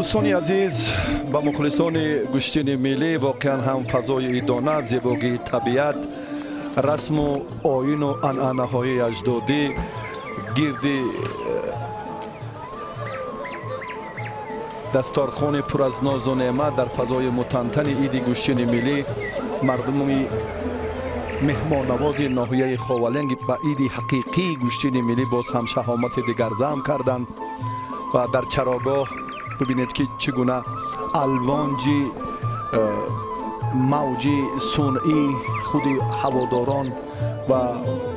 Дӯстони азиз, ба мухлисони гӯштини миллӣ воқеан ҳам фазои идона, зебогии табиат, расму оину анъанаҳои аҷдодӣ гирди дасторхони пур аз нозу неъмат дар фазои мутантани иди гӯштини миллӣ мардуми меҳмоннавози ноҳияи Ховалинг ба иди ҳақиқии гӯштини миллӣ боз ҳам шаҳомати дигар зам карданд ва дар чарогоҳ бибинед ки чӣ гуна алвонҷи мавҷи сунъӣ худи ҳаводорон ва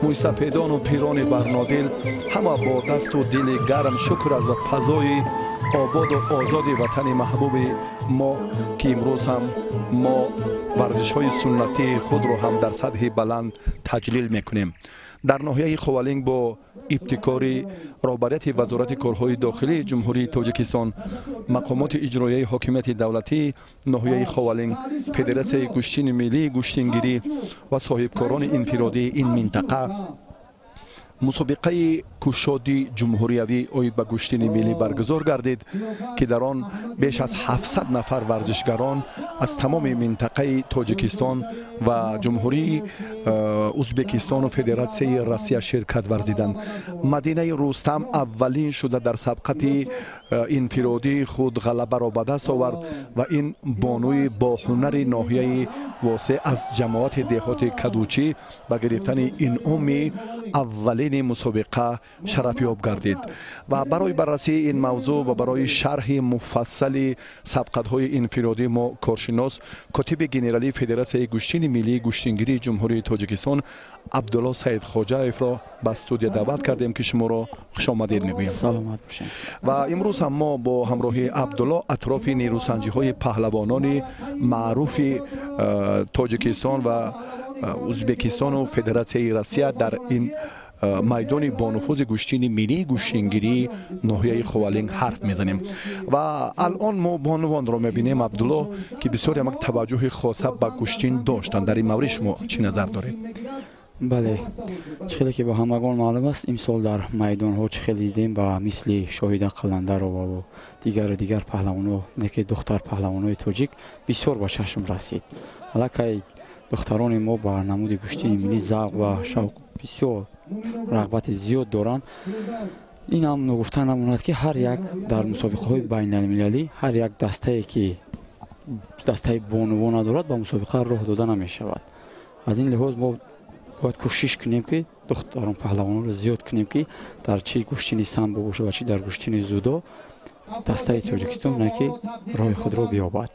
мӯйсафедону пирони барнодил ҳама бо дасту дили гарм шукр аз фазои ободу озоди ватани маҳбуби мо, ки имрӯз ҳам мо варзишҳои суннатии худро ҳам дар сатҳи баланд таҷлил мекунем. Дар ноҳияи Ховалинг бо ибтикори роҳбарияти Вазорати корҳои дохилии Ҷумҳурии Тоҷикистон, мақомоти иҷроияи ҳокимияти давлатии ноҳияи Ховалинг, Федератсияи гӯштини миллии гӯштингирӣ ва соҳибкорони инфиродии ин минтақа мусобиқаи кушоди ҷумҳуриявӣ оид ба гӯштини миллӣ баргузор гардид, ки дар он беш аз 700 нафар варзишгарон аз тамоми минтақаи Тоҷикистон ва Ҷумҳурии Узбекистону Федератсияи Россия ширкат варзиданд. Мадинаи Рустам аввалин шуда дар сабқати инфиродии худ ғалабаро ба даст овард ва ин бонуи боҳунари ноҳияи Восеъ аз ҷамоати деҳоти Кадучӣ ба гирифтани инъоми аввалини мусобиқа шарафёб гардид. Ва барои баррасии ин мавзӯъ ва барои шарҳи муфассали сабқатҳои инфиродӣ мо коршинос, котиби генералии Федератсияи гӯштини миллии гӯштингирии Ҷумҳурии Тоҷикистон Абдулло Саидхоҷаевро ба студия даъват кардем, ки шуморо хушомадед мегӯем. Саломат бошед. Ва имрӯз ҳам мо бо ҳамроҳии Абдулло атрофи нерӯсанҷиҳои паҳлавонони маъруфи Тоҷикистон ва Узбекистону Федератсияи Россия дар ин майдони бонуфузи гӯштини миллии гӯштингирии ноҳияи Ховалинг ҳарф мезанем. Ва алон мо бонувонро мебинем, Абдулло, ки бисёр як таваҷҷӯҳи хоса ба гӯштин доштанд. Дар ин маврид шумо чӣ назар доред? Бале, чӣ хеле ки ба ҳамагон маълум аст, имсол дар майдонҳо чӣ хеле дидем, ба мисли Шоҳида Қаландароваву дигару дигар паҳлавонҳо, не ки духтар паҳлавонҳои тоҷик бисёр ба чашм расид. Аллакай духтарони мо ба намуди гӯштини миллӣ завқ ва шавқ бисёр рағбати зиёд доранд. Ин ҳам ногуфта намонад, ки ҳар як дар мусобиқаҳои байналмилалӣ ҳар як дастае ки дастаи бонувон надорад, ба мусобиқа роҳ дода намешавад. Аз ин лиҳоз мо бояд кӯшиш кунем, ки духтарон паҳлавононро зиёд кунем, ки дар чи гӯштини самбо бошад ва чи дар гӯштини зудо дастаи Тоҷикистон не ки роҳи худро биёбад.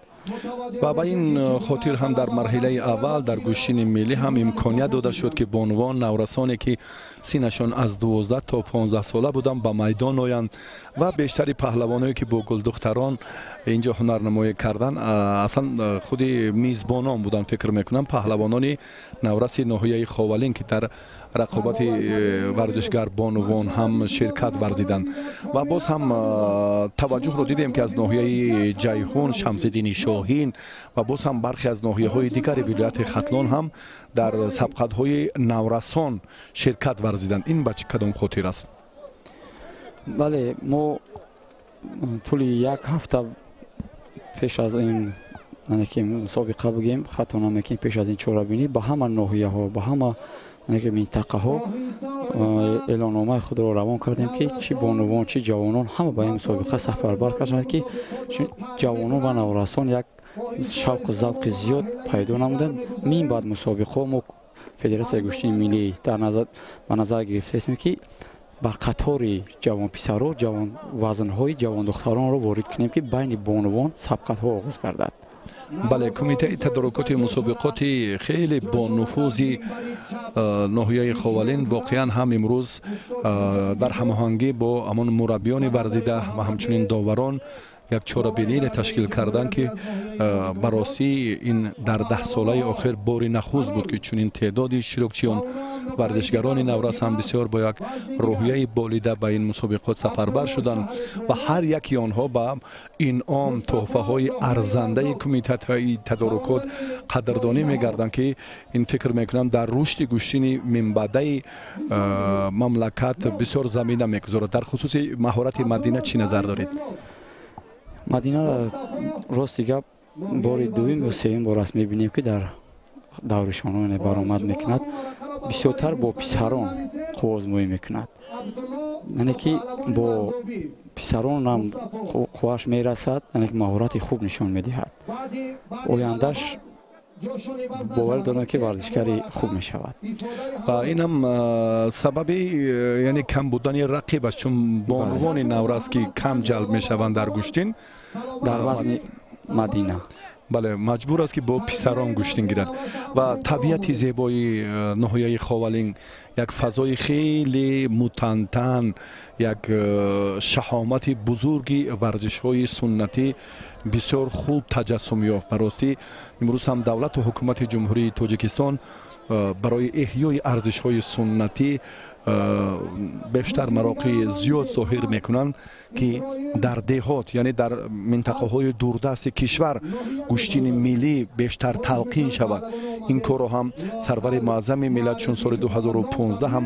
Ва ба ин хотир ҳам дар марҳилаи аввал дар гӯштини миллӣ ҳам имконият дода шуд, ки бонувон наврасоне ки синашон аз 12 то 15 сола буданд, ба майдон оянд ва бештари паҳлавоное ки бо гулдухтарон инҷо ҳунарнамоӣ карданд, аслан худи мизбонон буданд, фикр мекунам, паҳлавонони навраси ноҳияи Ховалинг, ки дар рақобати варзишгар бонувон ҳам ширкат варзиданд. Ва боз ҳам таваҷҷӯҳро дидем, ки аз ноҳияи Ҷайҳун Шамсиддини Шоҳин ва боз ҳам бархе аз ноҳияҳои дигари вилояти Хатлон ҳам дар сабқатҳои наврасон ширкат варзиданд. Ин ба чӣ кадом хотир аст? Бале, мо тӯли як ҳафта пеш аз ин ки мусобиқа бигем, хато намекунем, пеш аз ин чорабинӣ ба ҳама ноҳияҳо, ба ҳама минтақаҳо эълономаи худро равон кардем, ки чӣ бонувон, чӣ ҷавонон ҳама ба ин мусобиқа сафарбар карданд, ки ҷавонон ва наврасон як шавқу завқи зиёд пайдо намуданд. Мин баъд мусобиқаҳо мо Федератсияи гӯштини миллӣ ба назар гирифтаистем, ки бар қатори ҷавонписаро вазнҳои ҷавондухтаронро ворид кунем, ки байни бонувон сабқатҳо оғоз гардад. Бале, кумитаи тадорукоти мусобиқоти хеле бонуфузи ноҳияи Ховалинг воқеан ҳам имрӯз дар ҳамоҳангӣ бо ҳамон мураббиёни варзида ва ҳамчунин доварон як чорабинире ташкил карданд, ки ба ростӣ ин дар 10 солаи охир бори нахуст буд, ки чунин теъдоди иштирокчиён, варзишгарони наврас ҳам бисёр бо як рӯҳияи болида ба ин мусобиқот сафарбар шуданд ва ҳар яки онҳо ба инъом, тӯҳфаҳои арзандаи кумитаи тадорукот қадрдонӣ мегарданд, ки ин, фикр мекунам, дар рушди гӯштини минбаъдаи мамлакат бисёр замина мегузорад. Дар хусуси маҳорати Мадина чӣ назар доред? Мадинаро рости гап бори дуюм ё сеюм бор аст мебинем, ки дар даври шононе баромад мекунад, бисёртар бо писарон қувваозмоӣ мекунад, яъне ки бо писаронам қувваш мерасад, яъне ки маҳорати хуб нишон медиҳад. Ояндаш боварӣ дорам, ки варзишгари хуб мешавад. Ва инам сабаби, яъне кам будани рақиб аст, чун бонувони наврас, ки кам ҷалб мешаванд дар гӯштин. Дар вазни Мадина. Бале, маҷбур аст, ки бо писарон гӯштин гирад. Ва табиати зебои ноҳияи Ховалинг, як фазои хеле мутантан, як шаҳомати бузурги варзишҳои суннатӣ бисёр хуб таҷассум ёфт. Ба ростӣ, имрӯз ҳам давлату ҳукумати Ҷумҳурии Тоҷикистон барои эҳёи арзишҳои суннатӣ бештар мароқи зиёд зоҳир мекунанд, ки дар деҳот, яъне дар минтақаҳои дурдасти кишвар, гӯштини миллӣ бештар талқин шавад. Ин корро ҳам сарвари муаззами миллат чун соли 2015 ҳам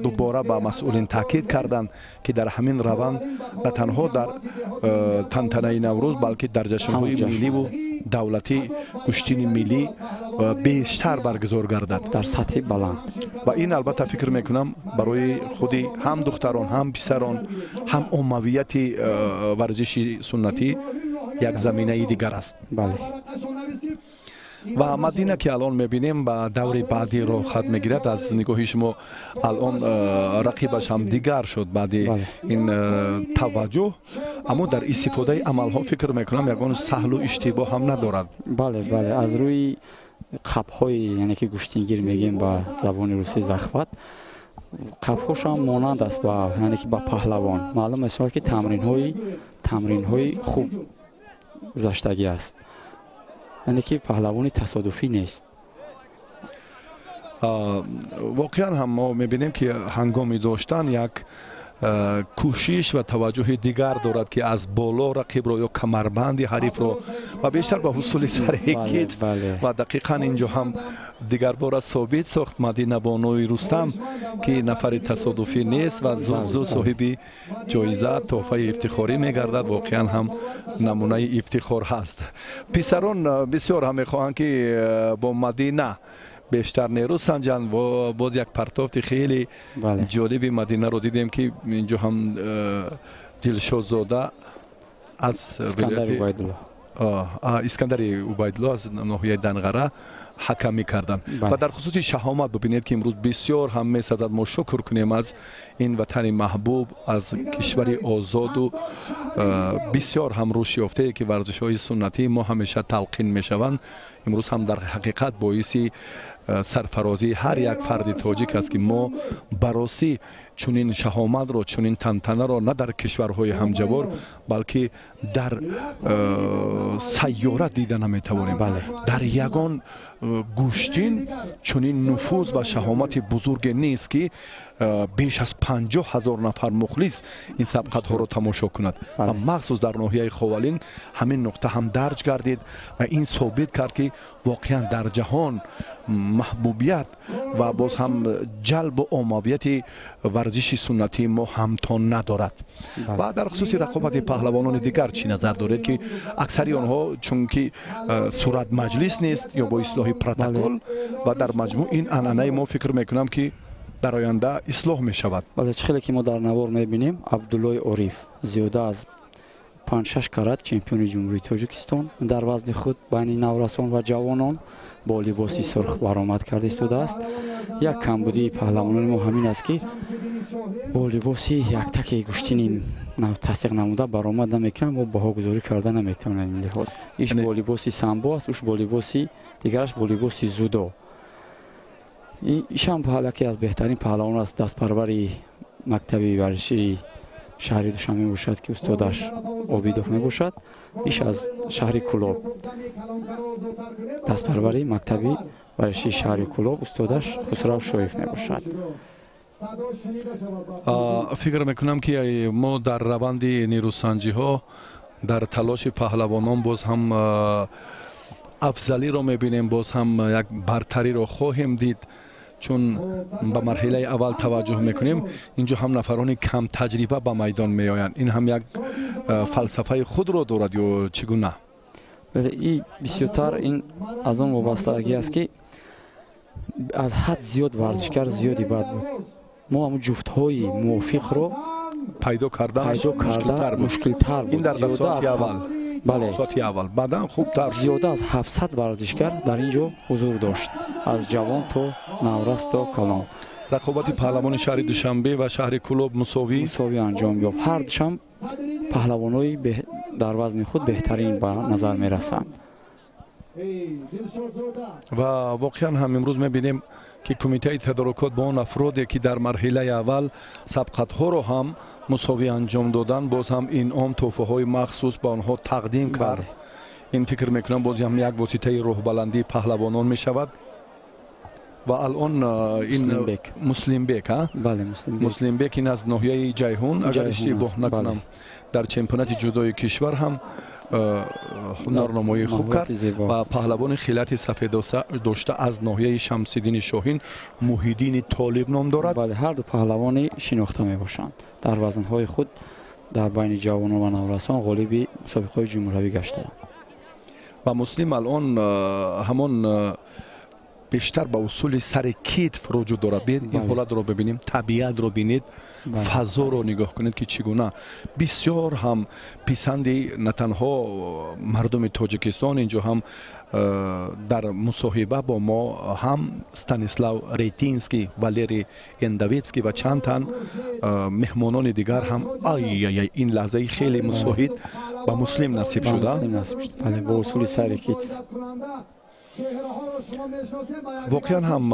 дубора ба масъулин таъкид карданд, ки дар ҳамин раванд на танҳо дар тантанаи Наврӯз, балки дар ҷашнҳои милливу давлатӣ гӯштини миллӣ бештар баргузор гардад. Дар сатҳи баланд. Ва ин, албатта, фикр мекунам, барои худи ҳам духтарон, ҳам писарон, ҳам оммавияти варзиши суннатӣ як заминаи дигар аст. Бале. Ва Мадина, ки алон мебинем, ба даври баъдӣ роҳхат мегирад. Аз нигоҳи шумо, алон рақибаш ҳам дигар шуд баъди ин таваҷҷӯҳ, аммо дар истифодаи амалҳо, фикр мекунам, ягон саҳлу иштибоҳ ҳам надорад. Бале, аз рӯи қапҳои, яъне ки гӯштингир мегӯем ба забони русӣ захват, қапҳошам монанд аст ба, яъне ки ба паҳлавон. Маълум мешавад, ки тамринҳои хуб гузаштагӣ аст, яъне ки паҳлавони тасодуфӣ нест. Воқеан ҳам мо мебинем, ки ҳангоми доштан як кӯшиш ва таваҷҷӯҳи дигар дорад, ки аз боло рақибро ё камарбанди ҳарифро ва бештар ба ҳусули сарҳекит. Ва дақиқан инҷо ҳам дигарбора собит сохт Мадина Бонуи Рустам, ки нафари тасодуфӣ нест ва зуд зуд соҳиби ҷоиза, тӯҳфаи ифтихорӣ мегардад. Воқеан ҳам намунаи ифтихор ҳаст. Писарон бисёр ҳам мехоҳанд, ки бо Мадина бештар нерӯ санҷанд. Боз як партофти хеле ҷолиби Мадинаро дидем, ки инҷо ҳам Дилшодзода аз Искандари Убайдулло аз ноҳияи Данғара ҳакамӣ карданд. Ва дар хусуси шаҳомат бибинед, ки имрӯз бисёр ҳам месазад мо шукр кунем аз ин ватани маҳбуб, аз кишвари озоду бисёр ҳам рушд ёфтае, ки варзишҳои суннатии мо ҳамеша талқин мешаванд. Имрӯз ҳам дар ҳақиқат боиси сарфарозии ҳар як фарди тоҷик аст, ки мо баросӣ чунин шаҳоматро, чунин тантанаро на дар кишварҳои ҳамҷавор, балки дар сайёра дида наметавонем. Дар ягон гӯштин чунин нуфуз ва шаҳомати бузурге нест, ки беш аз 50 000 нафар мухлис ин сабқатҳоро тамошо кунад. Ва махсус дар ноҳияи Ховалинг ҳамин нуқта ҳам дарҷ гардид ва ин собит кард, ки воқеан дар ҷаҳон маҳбубият ва боз ҳам ҷалбу оммавияти варзиши суннатии мо ҳамто надорад. Ва дар хусуси рақобати паҳлавонони дигар чӣ назар доред, ки аксари онҳо, чунки сурат маҷлис нест ё бо ислоҳи протокол, ва дар маҷмӯъ ин анъанаи мо, фикр мекунам, ки дар оянда ислоҳ мешавад? Бале, чӣ хеле ки мо дар навор мебинем, Абдуллои Ориф зиёда аз панҷ-шаш карат чемпиони Ҷумҳурии Тоҷикистон дар вазни худ байни наврасон ва ҷавонон бо либоси сурх баромад карда истодааст. Як камбудии паҳлавонони мо ҳамин аст, ки бо либоси яктаки гӯштини тасдиқ намуда баромад намекунанд. Мо баҳогузорӣ карда наметавонем ин лиҳоз. Иш бо либоси самбо аст, уш бо либоси дигараш, бо либоси дзюдо. Ишам яке аз беҳтарин паҳлавон аст, дастпарвари мактаби варзишии шаҳри Душанбе мебошад, ки устодаш Обидов мебошад. Иш аз шаҳри Кӯлоб, дастпарвари мактаби варзишии шаҳри Кӯлоб, устодаш Хусрав Шоев мебошад. Фикр мекунам, ки мо дар раванди нерӯсанҷиҳо, дар талоши паҳлавонон боз ҳам афзалиро мебинем, боз ҳам як бартариро хоҳем дид. Чун ба марҳилаи аввал таваҷҷӯҳ мекунем, инҷо ҳам нафарони камтаҷриба ба майдон меоянд. Ин ҳам як фалсафаи худро дорад ё чӣ гуна? И бисёртар ин аз он вобастагӣ аст, ки аз ҳад зиёд варзишгар зиёди бад буд. Мо ҳамун ҷуфтҳои мувофиқро пайдо кардан мушкилтар буд. Ин дар соати аввал. Бале, соати аввал. Баъдан хубтар. Зиёда аз 700 варзишгар дар ин ҷо ҳузур дошт, аз ҷавон то наврас то калон. Рақобати паҳлавони шаҳри Душанбе ва шаҳри Кӯлоб мусовӣ анҷом ёфт. Ҳар душам паҳлавонои дар вазни худ беҳтарин ба назар мерасанд. Ва воқеан ҳам имрӯз мебинем, ки кумитаи тадорукот бо он афроде, ки дар марҳилаи аввал сабқатҳоро ҳам мусовӣ анҷом доданд, боз ҳам инъом, тӯҳфаҳои махсус ба онҳо тақдим кард. Ин фикр мекунам боз ҳам як воситаи роҳбаландии паҳлавонон мешавад. Ва алон ин Муслимбек, Муслимбек ин аз ноҳияи Ҷайҳун, агар иштибоҳ накунам, дар чемпионати ҷудои кишвар ҳам ҳунарнамоии хуб кард ва паҳлавони хилати сафед дошта аз ноҳияи Шамсиддини Шоҳин Муҳиддини Толиб ном дорад. Бале, ҳар ду паҳлавони шинохта мебошанд. Дар вазнҳои худ дар байни ҷавонон ва наврасон ғолиби мусобиқаҳои ҷумҳуриявӣ гаштаанд. Ва Муслим алон ҳамон бештар ба усули сари китф руҷӯъ дорад. Биед ин ҳолатро бибинем, табиатро бинед, фазоро нигоҳ кунед, ки чӣ гуна бисёр ҳам писанди на танҳо мардуми Тоҷикистон, инҷо ҳам дар мусоҳиба бо мо ҳам Станислав Ретинский, Валерий Эндовецкий ва чанд тан меҳмонони дигар ҳам ай ин лаҳзаи хеле мусоид ба Муслим насиб шуда. Бо усули сари китф. Воқеан ҳам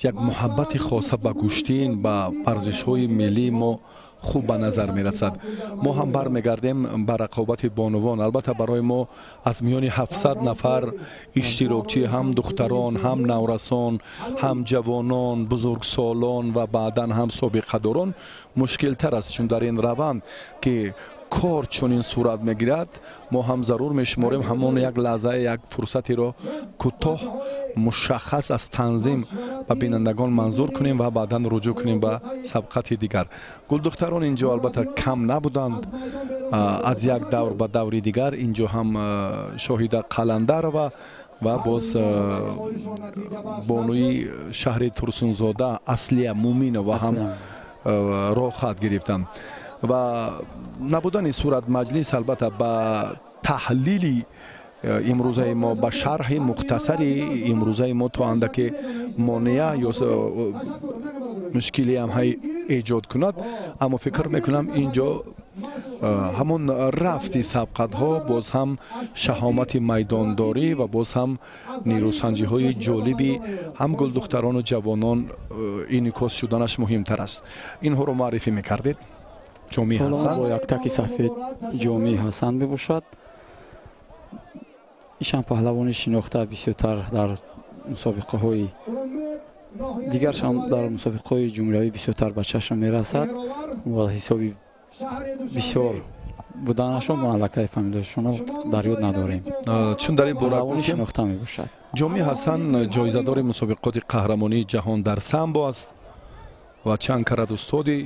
як муҳаббати хоса ба гӯштин, ба варзишҳои миллии мо хуб ба назар мерасад. Мо ҳам бармегардем ба рақобати бонувон. Албатта барои мо аз миёни 700 нафар иштирокчӣ, ҳам духтарон, ҳам наврасон, ҳам ҷавонон, бузургсолон ва баъдан ҳам собиқадорон мушкилтар аст, чун дар ин раванд, ки кор чунин сурат мегирад, мо ҳам зарур мешуморем ҳамон як лаҳза, як фурсатеро кӯтоҳ мушаххас аз танзим ба бинандагон манзур кунем ва баъдан руҷӯъ кунем ба сабқати дигар. Гулдухтарон инҷо албатта кам набуданд. Аз як давр ба даври дигар инҷо ҳам Шоҳида Қаландарова ва боз бонуи шаҳри Турсунзода Аслия Муминова ҳам роҳхат гирифтанд. Ва набудани сурат маҷлис албатта ба таҳлили имрӯзаи мо, ба шарҳи мухтасари имрӯзаи мо то андаке монеа ё мушкилиам эҷод кунад, аммо фикр мекунам инҷо ҳамон рафти сабқатҳо боз ҳам шаҳомати майдондорӣ ва боз ҳам нерӯсанҷиҳои ҷолиби ҳам гулдухтарону ҷавонон инъикос шуданаш муҳимтар аст. Инҳоро муаррифӣ мекардед? Ҷомии Ҳасан бо як таки сафед Ҷомии Ҳасан мебошад. Ишам паҳлавони шинохта бисёртар дар мусобиқаҳои дигаршам дар мусобиқаҳои ҷумҳуриявӣ бисёртар ба чашм мерасад ва ҳисоби бисёр буданашон мо аллакай фамилияшонро дар ёд надорем. Чун дар ин бора паҳлавони шинохта мебошад. Ҷомии Ҳасан ҷоизадори мусобиқоти қаҳрамонии ҷаҳон дар самбо аст ва чанд карат устоди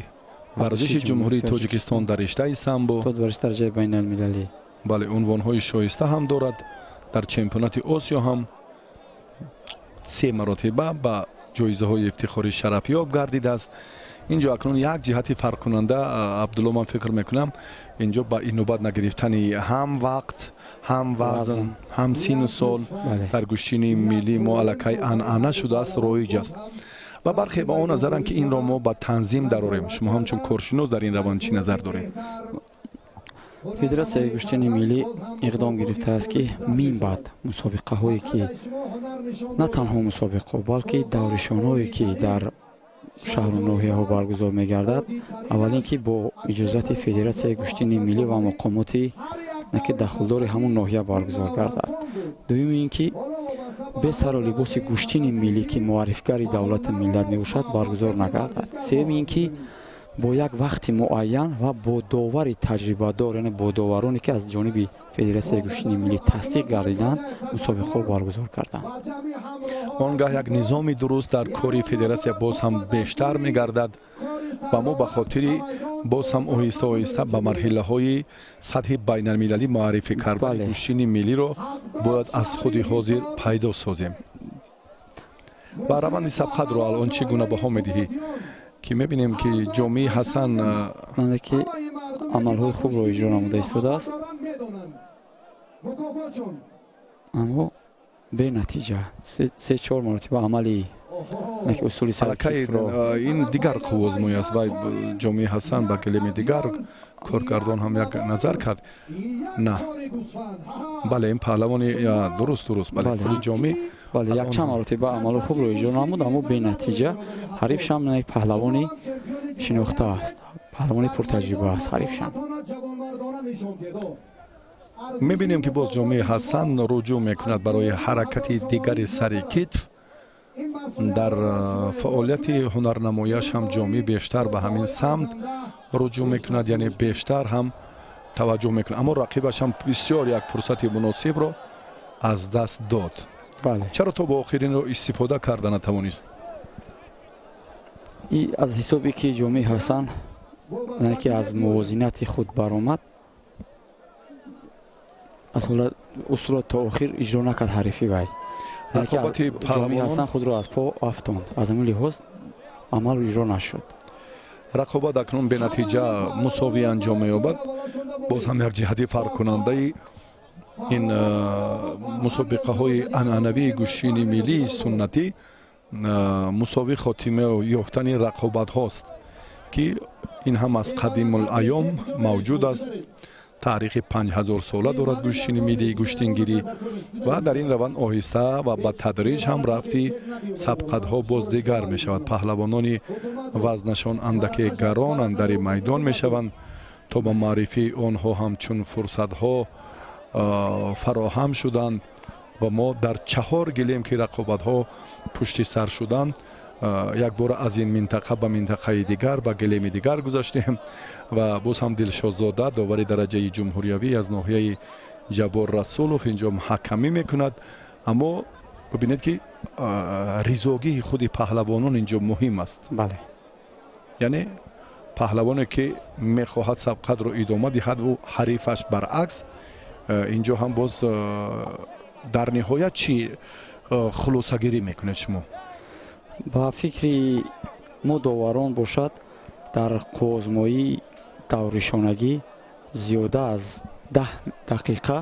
варзиши Ҷумҳурии Тоҷикистон дар риштаи самбо, устод варзиши дараҷаи байналмилалӣ. Бале, унвонҳои шоиста ҳам дорад. Дар чемпионати Осиё ҳам 3 маротиба ба ҷоизаҳои ифтихорӣ шарафёб гардидааст. Инҷо акнун як ҷиҳати фарқкунанда, Абдулло, ман фикр мекунам инҷо ба инобат нагирифтани ҳам вақт, ҳам вазн, ҳам сину сол дар гӯштини миллии мо аллакай анъана шудааст, роиҷ аст. Ва бархе ба он назаранд, ки инро мо ба танзим дарорем. Шумо ҳамчун коршинос дар ин раванд чӣ назар доред? Федератсияи гӯштини миллӣ иқдом гирифтааст, ки мин баъд мусобиқаҳое, ки на танҳо мусобиқаҳо, балки давришонҳое, ки дар шаҳру ноҳияҳо баргузор мегардад, аввалин ки бо иҷозати Федератсияи гӯштини миллӣ ва мақомоти ки дахлдори ҳамон ноҳия баргузор гардад. Дуюм ин ки бе сару либоси гӯштини миллӣ, ки муаррифгари давлату миллат мебошад, баргузор нагардад. Сеюм ин ки Бо як вақти муайян ва бо довари таҷрибадор, яъне бо довароне ки аз ҷониби Федератсияи гӯштини миллӣ тасдиқ гардиданд, мусобиқаҳо баргузор карданд. Он гаҳ як низоми дуруст дар кори федератсия боз ҳам бештар мегардад ва мо ба хотири боз ҳам оҳиста оҳиста ба марҳилаҳои сатҳи байналмилалӣ муаррифӣ кардани гӯштини миллиро бояд аз худи ҳозир пайдо созем. Ва раванди сабқатро алон чӣ гуна баҳо медиҳӣ, ки мебинем ки Ҷомии Ҳасан ки амалҳои хубро иҷро намуда истодааст, аммо бенатиҷа. 3-4 маротиба амали усули ин дигар қуввозмоӣ аст ва Ҷомии Ҳасан ба калими дигар коргардон ҳам як назар кард. На, бале, ин паҳлавони дуруст дуруст, бале, худи Ҷомӣ бале, якчанд маротиба амали хубро иҷро намуд, аммо бенатиҷа. Ҳарифшам як паҳлавони шинохта аст, паҳлавони пуртаҷриба аст ҳарифшам. Мебинем ки боз Ҷомии Ҳасан руҷӯъ мекунад барои ҳаракати дигари сари китф. Дар фаъолияти ҳунарнамояш ҳам Ҷомӣ бештар ба ҳамин самт руҷӯъ мекунад, яъне бештар ҳам таваҷҷӯҳ мекунад, аммо рақибаш ҳам бисёр як фурсати муносибро аз даст дод. Чаро то ба охиринро истифода карда натавонист? Аз ҳисобе ки Ҷомии Ҳасан ки аз мувозинати худ баромад, аз усулро то охир иҷро накард ҳарифи вай. Ҷомии Ҳасан худро аз по афтонд, аз ҳамин лиҳоз амал иҷро нашуд. Рақобат акнун бенатиҷа мусовӣ анҷом меёбад. Боз ҳам як ҷиҳати фарқкунандаи ин мусобиқаҳои анъанавии гӯштини миллии суннатӣ мусовӣ хотима ёфтани рақобатҳост, ки ин ҳам аз қадимулайём мавҷуд аст. Таърихи 5000 сола дорад гӯштини миллии гӯштингирӣ ва дар ин раванд оҳиста ва ба тадриҷ ҳам рафти сабқатҳо боз дигар мешавад. Паҳлавонони вазнашон андаке гарон андари майдон мешаванд то ба маърифии онҳо ҳамчун фурсатҳо фароҳам шуданд ва мо дар 4 гилем ки рақобатҳо пушти сар шуданд, якбора аз ин минтақа ба минтақаи дигар, ба гилеми дигар гузаштем ва боз ҳам Дилшодзода, довари дараҷаи ҷумҳуриявӣ аз ноҳияи Ҷаббор Расулов, инҷо ҳакамӣ мекунад. Аммо бибинед ки ризогии худи паҳлавонон инҷо муҳим аст. Яъне паҳлавоне ки мехоҳад сабқатро идома диҳад, ӯ ҳарифаш баръакс. Инҷо ҳам боз дар ниҳоят чӣ хулосагирӣ мекунед шумо? Ба фикри мо доварон бошад, дар қуввозмоии давришонагӣ зиёда аз 10 дақиқа,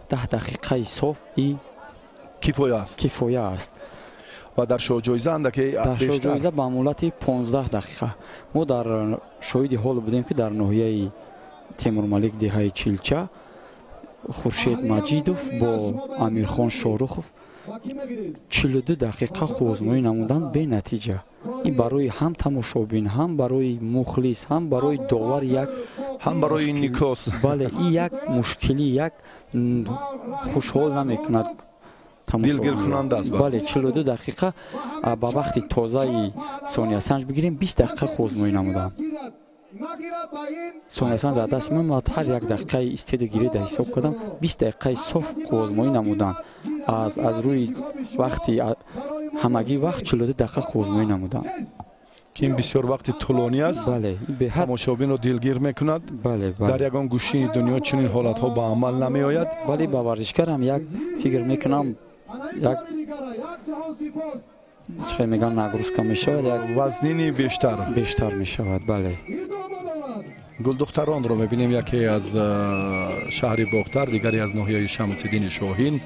10 дақиқаи соф и кифоя аст. Кифоя аст. Ва дар шоҳҷоиза андаке дар шоҳҷоиза ба муҳлати 15 дақиқа. Мо дар шоҳиди ҳол будем ки дар ноҳияи Темурмалик деҳаи Чилча Хуршед Маҷидов бо Амирхон Шорухов 42 дақиқа қуввозмоӣ намуданд бенатиҷа. Ин барои ҳам тамошобин, ҳам барои мухлис, ҳам барои довар як, ҳам барои никос. Бале, ин як мушкилӣ, як хушҳол намекунад дилгиркунанда аст. Бале, 42 дақиқа ба вақти тозаи сониясанҷ бигирем, 20 дақиқа қуввозмоӣ намуданд. Сониясанҷ дар дасти ман ҳар як дақиқаи истеду гирида ҳисоб кардам, 20 дақиқаи соф қуввозмоӣ намуданд. Аз рӯи вақти ҳамагӣ вақт 42 дақиқа қуввозмоӣ намуданд. Ки ин бисёр вақти тӯлонӣ аст, тамошобинро дилгир мекунад. Дар ягон гӯшини дунё чунин ҳолатҳо ба амал намеояд. Вале ба варзишгарам як фикр мекунам, як чӣ мегӯям, нагрузка мешавад, як вазнини бештар мешавад. Бале, гулдухтаронро мебинем, яке аз шаҳри Бохтар, дигаре аз ноҳияи Шамсиддини Шоҳин.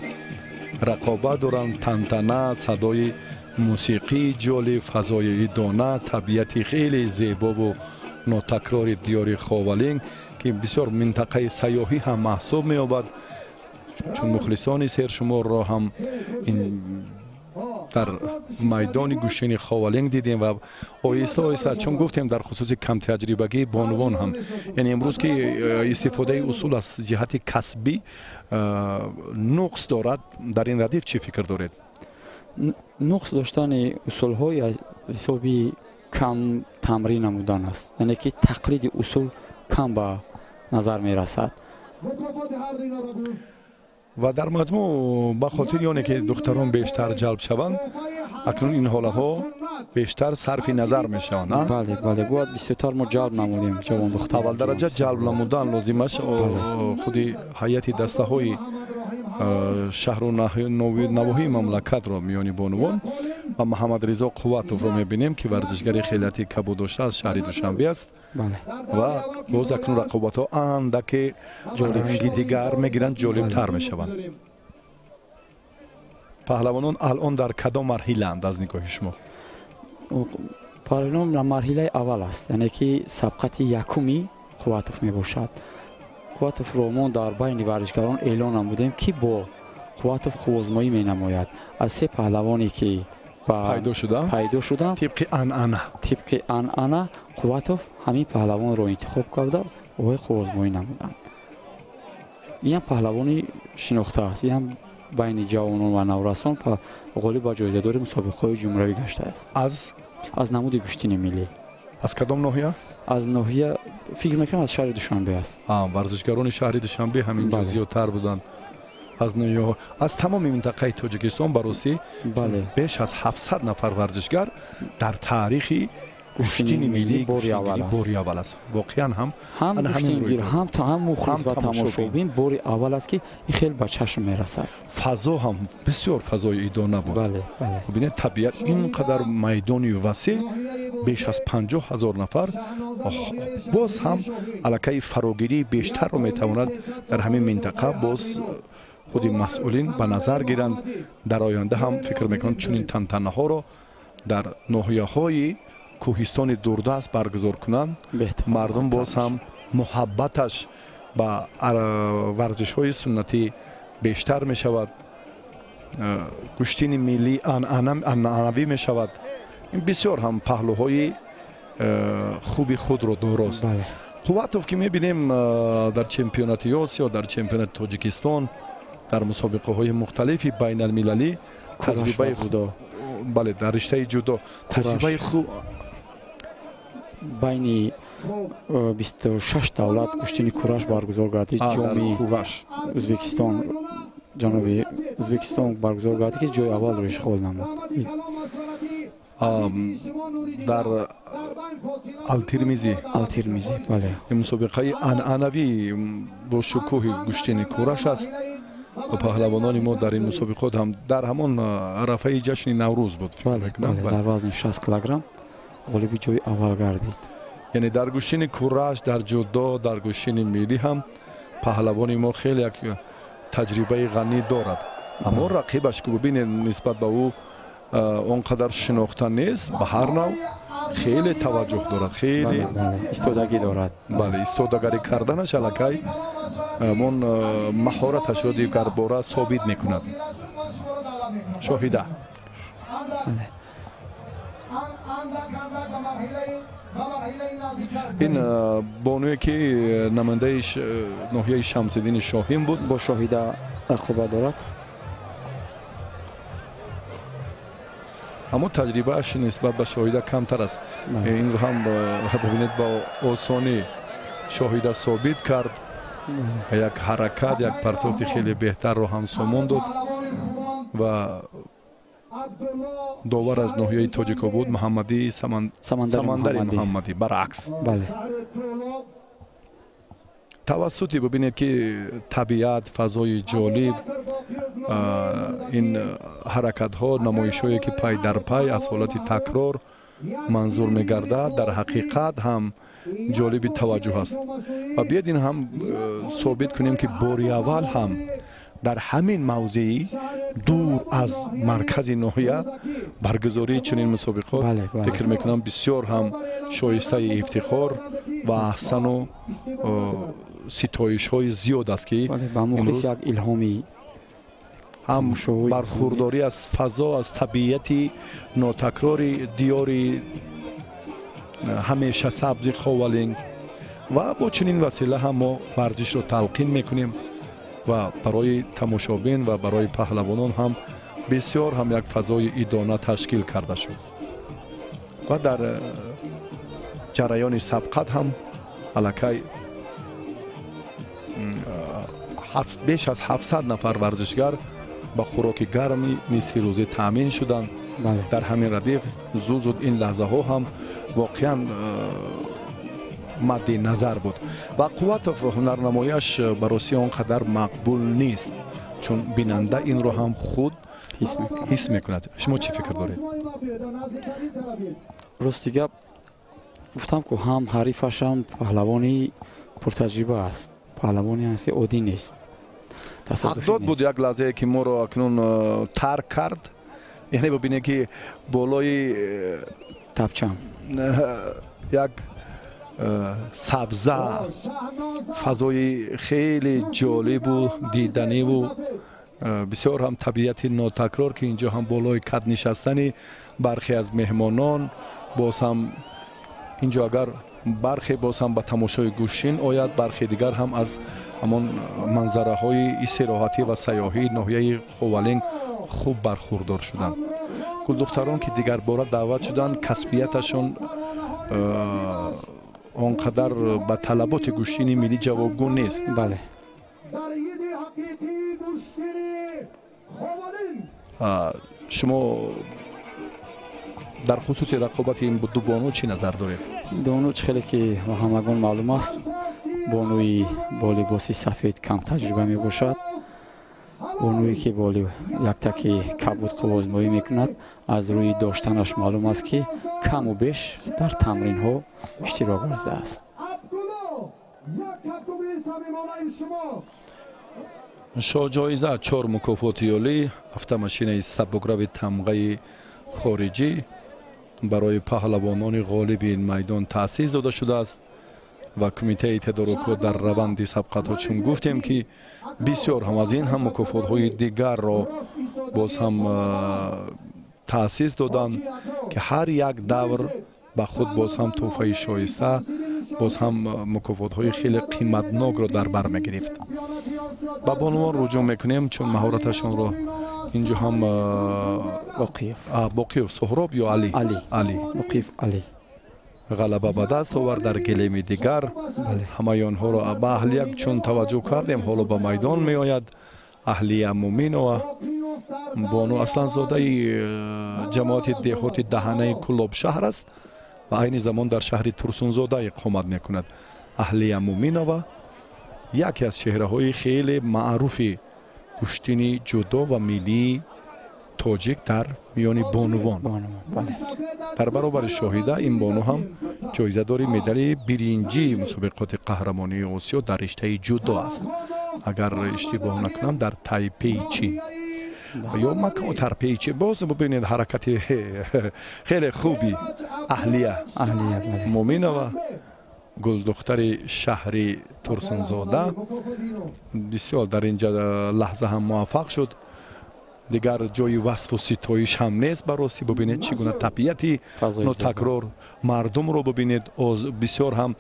Рақобат доранд, тантана, садои мусиқии ҷолиб, фазои идона, табиати хеле зебову нотакрори диёри Ховалинг, ки бисёр минтақаи сайёҳӣ ҳам маҳсуб меёбад, чун мухлисони сершуморро ҳам ин дар майдони гӯштини Ховалинг дидем ва оҳиста оҳиста, чун гуфтем дар хусуси камтаҷрибагии бонувон ҳам, яъне имрӯз ки истифодаи усул аз ҷиҳати касбӣ нуқс дорад, дар ин радиф чӣ фикр доред? Нуқс доштани усулҳои аз ҳисоби Кам тамрин намудан аст, яъне ки тақлиди усул кам ба назар мерасад. Ва дар маҷмӯъ ба хотири оне ки духтарон бештар ҷалб шаванд, акнун ин ҳолатҳо бештар сарфи назар мешаванд. Бале, бале, бояд бисёртар мо ҷалб намудем ҷавон духтар. Аввал дараҷа ҷалб намудан лозим аст худи ҳайати дастаҳои шаҳру навоҳии мамлакатро миёни бонувон. Ва Муҳаммадризо Қувватовро мебинем, ки варзишгари хелияти кабуддошта аз шаҳри Душанбе аст. Ва боз акнун рақобатҳо андаке ранги дигар мегиранд, ҷолибтар мешаванд. Паҳлавонон алон дар кадом марҳилаанд аз нигоҳи шумо? Паҳлавонон дар марҳилаи аввал аст, яъне ки сабқати якуми Қувватов мебошад. Қувватовро мо дар байни варзишгарон эълон намудем, ки бо Қувватов қуввозмоӣ менамояд. Аз се паҳлавоне ки пайдо шуданд, тибқи анъана Қувватов ҳамин паҳлавонро интихоб карда оҳои қуввозмоӣ намуданд. Ин ҳам паҳлавони шинохта аст, ин ҳам байни ҷавонон ва наврасон ғолиб ба ҷоизадори мусобиқаҳои ҷумҳуриявӣ гаштааст. Аз намуди гӯштини миллӣ. Аз кадом ноҳия? Аз ноҳия, фикр мекунам, аз шаҳри Душанбе аст. Варзишгарони шаҳри Душанбе ҳамин ҷо зиёдтар буданд. Аз ноҳияҳо, аз тамоми минтақаи Тоҷикистон ба ростӣ беш аз 700 нафар варзишгар дар таърихи гӯштини миллӣ бори аввал аст. Воқеан ҳам ҳам гӯштингир, ҳам мухлис ва тамошобин бори аввал аст, ки ин хел ба чашм мерасад. Фазо ҳам бисёр фазои идона буд. Бибинед, табиат ин қадар майдони васеъ, беш аз 50 000 нафар, боз ҳам аллакай фарогирии бештарро метавонад дар ҳамин минтақа боз худи масъулин ба назар гиранд. Дар оянда ҳам фикр мекунам чунин тантанаҳоро дар ноҳияҳои кӯҳистони дурдаст баргузор кунанд. Мардум боз ҳам муҳаббаташ ба варзишҳои суннатӣ бештар мешавад, гӯштини миллӣ анъанавӣ мешавад. Ин бисёр ҳам паҳлӯҳои хуби худро дорост. Қувватов ки мебинем дар чемпионати Осиё, дар чемпионати Тоҷикистон, дар мусобиқаҳои мухталифи байналмилалӣ таҷрибаи бале, дар риштаи ҷудо таҷрибаи хуб байни 26 давлат гӯштини кураш баргузор гардид. Ҷоми Ӯзбекистон, ҷаноби Ӯзбекистон баргузор гардид, ки ҷои аввалро ишғол намуд. Дар Алтирмизӣ, Алтирмизӣ, бале, мусобиқаи анъанавӣ бо шукӯҳи гӯштини кураш аст. Ва паҳлавонони мо дар ин мусобиқот ҳам дар ҳамон арафаи ҷашни Наврӯз буд. Дар вазни 60 килограмм ғолиби ҷои аввал гардид. Яъне дар гӯштини кураш, дар ҷудо, дар гӯштини миллӣ ҳам паҳлавони мо хеле як таҷрибаи ғанӣ дорад. Аммо рақибаш ки бубинед, нисбат ба ӯ он қадар шинохта нест, ба ҳар нав хеле таваҷҷӯҳ дорад, хеле истодагӣ дорад. Бале, истодагарӣ карданаш аллакай ҳамон маҳораташро дигарбора собит мекунад. Шоҳида. Ин бонуе ки намояндаи ноҳияи Шамсиддини Шоҳин буд, бо Шоҳида рақобат дорад. Аммо таҷрибааш нисбат ба Шоҳида камтар аст. Инро ҳам бибинед, ба осонӣ Шоҳида собит кард. Як ҳаракат, як партофти хеле беҳтарро ҳам сомон дод ва довар аз ноҳияи Тоҷикобод Муҳаммадӣ Самандари Муҳаммадӣ баръакс. Тавассути бибинед ки табиат, фазои ҷолиб, ин ҳаракатҳо, намоишҳое ки пай дар пай аз ҳолати такрор манзур мегардад, дар ҳақиқат ҳам ҷолиби таваҷҷӯҳ аст. Ва биёед ин ҳам собит кунем, ки бори аввал ҳам дар ҳамин мавзеи дур аз маркази ноҳия баргузории чунин мусобиқот фикр мекунам бисёр ҳам шоистаи ифтихор ва аҳсану ситоишҳои зиёд аст, ки як илҳоми ҳам бархурдорӣ аз фазо, аз табиати нотакрори диёри ҳамеша сабзи Ховалинг ва бо чунин васила ҳам мо варзишро талқин мекунем ва барои тамошобин ва барои паҳлавонон ҳам бисёр ҳам як фазои идона ташкил карда шуд. Ва дар ҷараёни сабқат ҳам аллакай беш аз 700 нафар варзишгар ба хӯроки гарми нисфи рӯзӣ таъмин шуданд. Дар ҳамин радиф зуд зуд ин лаҳзаҳо ҳам воқеан мадди назар буд ва Қувватов ҳунарнамояш ба ростӣ он қадар мақбул нест, чун бинанда инро ҳам худ ҳис мекунад. Шумо чӣ фикр доред? Рости гап гуфтам, ку ҳам ҳарифашам паҳлавони пуртаҷриба аст, паҳлавони аст, оддӣ нест. Ҳақдод буд як лаҳзае, ки моро акнун тарк кард, яъне бибинед, ки болои тапчам як сабза, фазои хеле ҷолибу диданиву бисёр ҳам табиати нотакрор, ки инҷо ҳам болои кад нишастани бархе аз меҳмонон, боз ҳам инҷо агар бархе боз ҳам ба тамошои гӯшин ояд, бархе дигар ҳам аз ҳамон манзараҳои истироҳатӣ ва сайёҳии ноҳияи Ховалинг хуб бархурдор шуданд. Гулдухтарон, ки дигарбора даъват шуданд, касбияташон он қадар ба талаботи гӯштини миллӣ ҷавобгӯ нест. Бале. Шумо дар хусуси рақобати ин ду бону чӣ назар доред? Бону, чӣ хеле ки ба ҳамагон маълум аст, бонуи бо либоси сафед кам таҷриба мебошад. Бонуе ки бо яктаки кабуд қувваозмоӣ мекунад, аз рӯи доштанаш маълум аст, ки каму беш дар тамринҳо иштирок варзидааст. Шоҳҷоиза 4 мукофоти ёлӣ, автомашинаи сабукрави тамғаи хориҷӣ барои паҳлавонони ғолиби ин майдон таъсис дода шудааст ва кумитаи тадорукот дар раванди сабқатҳо, чун гуфтем, ки бисёр ҳам аз ин ҳам мукофотҳои дигарро боз ҳам таъсис доданд, ки ҳар як давр ба худ боз ҳам тӯҳфаи шоиста, боз ҳам мукофотҳои хеле қиматнокро дар бар мегирифт. Ба бонувон руҷӯъ мекунем, чун маҳораташонро инҷо ҳам Боқиев Соҳроб ё Али Али Боқиев Али ғалаба ба даст овард. Дар гелеми дигар ҳамаи онҳоро ба Аҳлия чун таваҷҷӯҳ кардем, ҳоло ба майдон меояд Аҳлия Муминова, бону аслан зодаи ҷамоати деҳоти Даҳанаи Куллобшаҳр аст ва айни замон дар шаҳри Турсунзода иқомат мекунад. Аҳлия Муминова яке аз чеҳраҳои хеле маъруфи гӯштини ҷудо ва миллии тоҷик дар миёни бонувон. Дар баробари Шоҳида ин бону ҳам ҷоизадори медали биринҷии мусобиқоти қаҳрамонии Осиё дар риштаи ҷудо аст, агар иштибоҳ накунам, дар Тайпеи Чин ё Макао Тарпеи Чин. Боз бибинед ҳаракати хеле хуби Аҳлия Муминова, гулдухтари шаҳри Турсунзода, бисёр дар инҷа лаҳза ҳам муваффақ шуд. Дигар ҷои васфу ситоиш ҳам нест. Ба ростӣ бибинед, чӣ гуна табиати нотакрор, мардумро бибинед, бисёр ҳам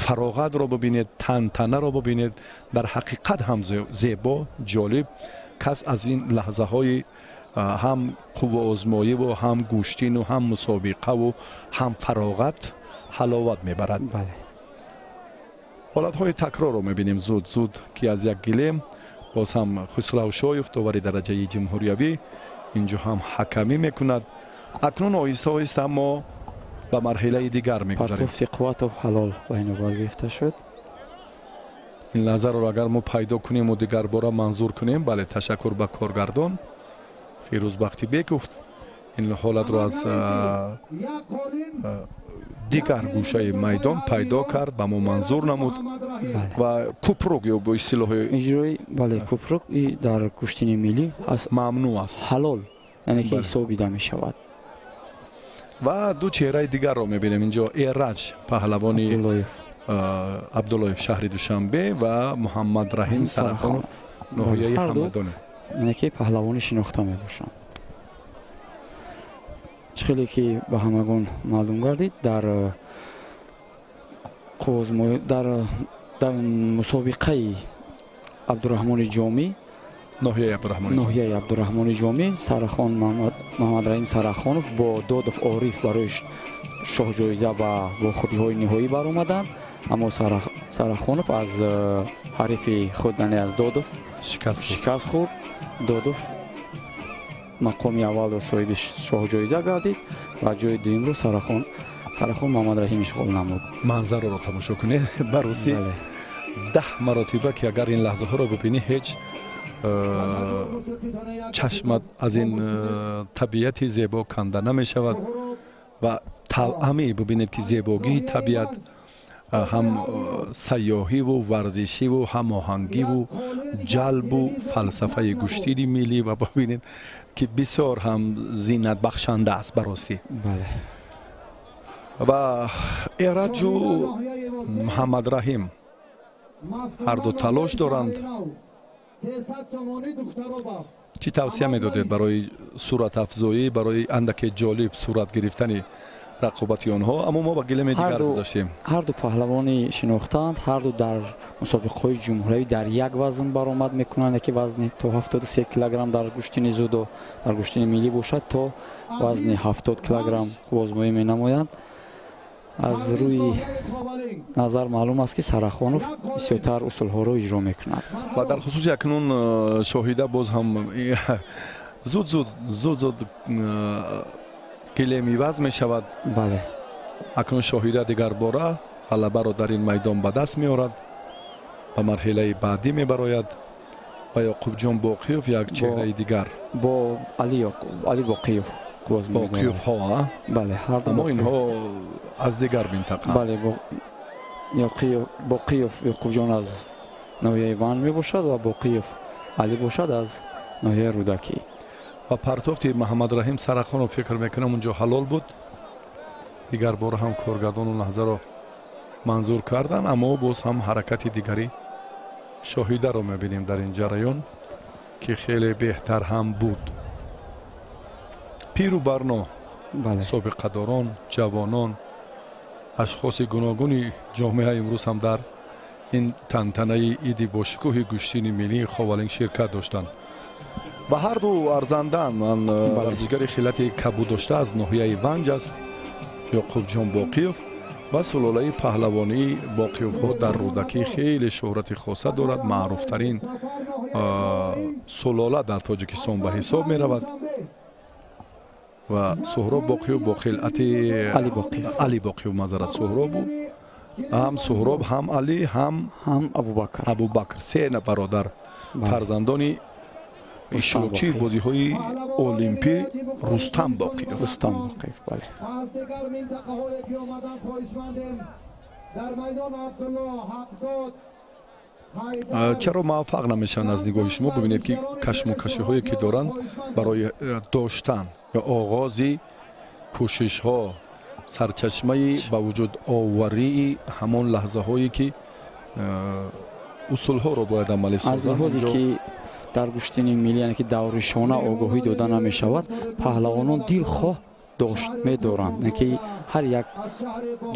фароғатро бибинед, тантанаро бибинед. Дар ҳақиқат ҳам зебо, ҷолиб. Кас аз ин лаҳзаҳои ҳам қувваозмоиву ҳам гӯштину ҳам мусобиқаву ҳам фароғат ҳаловат мебарад. Ҳолатҳои такрорро мебинем зуд зуд, ки аз як гилем боз ҳам Хусрав Шоев, довари дараҷаи ҷумҳуриявӣ, инҷо ҳам ҳакамӣ мекунад. Акнун оҳиста оҳиста мо ба марҳилаи дигар мегузарем. Партофти Қувватов ҳалол ба инобат гирифта шуд. Ин лаҳзаро агар мо пайдо кунему дигарбора манзур кунем, бале, ташаккур ба коргардон Фирӯз Бахтибеков, ин ҳолатро аз дигар гӯшаи майдон пайдо кард, ба мо манзур намуд ва купрук ё бо истилоҳи иҷрои, бале, купрук дар гӯштини миллӣ мамнӯъ аст, ҳалол, яъне ки ҳисобида мешавад. Ва ду чеҳраи дигарро мебинем инҷо: Эраҷ, паҳлавони Абдуллоев, шаҳри Душанбе, ва Муҳаммад Раҳим Сарахонов, ноҳияи Ҳамадонӣ. Яъне ки паҳлавони шинохта мебошанд. Чӣ хеле ки ба ҳамагон маълум гардид, дар дар мусобиқаи Абдураҳмони Ҷомӣ ноҳияи Абдураҳмони Ҷомӣ. Сарахон Муҳаммадраҳим Сарахонов бо Додов Ориф барои шоҳҷоиза ба вохӯриҳои ниҳоӣ баромаданд, аммо Сарахонов аз ҳарифи худ, яъне аз Додов шикаст хӯрд. Додов мақоми аввалро соҳиби шоҳҷоиза гардид ва ҷои дуюмро Сарахон Муҳаммадраҳим ишғол намуд. Манзароро тамошо кунед ба русӣ 10 маротиба, ки агар ин лаҳзаҳоро бибинӣ, ҳеҷ чашмат аз ин табиати зебо канда намешавад ва талъаме бибинед, ки зебогии табиат ҳам сайёҳиву варзишиву ҳамоҳангиву ҷалбу фалсафаи гӯштини миллӣ ва бибинед, ки бисёр ҳам зинатбахшанда аст баростӣ. Ва Эраҷу Муҳаммадраҳим ҳарду талош доранд. Чӣ тавсия медодед барои суратафзоӣ, барои андаке ҷолиб сурат гирифтани рақобати онҳо? Аммо мо ба гилеми дигар гузаштем. Ҳарду паҳлавони шинохтаанд, ҳарду дар мусобиқаҳои ҷумҳуриявӣ дар як вазн баромад мекунанд, яке вазни то 73 килограмм дар гӯштини зудо, дар гӯштини миллӣ бошад то вазни 70 килограмм хубозмоӣ менамоянд. Аз рӯи назар маълум аст, ки Сарахонов бисёртар усулҳоро иҷро мекунад. Ва дар хусуси акнун шоҳида боз ҳам зуд зуд зуд зуд гилем иваз мешавад. Бале, акнун шоҳида дигарбора ғалабаро дар ин майдон ба даст меорад, ба марҳилаи баъдӣ мебарояд ва Ёқубҷон Боқиев як чеҳраи дигар бо Али Боқиев. Боқиевҳо, бале, аммо инҳо аз дигар минтақа. Бале, Боқиев Ёқубҷон аз ноҳияи Ванҷ мебошад ва Боқиев Али бошад аз ноҳияи Рӯдакӣ. Ва партофти Муҳаммадраҳим Сарахонов фикр мекунам унҷо ҳалол буд. Дигарбора ҳам коргардону лаҳзаро манзур карданд, аммо боз ҳам ҳаракати дигари шоҳидаро мебинем дар ин ҷараён, ки хеле беҳтар ҳам буд. Пиру барно, собиқадорон, ҷавонон, ашхоси гуногуни ҷомеа имрӯз ҳам дар ин тантанаи иди бошукӯҳи гӯштини миллии Ховалинг ширкат доштанд. Ва ҳарду арзандаанд. Ман варзишгари хилати кабуддошта аз ноҳияи Ванҷ аст Ёқубҷон Боқиев ва сулолаи паҳлавонии Боқиевҳо дар Рӯдакӣ хеле шӯҳрати хоса дорад, маъруфтарин сулола дар Тоҷикистон ба ҳисоб меравад. Ва Суҳроб Боқиев бо хилъати Али Боқиев, мазарат, Суҳробу ҳам Суҳроб, ҳам Али, ҳам Абубакр, се бародар, фарзандони иштирокчии бозиҳои олимпӣ Рустам Боқиев. Рустам Боқиев, бале. Чаро муваффақ намешаванд аз нигоҳи шумо? Бибинед, ки кашмокашиҳое ки доранд барои доштан ё оғози кӯшишҳо, сарчашмаи ба вуҷуд оварии ҳамон лаҳзаҳое ки усулҳоро бояд амалӣ созанд. Аз лиҳозе ки дар гӯштини миллӣ, яъне ки давришона огоҳӣ дода намешавад, паҳлавонон дилхоҳ дошт медоранд, яъне ки ҳар як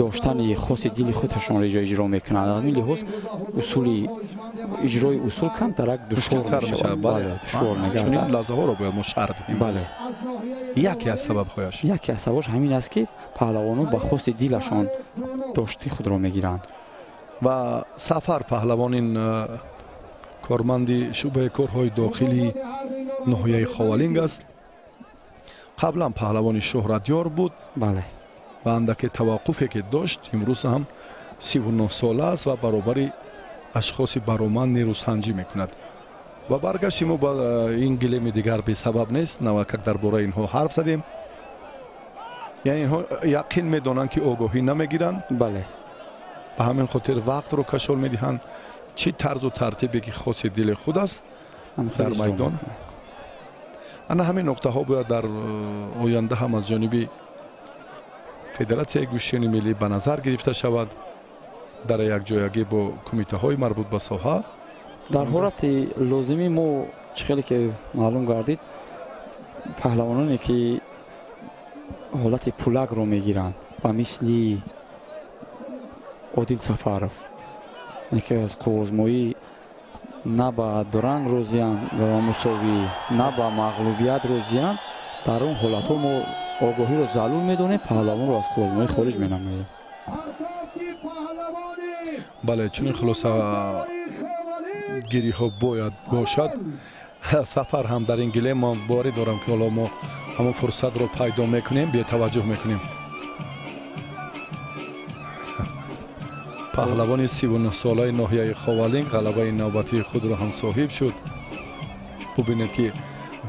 доштани хоси дили худашонро иҷро мекунанд. Аз ин лиҳоз усули иҷрои усул камтарак душвор мешавад. Бале, душвор мегардад. Чунин лаҳзаҳоро бояд мо шарҳ диҳем. Бале, яке аз сабабҳояш, яке аз сабабҳояш ҳамин аст, ки паҳлавонон ба хости дилашон дошти худро мегиранд. Ва Сафар паҳлавон ин корманди шӯъбаи корҳои дохилии ноҳияи Ховалинг аст. Қаблан паҳлавони шӯҳратёр буд. Бале, ва андаке таваққуфе ки дошт, имрӯз ҳам 39 сола аст ва баробари ашхоси бароманд нерӯсанҷӣ мекунад. Ва баргашти мо ба ин гилеми дигар бесабаб нест. Навакак дар бораи инҳо ҳарф задем. Яъне инҳо яқин медонанд, ки огоҳӣ намегиранд. Бале, ба ҳамин хотир вақтро кашол медиҳанд. Чӣ тарзу тартибе ки хоси дили худ аст дар майдон. Ана ҳамин нуқтаҳо бояд дар оянда ҳам аз ҷониби федератсияи гӯштини миллӣ ба назар гирифта шавад дар якҷоягӣ бо кумитаҳои марбут ба соҳа. Дар ҳолати лозимӣ мо чӣ хеле ки маълум гардид, паҳлавононе ки ҳолати пулакро мегиранд ба мисли Одил Сафаров, яке аз қуввозмоӣ На ба дуранг розиянд, ба мусовӣ, на ба мағлубият розиянд. Дар он ҳолатҳо мо огоҳиро зарур медонем, паҳлавонро аз қувваозмоӣ хориҷ менамоем. Бале, чунин хулоса гириҳо бояд бошад. Сафар ҳам дар ин гилем ман боварӣ дорам, ки ҳоло мо ҳамон фурсатро пайдо мекунем, бетаваҷҷӯҳ мекунем. Паҳлавони 39-солаи ноҳияи Ховалинг ғалабаи навбатии худро ҳам соҳиб шуд. Бубинед, ки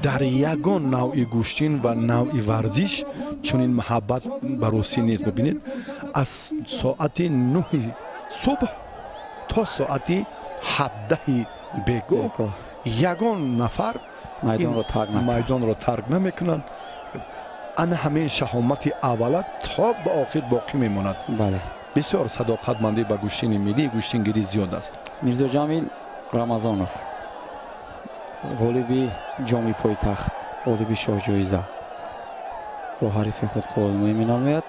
дар ягон навъи гӯштин ва навъи варзиш чунин муҳаббат ба русӣ нест. Бубинед, аз соати 9 субҳ то соати 17 бегоҳ ягон нафар майдонро тарк намекунанд. Ана ҳамин шаҳомати аввала то ба охир боқӣ мемонад. Бисёр садоқатмандӣ ба гӯштини миллии гӯштингирӣ зиёд аст. Мирзоҷамил Рамазонов, ғолиби ҷоми пойтахт, ғолиби шоҳҷоиза, бо ҳарифи худ қувваозмоӣ менамояд.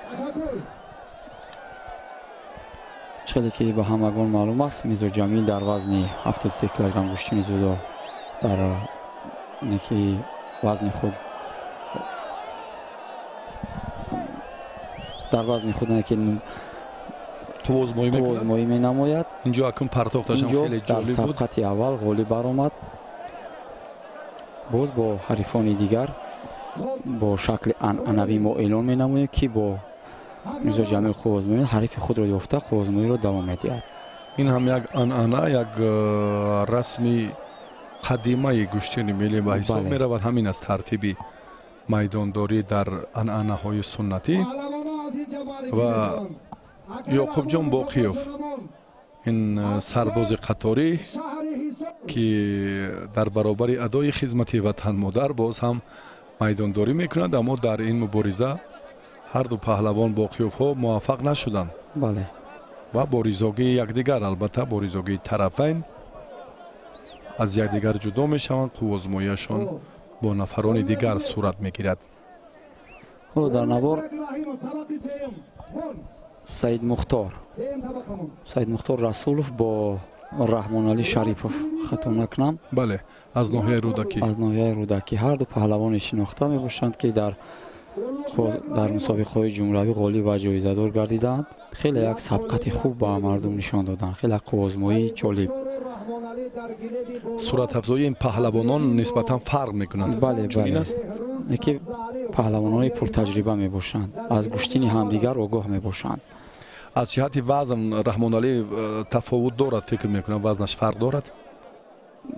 Хеле ки ба ҳамагон маълум аст, Мирзоҷамил дар вазни 73 килограмм гӯштини зудо дар неки вазни худ дар вазни худ неки қувваозмоӣ менамояд. Инҷо акун партофташам хеле ҷолиб буд. Дар сабқати аввал ғолиб баромад. Боз бо ҳарифони дигар бо шакли анъанавӣ мо эълон менамоем, ки бо Мирзоҷамил қувваозмоӣ ҳарифи худро ёфта қувваозмоиро давом медиҳад. Ин ҳам як анъана, як расми қадимаи гӯштини миллӣ ба ҳисоб меравад. Ҳамин аст тартиби майдондорӣ дар анъанаҳои суннатӣ. Ва Ёқубҷон Боқиёв, ин сарбози қаторӣ, ки дар баробари адои хизмати ватанмодар боз ҳам майдондорӣ мекунад, аммо дар ин мубориза ҳарду паҳлавон Боқиёвҳо муваффақ нашуданд. Ва бо ризогии якдигар, албатта бо ризогии тарафайн аз якдигар ҷудо мешаванд. Қувваозмоияшон бо нафарони дигар сурат мегирад. Дар навор Саидмухтор Расулов бо Раҳмоналӣ Шарипов, хато накунам. Бале, аз ноҳияи Рӯдакӣ. Аз ноҳияи Рӯдакӣ ҳарду паҳлавони шинохта мебошанд, ки дар мусобиқаҳои ҷумҳуриявӣ ғолиб ва ҷоизадор гардидаанд. Хеле як сабқати хуб ба мардум нишон доданд, хеле як қувваозмоии ҷолиб. Суратафзоии ин паҳлавонон нисбатан фарқ мекунад. Бале, бале, ки паҳлавонони пуртаҷриба мебошанд, аз гӯштини ҳамдигар огоҳ мебошанд. Аз ҷиҳати вазн Раҳмоналӣ тафовут дорад, фикр мекунам, вазнаш фарқ дорад?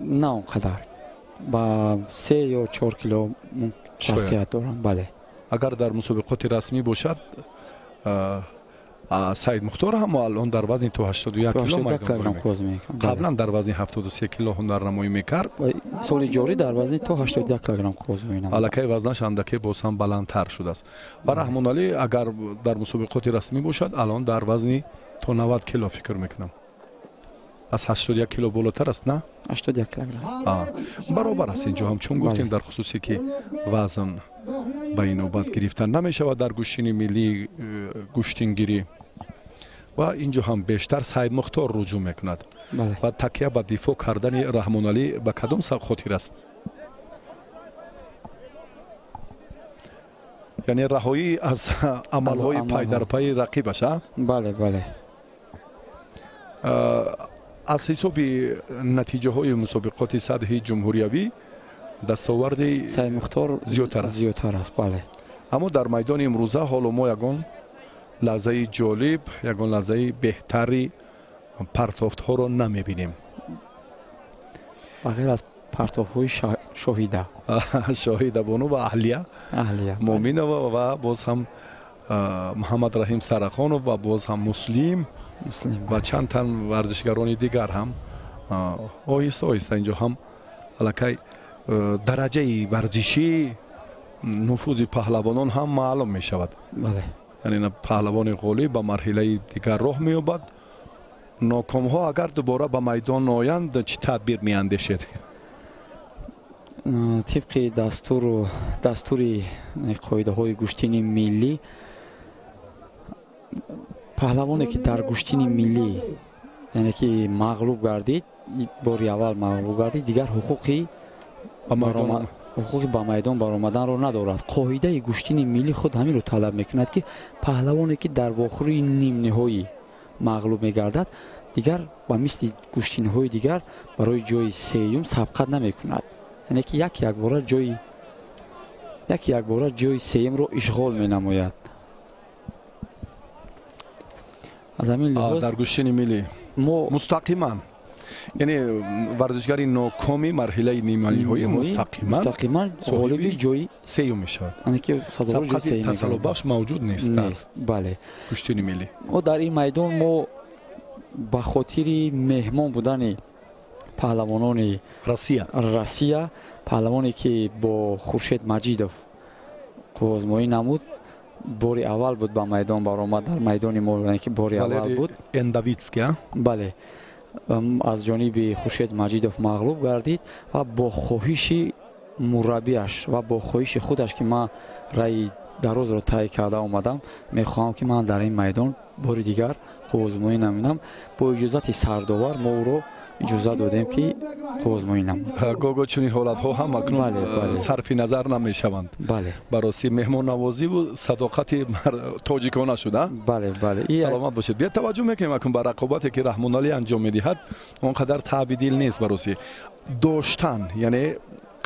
На он қадар, ба 3 ё 4 кило фарқият доранд. Бале, агар дар мусобиқоти расмӣ бошад, Саидмухтор ҳам алон дар вазни то 81 кило майдон мекард. Қаблан дар вазни 73 кило ҳунарнамоӣ мекард. Соли ҷорӣ дар вазни то 81 килограмм қувваозмоӣ менамояд. Аллакай вазнаш андаке боз ҳам баландтар шудааст. Ва Раҳмоналӣ агар дар мусобиқоти расмӣ бошад, алон дар вазни то 90 кило фикр мекунам. Аз 81 кило болотар аст, на? 81 килограмм. Баробар аст инҷо ҳам, чун гуфтем дар хусусе ки вазн ба ин навбат гирифта намешавад дар гӯштини миллии гӯштингирӣ. Ва инҷо ҳам бештар Саидмухтор руҷӯъ мекунад. Ва такя ба дифоъ кардани Раҳмоналӣ ба кадом хотир аст? Яъне раҳоӣ аз амалҳои пайдарпайи рақибаш, а? Бале, бале. Аз ҳисоби натиҷаҳои мусобиқоти сатҳи ҷумҳуриявӣ дастоварди Саидмухтор зиёдтар аст. Зиёдтар аст, бале. Аммо дар майдони имрӯза ҳоло мо ягон лаҳзаи ҷолиб, ягон лаҳзаи беҳтари партофтҳоро намебинем. Ба ғайр аз партофтҳои Шоҳида. Шоҳида бону ва Аҳлия Муъминова ва боз ҳам Муҳаммадраҳим Сарахонов ва боз ҳам Муслим ва чанд тан варзишгарони дигар ҳам оҳиста оҳиста инҷо ҳам аллакай дараҷаи варзишӣ нуфузи паҳлавонон ҳам маълум мешавад. Яъне паҳлавони ғолиб ба марҳилаи дигар роҳ меёбад. Нокомҳо агар дубора ба майдон оянд, чӣ тадбир меандешед? Тибқи дастури қоидаҳои гӯштини миллӣ, паҳлавоне ки дар гӯштини миллӣ яъне ки мағлуб гардид, бори аввал мағлуб гардид, дигар ҳуқуқи ба майдон баромаданро надорад. Қоидаи гӯштини миллӣ худ ҳаминро талаб мекунад, ки паҳлавоне ки дар вохӯрии нимниҳоӣ мағлуб мегардад, дигар ба мисли гӯштинҳои дигар барои ҷои сеюм сабқат намекунад. Яъне ки як якбора ҷои сеюмро ишғол менамояд. Аз ҳамин лиҳоз дар гӯштини миллӣ мо мустақиман, яъне варзишгари нокоми марҳилаи нимниҳоӣ мустақиман ғолиби ҷои сеюм мешавад. Яъне ки сабқати тасаллобахш мавҷуд нест. Бале, гӯштини миллӣ. Мо дар ин майдон мо ба хотири меҳмон будани паҳлавонони Россия, паҳлавоне ки бо Хуршед Маҷидов қувваозмоӣ намуд, бори аввал буд ба майдон баромад, дар майдони мо, яъне ки бори аввал буд. Эндавитский, бале, аз ҷониби Хуршед Маҷидов мағлуб гардид ва бо хоҳиши мураббиаш ва бо хоҳиши худаш, ки ман раи дарозро тай карда омадам, мехоҳам ки ман дар ин майдон бори дигар қувваозмоӣ намудам, бо иҷозати сардовар мо ӯро иҷозат додем, ки қувваозмоӣ намуд. Гоҳ-гоҳ чунин ҳолатҳо ҳам акнун сарфи назар намешаванд. Бале, ба ростӣ меҳмоннавозиву садоқати тоҷикона шуда. Бале, бале, саломат бошед. Биё таваҷҷӯҳ мекунем акнун ба рақобате ки Раҳмоналӣ анҷом медиҳад, он қадар таъби дил нест. Ба ростӣ доштан, яъне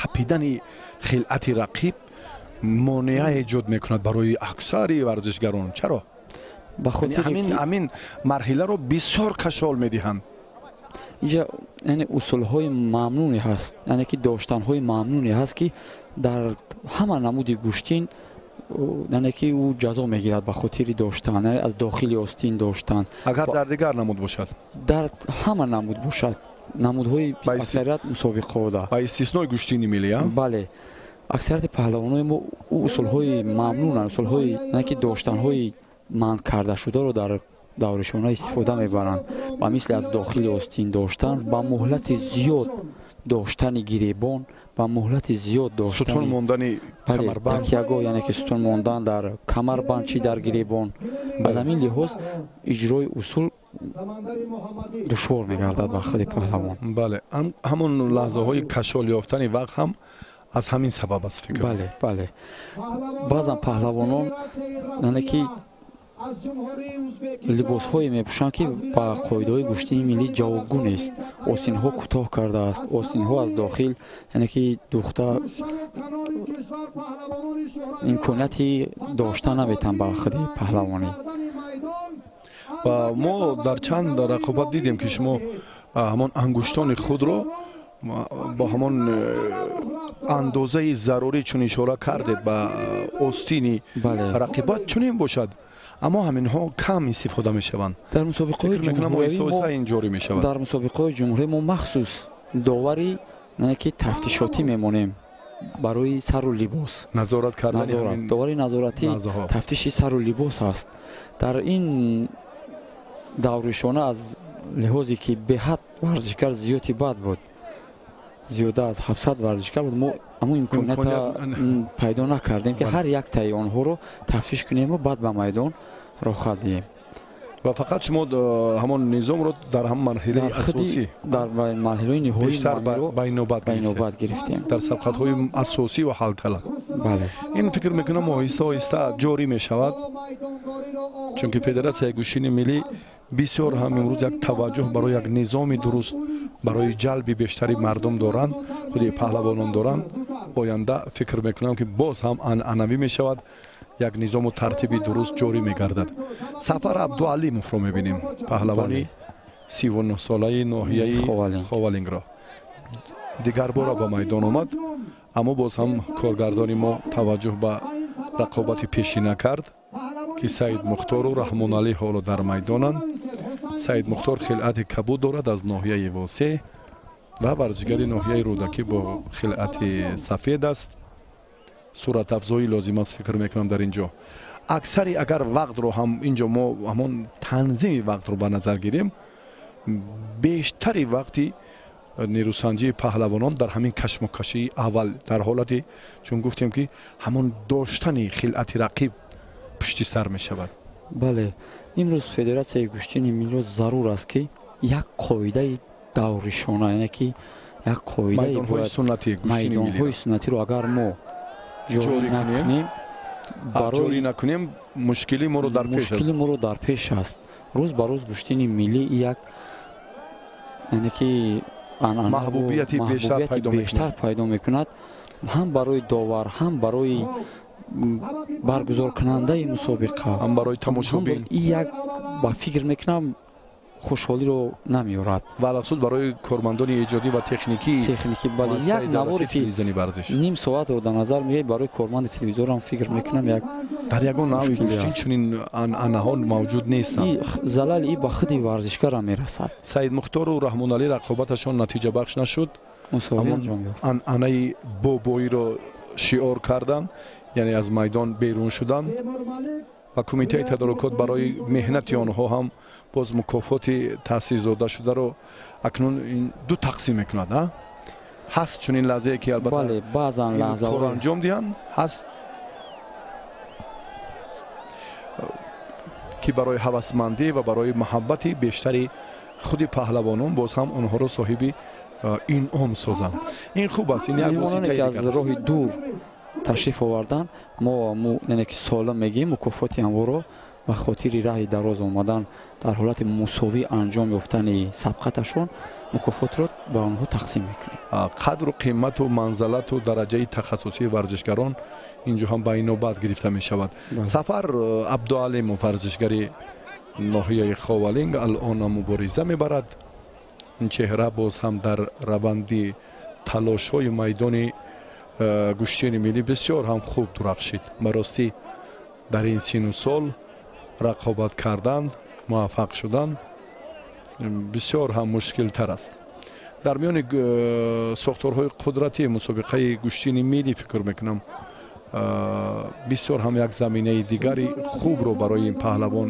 қапидани хилъати рақиб монеа эҷод мекунад барои аксари варзишгарон. Чаро? Ҳамин марҳиларо бисёр кашол медиҳанд. Инҷа яъне усулҳои мамнуне ҳаст, яъне ки доштанҳои мамнуне ҳаст, ки дар ҳама намуди гӯштин, яъне ки ӯ ҷазо мегирад ба хотири доштан, яъне аз дохили остин доштан. Агар дар дигар намуд бошад, дар ҳама намуд бошад, намудҳои аксарият мусобиқаода, ба истиснои гӯштини миллӣ. Бале, аксарияти паҳлавонои мо усулҳои мамнунанд, усулҳои яъне ки доштанҳои манъ кардашударо дар давришона истифода мебаранд, ба мисли аз дохили остин доштан, ба муҳлати зиёд доштани гиребон, ба муҳлати зиёд доштани сутун мондани камарбанд, такягоҳ, яъне ки сутун мондан дар камарбанд чи дар гиребон. Аз ҳамин лиҳоз иҷрои усул душвор мегардад ба худи паҳлавон. Бале, ҳамон лаҳзаҳои кашол ёфтани вақт ҳам аз ҳамин сабаб аст, фикр. Бале, бале, баъзан паҳлавонон яъне ки либосҳое мепӯшанд, ки ба қоидаҳои гӯштини миллӣ ҷавобгӯ нест. Остинҳо кӯтоҳ кардааст, остинҳо аз дохил, яъне ки духта имконияти дошта наметан ба худи паҳлавонӣ. Ва мо дар чанд рақобат дидем, ки шумо ҳамон ангуштони худро бо ҳамон андозаи зарурӣ, чун ишора кардед ба остини рақибат, чунин бошад, аммо ҳаминҳо кам истифода мешаванд. Дар мусобиқаҳои ҷумҳуриявӣ ҷорӣ мешавад. Дар мусобиқаҳои ҷумҳурӣ мо махсус довари ки тафтишотӣ мемонем барои сару либос. Назорат кардан, довари назоратӣ тафтиши сару либос аст. Дар ин давришона аз лиҳозе ки беҳад варзишгар зиёди бад буд, зиёда аз 700 варзишгар буд, мо ҳамун имконията пайдо накардем, ки ҳар яктаи онҳоро тафтиш кунему баъд ба майдон роҳхат диҳем. Ва фақат шумо ҳамон низомро дар ҳамон марҳилаи асосӣ, дар марҳилаи ниҳоӣ бештар ба инобат гирифтем, дар сабқатҳои асосӣ ва ҳалталаб. Бале, ин фикр мекунам оҳиста оҳиста ҷорӣ мешавад, чунки федератсияи гӯштини миллӣ бисёр ҳам имрӯз як таваҷҷӯҳ барои як низоми дуруст барои ҷалби бештари мардум доранд, худи паҳлавонон доранд. Оянда фикр мекунам, ки боз ҳам анъанавӣ мешавад, як низому тартиби дуруст ҷорӣ мегардад. Сафар Абдуалимовро мебинем, паҳлавони 39-солаи ноҳияи Ховалингро. Дигарбора ба майдон омад, аммо боз ҳам коргардони мо таваҷҷӯҳ ба рақобати пешина кард, ки Саид Мухтору Раҳмоналӣ ҳоло дар майдонанд. Саид Мухтор хилъати кабуд дорад аз ноҳияи Восеъ ва варзишгари ноҳияи Рӯдакӣ бо хилъати сафед аст. Суратафзоӣ лозим аст, фикр мекунам, дар ин ҷо. Аксари агар вақтро ҳам инҷо мо ҳамон танзими вақтро ба назар гирем, бештари вақти нерӯсанҷии паҳлавонон дар ҳамин кашмокашии аввал, дар ҳолати чун гуфтем, ки ҳамон доштани хилъати рақиб пушти сар мешавад. Бале, имрӯз федератсияи гӯштини миллиро зарур аст, ки як қоидаи давришона, яъне ки як қоидаи майдонҳои суннатиро агар мо ҷорӣ накунем, ҷорӣ накунем, мушкили моро дар пеш аст. Мушкили моро дар пеш аст. Рӯз ба рӯз гӯштини миллӣ як, яъне ки маҳбубияти бештар пайдо мекунад, ҳам барои довар, ҳам барои баргузоркунандаи мусобиқа, ҳам барои тамошобин. Як ба фикр мекунам хушҳолиро намеорад. Ва алахусус барои кормандони эҷодӣ ва техникӣ. Бале, як наворе ки ним соатро дар назар мегиред, барои корманди телевизорам фикр мекунам як дар ягон навъи гӯштин чунин анъанаҳо мавҷуд нестанд. Залали и ба худи варзишгарам мерасад. Саидмухтору Раҳмоналӣ рақобаташон натиҷабахш нашуд. Мусовӣ анҷом ёфт. Анъанаи бобоиро шиор карданд, яъне аз майдон берун шуданд ва кумитаи тадорукот барои меҳнати онҳо ҳам боз мукофоти таъсис дода шударо акнун ду тақсим мекунад. Ҳаст чунин лаҳзае ки албатта баъзан лаҳзаҳоро анҷом диҳанд, ҳаст ки барои ҳавасмандӣ ва барои муҳаббати бештари худи паҳлавонон боз ҳам онҳоро соҳиби инъом созанд. Ин хуб аст. Ин як воситаи ки аз роҳи дур ташриф овардан, мо яъне ки солим мегӯем мукофоти ҳамворо ба хотири раҳи дароз омадан дар ҳолати мусовӣ анҷом ёфтани сабқаташон мукофотро ба онҳо тақсим мекунем. Қадру қимату манзалату дараҷаи тахассусии варзишгарон инҷо ҳам ба инобат гирифта мешавад. Сафар Абдуалимов, варзишгари ноҳияи Ховалинг, алона мубориза мебарад. Ин чеҳра боз ҳам дар раванди талошҳои майдони гӯштини миллӣ бисёр ҳам хуб дурахшид. Ба ростӣ дар ин сину сол рақобат кардан, муваффақ шудан бисёр ҳам мушкилтар аст. Дар миёни сохторҳои қудрати мусобиқаи гӯштини миллӣ фикр мекунам бисёр ҳам як заминаи дигари хубро барои ин паҳлавон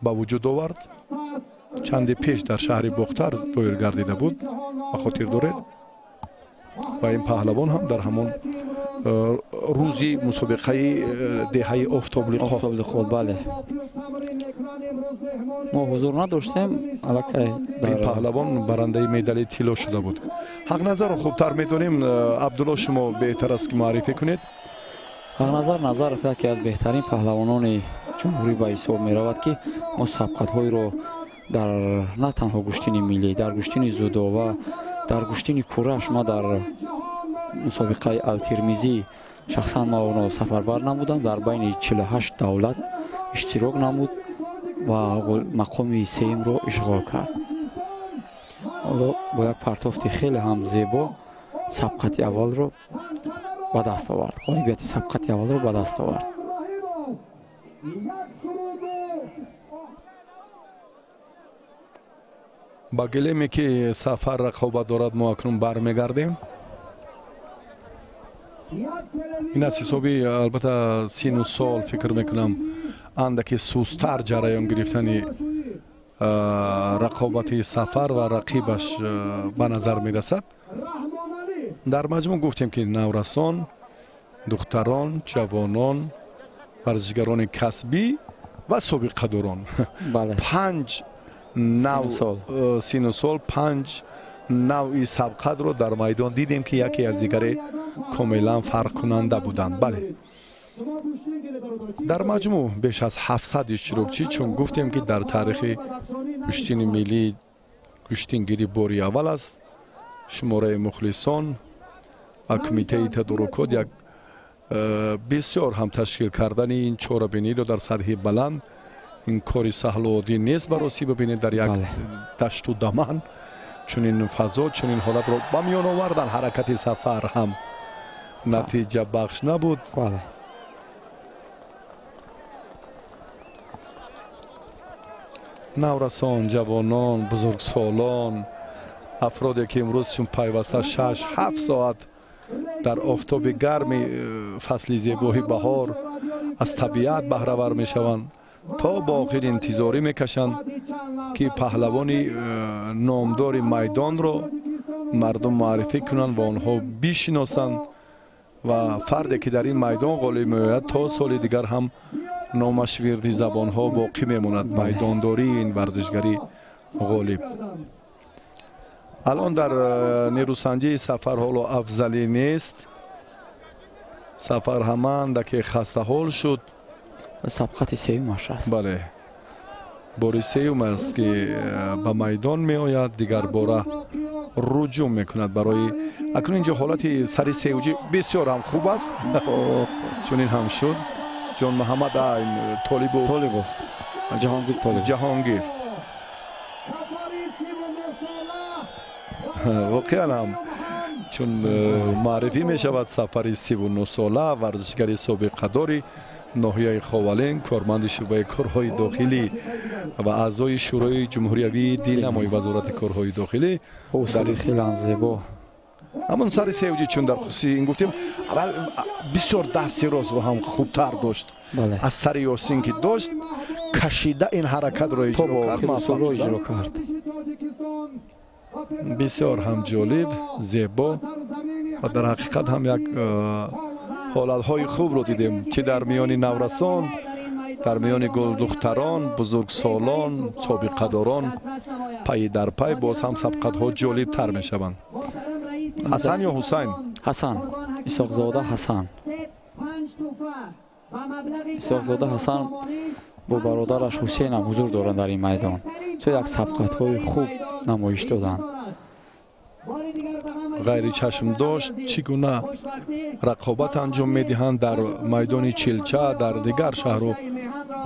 ба вуҷуд овард. Чанде пеш дар шаҳри Бохтар доир гардида буд, ба хотир доред, ва ин паҳлавон ҳам дар ҳамон рӯзи мусобиқаи деҳаи Офтоблиқо. Офтоблиқо, бале. Мо ҳузур надоштем, аллакай ин паҳлавон барандаи медали тилло шуда буд. Ҳақназарро хубтар медонем. Абдулло, шумо беҳтар аст ки муаррифӣ кунед. Ҳақназар Назаров яке аз беҳтарин паҳлавонони ҷумҳурӣ ба ҳисоб меравад, ки мо сабқатҳоеро дар на танҳо гӯштини миллӣ, дар гӯштини зудова, дар гӯштини кураш, ма дар мусобиқаи Алтирмизӣ шахсан ма онро сафарбар намудам, дар байни 48 давлат иштирок намуд ва мақоми сеюмро ишғол кард. Ҳоло бо як партофти хеле ҳам зебо сабқати аввалро ба даст овард, ғолибияти сабқати аввалро ба даст овард. Ба гилеме ки Сафар рақобат дорад, мо акнун бармегардем. Ин аз ҳисоби албатта сину сол фикр мекунам андаки сустар ҷараён гирифтани рақобати Сафар ва рақибаш ба назар мерасад. Дар маҷмӯъ гуфтем ки наврасон, духтарон, ҷавонон, варзишгарони касбӣ ва собиқадорон, панҷ нав сину сол, панҷ навъи сабқатро дар майдон дидем ки яке аз дигаре комилан фарқкунанда буданд. Бале, дар маҷмӯъ беш аз 700 иштирокчӣ, чун гуфтем ки дар таърихи гӯштини миллӣ гӯштингирӣ бори аввал аст. Шумораи мухлисон ва кумитаи тадорукот як бисёр ҳам ташкил кардани ин чорабиниро дар сатҳи баланд, ин кори саҳлу оддӣ нест. Ба ростӣ бибинед, дар як дашту даман чунин фазо, чунин ҳолатро ба миён овардан. Ҳаракати Сафар ҳам натиҷабахш набуд. Наврасон, ҷавонон, бузургсолон, афроде ки имрӯз чун пайваста 6-7 соат дар офтоби гарми фасли зебои баҳор аз табиат баҳравар мешаванд, то ба охир интизорӣ мекашанд ки паҳлавони номдори майдонро мардум муаррифӣ кунанд ва онҳо бишиносанд ва фарде ки дар ин майдон ғолиб меояд то соли дигар ҳам номаш вирди забонҳо боқӣ мемонад. Майдондории ин варзишгари ғолиб. Алон дар нерӯсанҷии Сафар ҳоло афзалӣ нест. Сафар ҳаманда ки хастаҳол шуд. Сабқати сеюмаш аст. Бале, бори сеюм аст ки ба майдон меояд, дигар бора руҷӯъ мекунад барои акнун инҷо ҳолати сари сеюҷӣ бисёр ҳам хуб аст. Чунин ҳам шуд. Ҷон Муҳаммад Толибов, Толибов, Ҷаҳонгир Толибов, Ҷаҳонгир. Воқеан ҳам чун маърифӣ мешавад Сафари 39сола, варзишгари собиқадори ноҳияи Ховалинг, корманди шӯъбаи корҳои дохилӣ ва аъзои Шӯрои ҷумҳуриявии динамои Вазорати корҳои дохилӣ. Усули хеле зебо. Ҳамон сари сеюҷӣ чун дар хусуси ин гуфтем, аввал бисёр дасти ростро ҳам хубтар дошт аз сари Ёсин ки дошт, кашида ин ҳаракатро иҷро кард. Бисёр ҳам ҷолиб, зебо ва дар ҳақиқат ҳам як ҳолатҳои хубро дидем, чӣ дар миёни наврасон, дар миёни гулдухтарон, бузургсолон, собиқадорон пайи дар пай боз ҳам сабқатҳо ҷолибтар мешаванд. Ҳасан ё Ҳусайн? Ҳасан, Исоқзода Ҳасан. Исоқзода Ҳасан бо бародараш Ҳусейн ҳам ҳузур доранд дар ин майдон. Чун як сабқатҳои хуб намоиш доданд. Ғайри чашм дошт чӣ гуна рақобат анҷом медиҳанд дар майдони Чилча, дар дигар шаҳру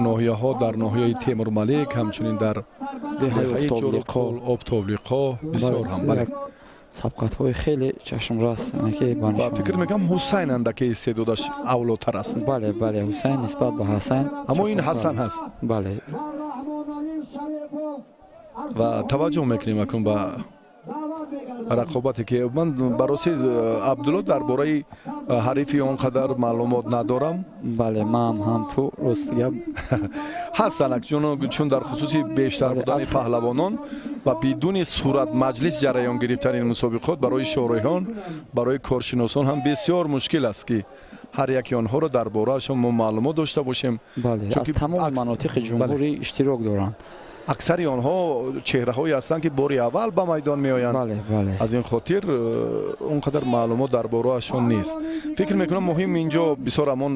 ноҳияҳо, дар ноҳияи Темурмалик, ҳамчунин дар деҳаи Чоруқол, Обтоблиқо. Бисёр ҳам бале, сабқатҳои хеле чашмрас. Ва фикр мекунам Ҳусайн андаке истеъдодаш авлотар аст. Бале, бале, Ҳусайн нисбат ба Ҳасан, аммо ин Ҳасан ҳаст. Бале. Ва таваҷҷӯҳ мекунем акнун ба рақобате ки ман бароси Абдулло дар бораи ҳарифи он қадар маълумот надорам. Бале, ман ҳам ту рост гап ҳастанд, чун дар хусуси бештар будани паҳлавонон ва бидуни сурат маҷлис ҷараён гирифтани ин мусобиқот барои шореҳон, барои коршиносон ҳам бисёр мушкил аст ки ҳар яки онҳоро дар бораашон мо маълумот дошта бошем. Бале, аз тамоми манотиқи ҷумҳурӣ иштирок доранд. Аксари онҳо чеҳраҳое ҳастанд ки бори аввал ба майдон меоянд. Аз ин хотир он қадар маълумот дар бораашон нест. Фикр мекунам муҳим инҷо бисёр ҳамон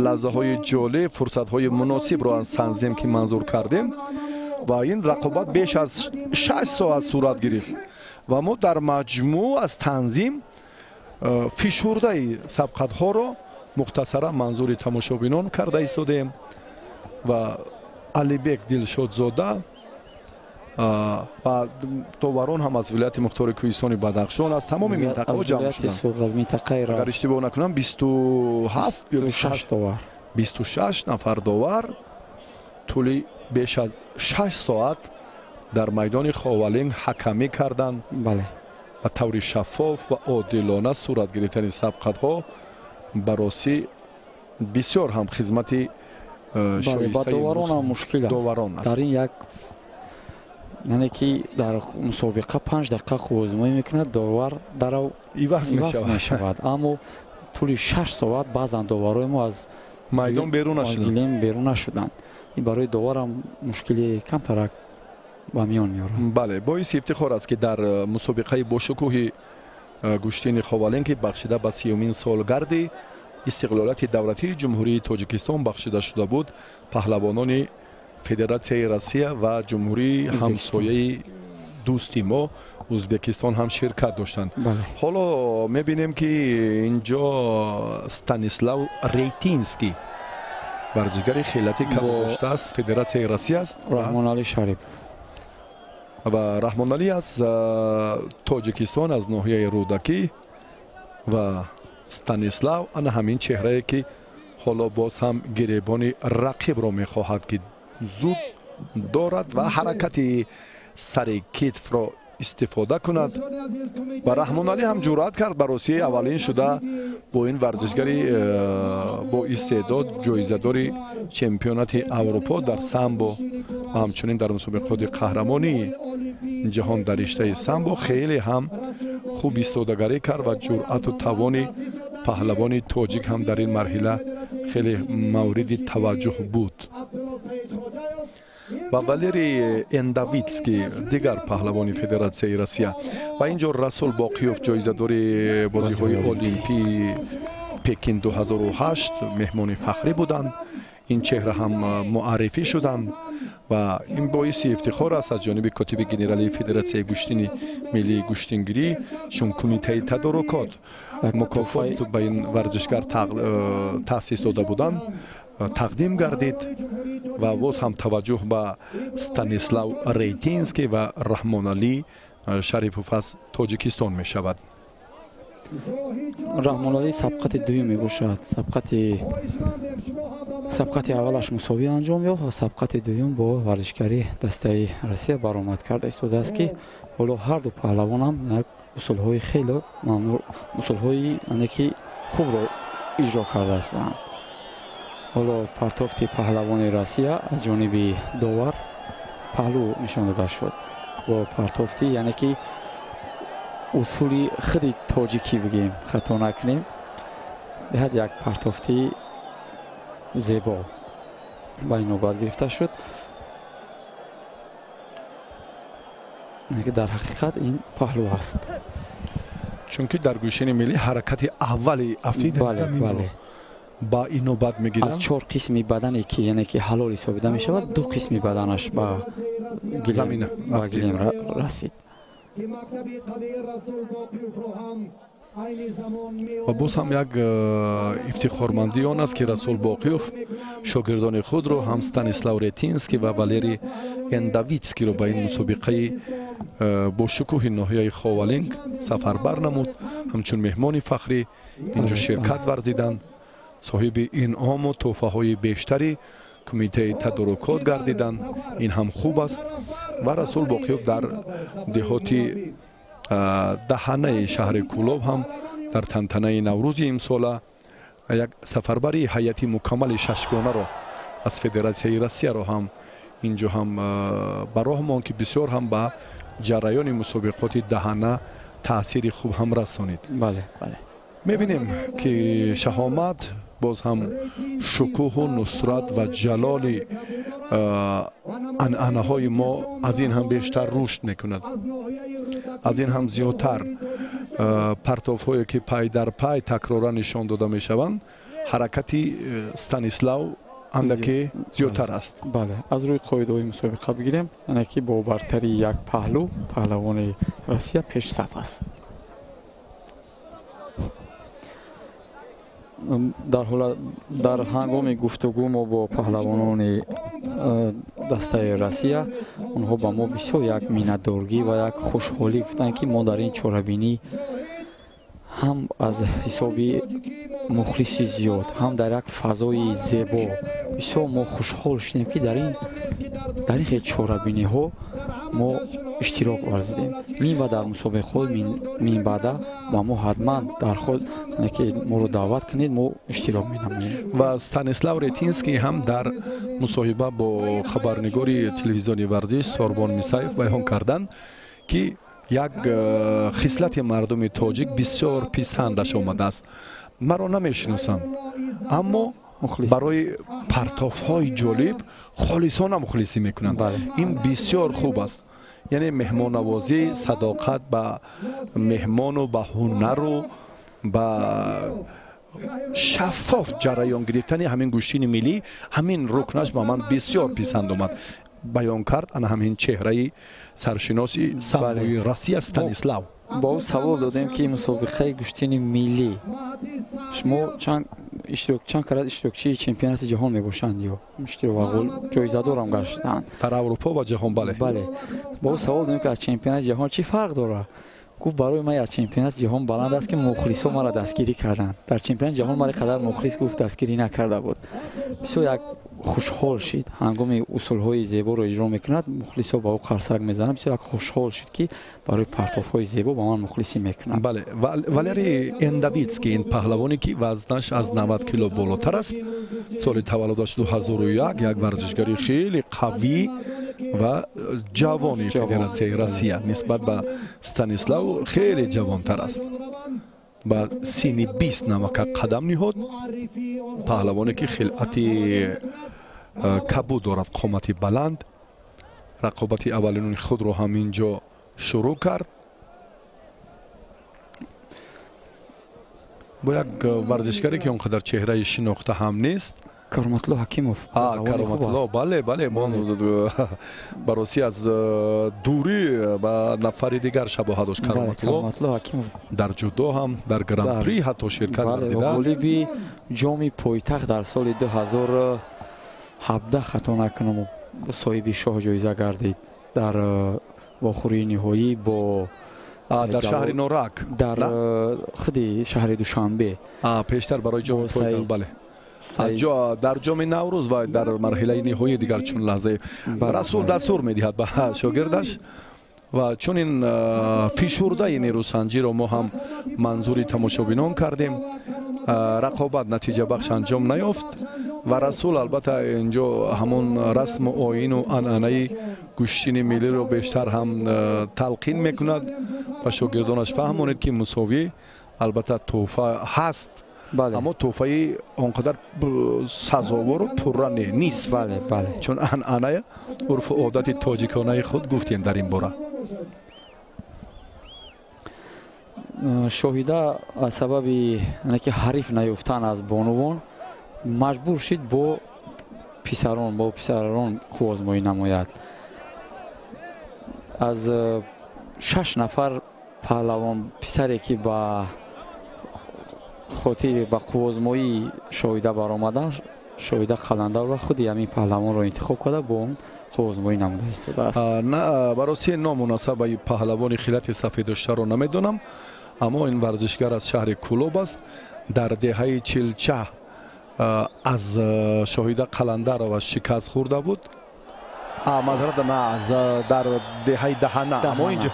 лаҳзаҳои ҷолиб, фурсатҳои муносибро аз танзим ки манзур кардем ва ин рақобат беш аз 6 соат сурат гирифт ва мо дар маҷмӯъ аз танзим фишурдаи сабқатҳоро мухтасаран манзури тамошобинон карда истодаем ва Алибек Дилшодзода ва доварон ҳам аз вилояти мухтори Кӯҳистони Бадахшон аз тамоми минтақаҳо ҷамъ шуданд. Агар иштибоҳ накунам 27 ё 26 нафар довар тӯли беш аз 6 соат дар майдони Ховалинг ҳакамӣ карданд. Ба таври шаффоф ва одилона сурат гирифтани сабқатҳо баросӣ бисёр ҳам хизмати ба доварон ҳам мушкил аст. Дар ин як, яъне ки дар мусобиқа 5 дақиқа қувваозмоӣ мекунад, довар дарав иваз мешавад. Аммо тӯли 6 соат баъзан доварои мо аз майдон берун нашуданд. Ин барои доварам мушкили камтарак ба миён меорад. Бале, боиси ифтихор аст ки дар мусобиқаи бошукӯҳи гӯштини Ховалинг ки бахшида ба 30-умин солгарди истиқлолияти давлатии Ҷумҳурии Тоҷикистон бахшида шуда буд, паҳлавонони Федератсияи Россия ва ҷумҳурии ҳамсояи дӯсти мо Ӯзбекистон ҳам ширкат доштанд. Ҳоло мебинем ки инҷо Станислав Рейтинский варзишгари хелати кабудошта аст, Федератсияи Россия аст. Раҳмоналӣ Шарипов ва Раҳмоналӣ аз Тоҷикистон, аз ноҳияи Рӯдакӣ ва Станислав ана ҳамин чеҳрае ки ҳоло боз ҳам гиребони рақибро мехоҳад ки зуд дорад ва ҳаракати сари китфро истифода кунад. Ва Раҳмоналӣ ҳам ҷуръат кард ба Русия аввалин шуда бо ин варзишгари бо истеъдод ҷоизадори чемпионати Аврупо дар самбо ва ҳамчунин дар мусобиқоти қаҳрамонии ҷаҳон дар риштаи самбо хеле ҳам хуб истодагарӣ кард ва ҷуръату тавони паҳлавони тоҷик ҳам дар ин марҳила хеле мавриди таваҷҷӯҳ буд. Ва Валерий Эндавитский, дигар паҳлавони Федератсияи Россия. Ва ин ҷо Расул Боқиёв, ҷоизадори бозиҳои Олимпии Пекин 2008, меҳмони фахрӣ буданд. Ин чеҳра ҳам муаррифӣ шуданд ва ин боиси ифтихор аст аз ҷониби котиби генералии Федератсияи гӯштини миллии гӯштингирӣ, чун кумитаи тадорукот мукофот ба ин варзишгар таъсис дода буданд, тақдим гардид. Ва боз ҳам таваҷҷӯҳ ба Станислав Рейтинский ва Раҳмоналӣ Шарипов аз Тоҷикистон мешавад. Раҳмоналӣ сабқати дуюм мебошад. Сабқати аввалаш мусовӣ анҷом ёфт ва сабқати дуюм бо варзишгари дастаи Россия баромад карда истодааст, ки ҳоло ҳар ду паҳлавонам усулҳои хеле усулҳои ки хубро иҷро карда истоданд. Ҳоло партофти паҳлавони Россия аз ҷониби довар паҳлӯ нишон дода шуд бо партофти, яъне ки усули худи тоҷикӣ бигем, хато накунем, беҳад як партофти зебо ба ин навбат гирифта шуд. Дар ҳақиқат ин паҳлӯ аст, чунки дар гӯшини миллӣ ҳаракати аввали афтидани заминро ба ин навбат мегиранд. Аз чор қисми бадане ки, яъне ки ҳалол ҳисобида мешавад, ду қисми баданаш ба гилем расид. Ва боз ҳам як ифтихормандии он аст, ки Расул Боқиёв шогирдони худро ҳам Станислав Ретинский ва Валерий Эндавитскийро ба ин мусобиқаи бошукӯҳи ноҳияи Ховалинг сафарбар намуд. Ҳамчун меҳмони фахрӣ инҷо ширкат варзиданд, соҳиби инъому тӯҳфаҳои бештари кумитаи тадорукот гардиданд. Ин ҳам хуб аст. Ва Расул Боқиёв дар деҳоти даҳанаи шаҳри Кӯлоб ҳам дар тантанаи Наврӯзи имсола як сафарбари ҳайати мукаммали шашгонаро аз Федератсияи Россияро ҳам инҷо ҳам ба роҳ монд, ки бисёр ҳам ба ҷараёни мусобиқоти даҳана таъсири хуб ҳам расонид. Мебинем, ки шаҳомат, боз ҳам шукӯҳу нусрат ва ҷалоли анъанаҳои мо аз ин ҳам бештар рушд мекунад, аз ин ҳам зиёдтар партофҳое ки пай дар пай такрора нишон дода мешаванд, ҳаракати Станислав андаке зиёдтар аст. Бале, аз рӯи қоидаҳои мусобиқа бигирем, яъне ки бо бартарии як паҳлӯ паҳлавони Россия пешсаф аст. Дар ҳангоми гуфтугӯ мо бо паҳлавонони дастаи Россия, онҳо ба мо бисёр як миннатдоргӣ ва як хушҳолӣ гуфтанд, ки мо дар ин чорабинӣ ҳам аз ҳисоби мухлиси зиёд, ҳам дар як фазои зебо бисёр мо хушҳол шудем, ки дар ин хел чорабиниҳо мо иштирок варзидем. Минбаъд дар мусобиқаҳои минбаъда ба мо ҳатман дархост, ки моро даъват кунед, мо иштирок менамоем. Ва Станислав Ретинский ҳам дар мусоҳиба бо хабарнигори телевизиони варзиш Сорбон Мисаев баён карданд, ки як хислати мардуми тоҷик бисёр писандаш омадааст. Маро намешиносанд, аммо барои партофҳои ҷолиб холисона мухлисӣ мекунанд. Ин бисёр хуб аст. Яъне меҳмоннавозӣ, садоқат ба меҳмону ба ҳунару ба шаффоф ҷараён гирифтани ҳамин гӯштини миллӣ, ҳамин рукнаш ба ман бисёр писанд омад, баён кард ана ҳамин чеҳраи саршиноси самбои Россия Станислав. Бо ӯ савол додем, ки мусобиқаи гӯштини миллӣ шумо чанд карат иштирокчии чемпионати ҷаҳон мебошанд ё ҷоизадорам гаштанд дар Аврупо ва ҷаҳон? Бале, бале. Бо ӯ савол додем, ки аз чемпионати ҷаҳон чӣ фарқ дорад? Гуфт, барои ман аз чемпионати ҷаҳон баланд аст, ки мухлисҳо маро дастгирӣ карданд. Дар чемпионати ҷаҳон мара қадар мухлис, гуфт, дастгирӣ накарда буд. Бисёр як хушҳол шид ҳангоми усулҳои зеборо иҷро мекунад, мухлисҳо ба ӯ қарсак мезананд. Бисёр як хушҳол шид, ки барои партофҳои зебо ба ман мухлисӣ мекунанд. Бале, Валерий Эндавитский, ин паҳлавоне ки вазнаш аз 90 кило болотар аст, соли таваллудаш 2001, як варзишгари хеле қавӣ ва ҷавони Федератсияи Россия нисбат ба Станислав хеле ҷавонтар аст. Ба синни 20 намака қадам ниҳод. Паҳлавоне ки хилъати кабуд дорад, қомати баланд. Рақобати аввалини худро ҳам инҷо шурӯъ кард бо як варзишгаре, ки он қадар чеҳраи шинохта ҳам нест. Кароматлло Ҳакимов. Кароматлло, бале, бале, мо баросӣ аз дурӣ ба нафари дигар шабоҳат дошт. Кароматлло Ҳакимов дар ҷудо ҳам, дар гран-при ҳатто ширкат варзидааст. Ғолиби ҷоми пойтахт дар соли 2017, хато накунам, соҳиби шоҳ ҷоиза гардид дар вохӯрии ниҳоӣ бо дар шаҳри Норак, дар худи шаҳри Душанбе. Пештар барои ҷоми пойтахт, бале, дар ҷоми Наврӯз ва дар марҳилаи ниҳоии дигар. Чун лаҳзаи Расул дастур медиҳад ба шогирдаш ва чунин фишурдаи нерӯсанҷиро мо ҳам манзури тамошобинон кардем. Рақобат натиҷабахш анҷом наёфт ва Расул албатта инҷо ҳамон расму оину анъанаи гӯштини миллиро бештар ҳам талқин мекунад ва шогирдонаш фаҳмонед, ки мусовӣ албатта тӯҳфа ҳаст, аммо тӯҳфаи он қадар сазовору пурра нест, чун анъана, урфу одати тоҷиконаи худ гуфтем дар ин бора. Шоҳида аз сабаби ки ҳариф наёфтан аз бонувон маҷбур шид бо писарон қуввозмоӣ намояд. Аз шаш нафар паҳлавон писаре, ки ба хотири ба қуввозмоии Шоҳида баромадан, Шоҳида Қаландарова худи ҳамин паҳлавонро интихоб карда, бо он қуввозмоӣ намуда истодааст. Бароси номунасабаи паҳлавони хилати сафеддоштаро намедонам, аммо ин варзишгар аз шаҳри Кӯлоб аст. Дар деҳаи Чилча аз Шоҳида Қаландарова шикаст хӯрда буд. Маъзарат, на, аз дар деҳаи Даҳана, аммо инҷо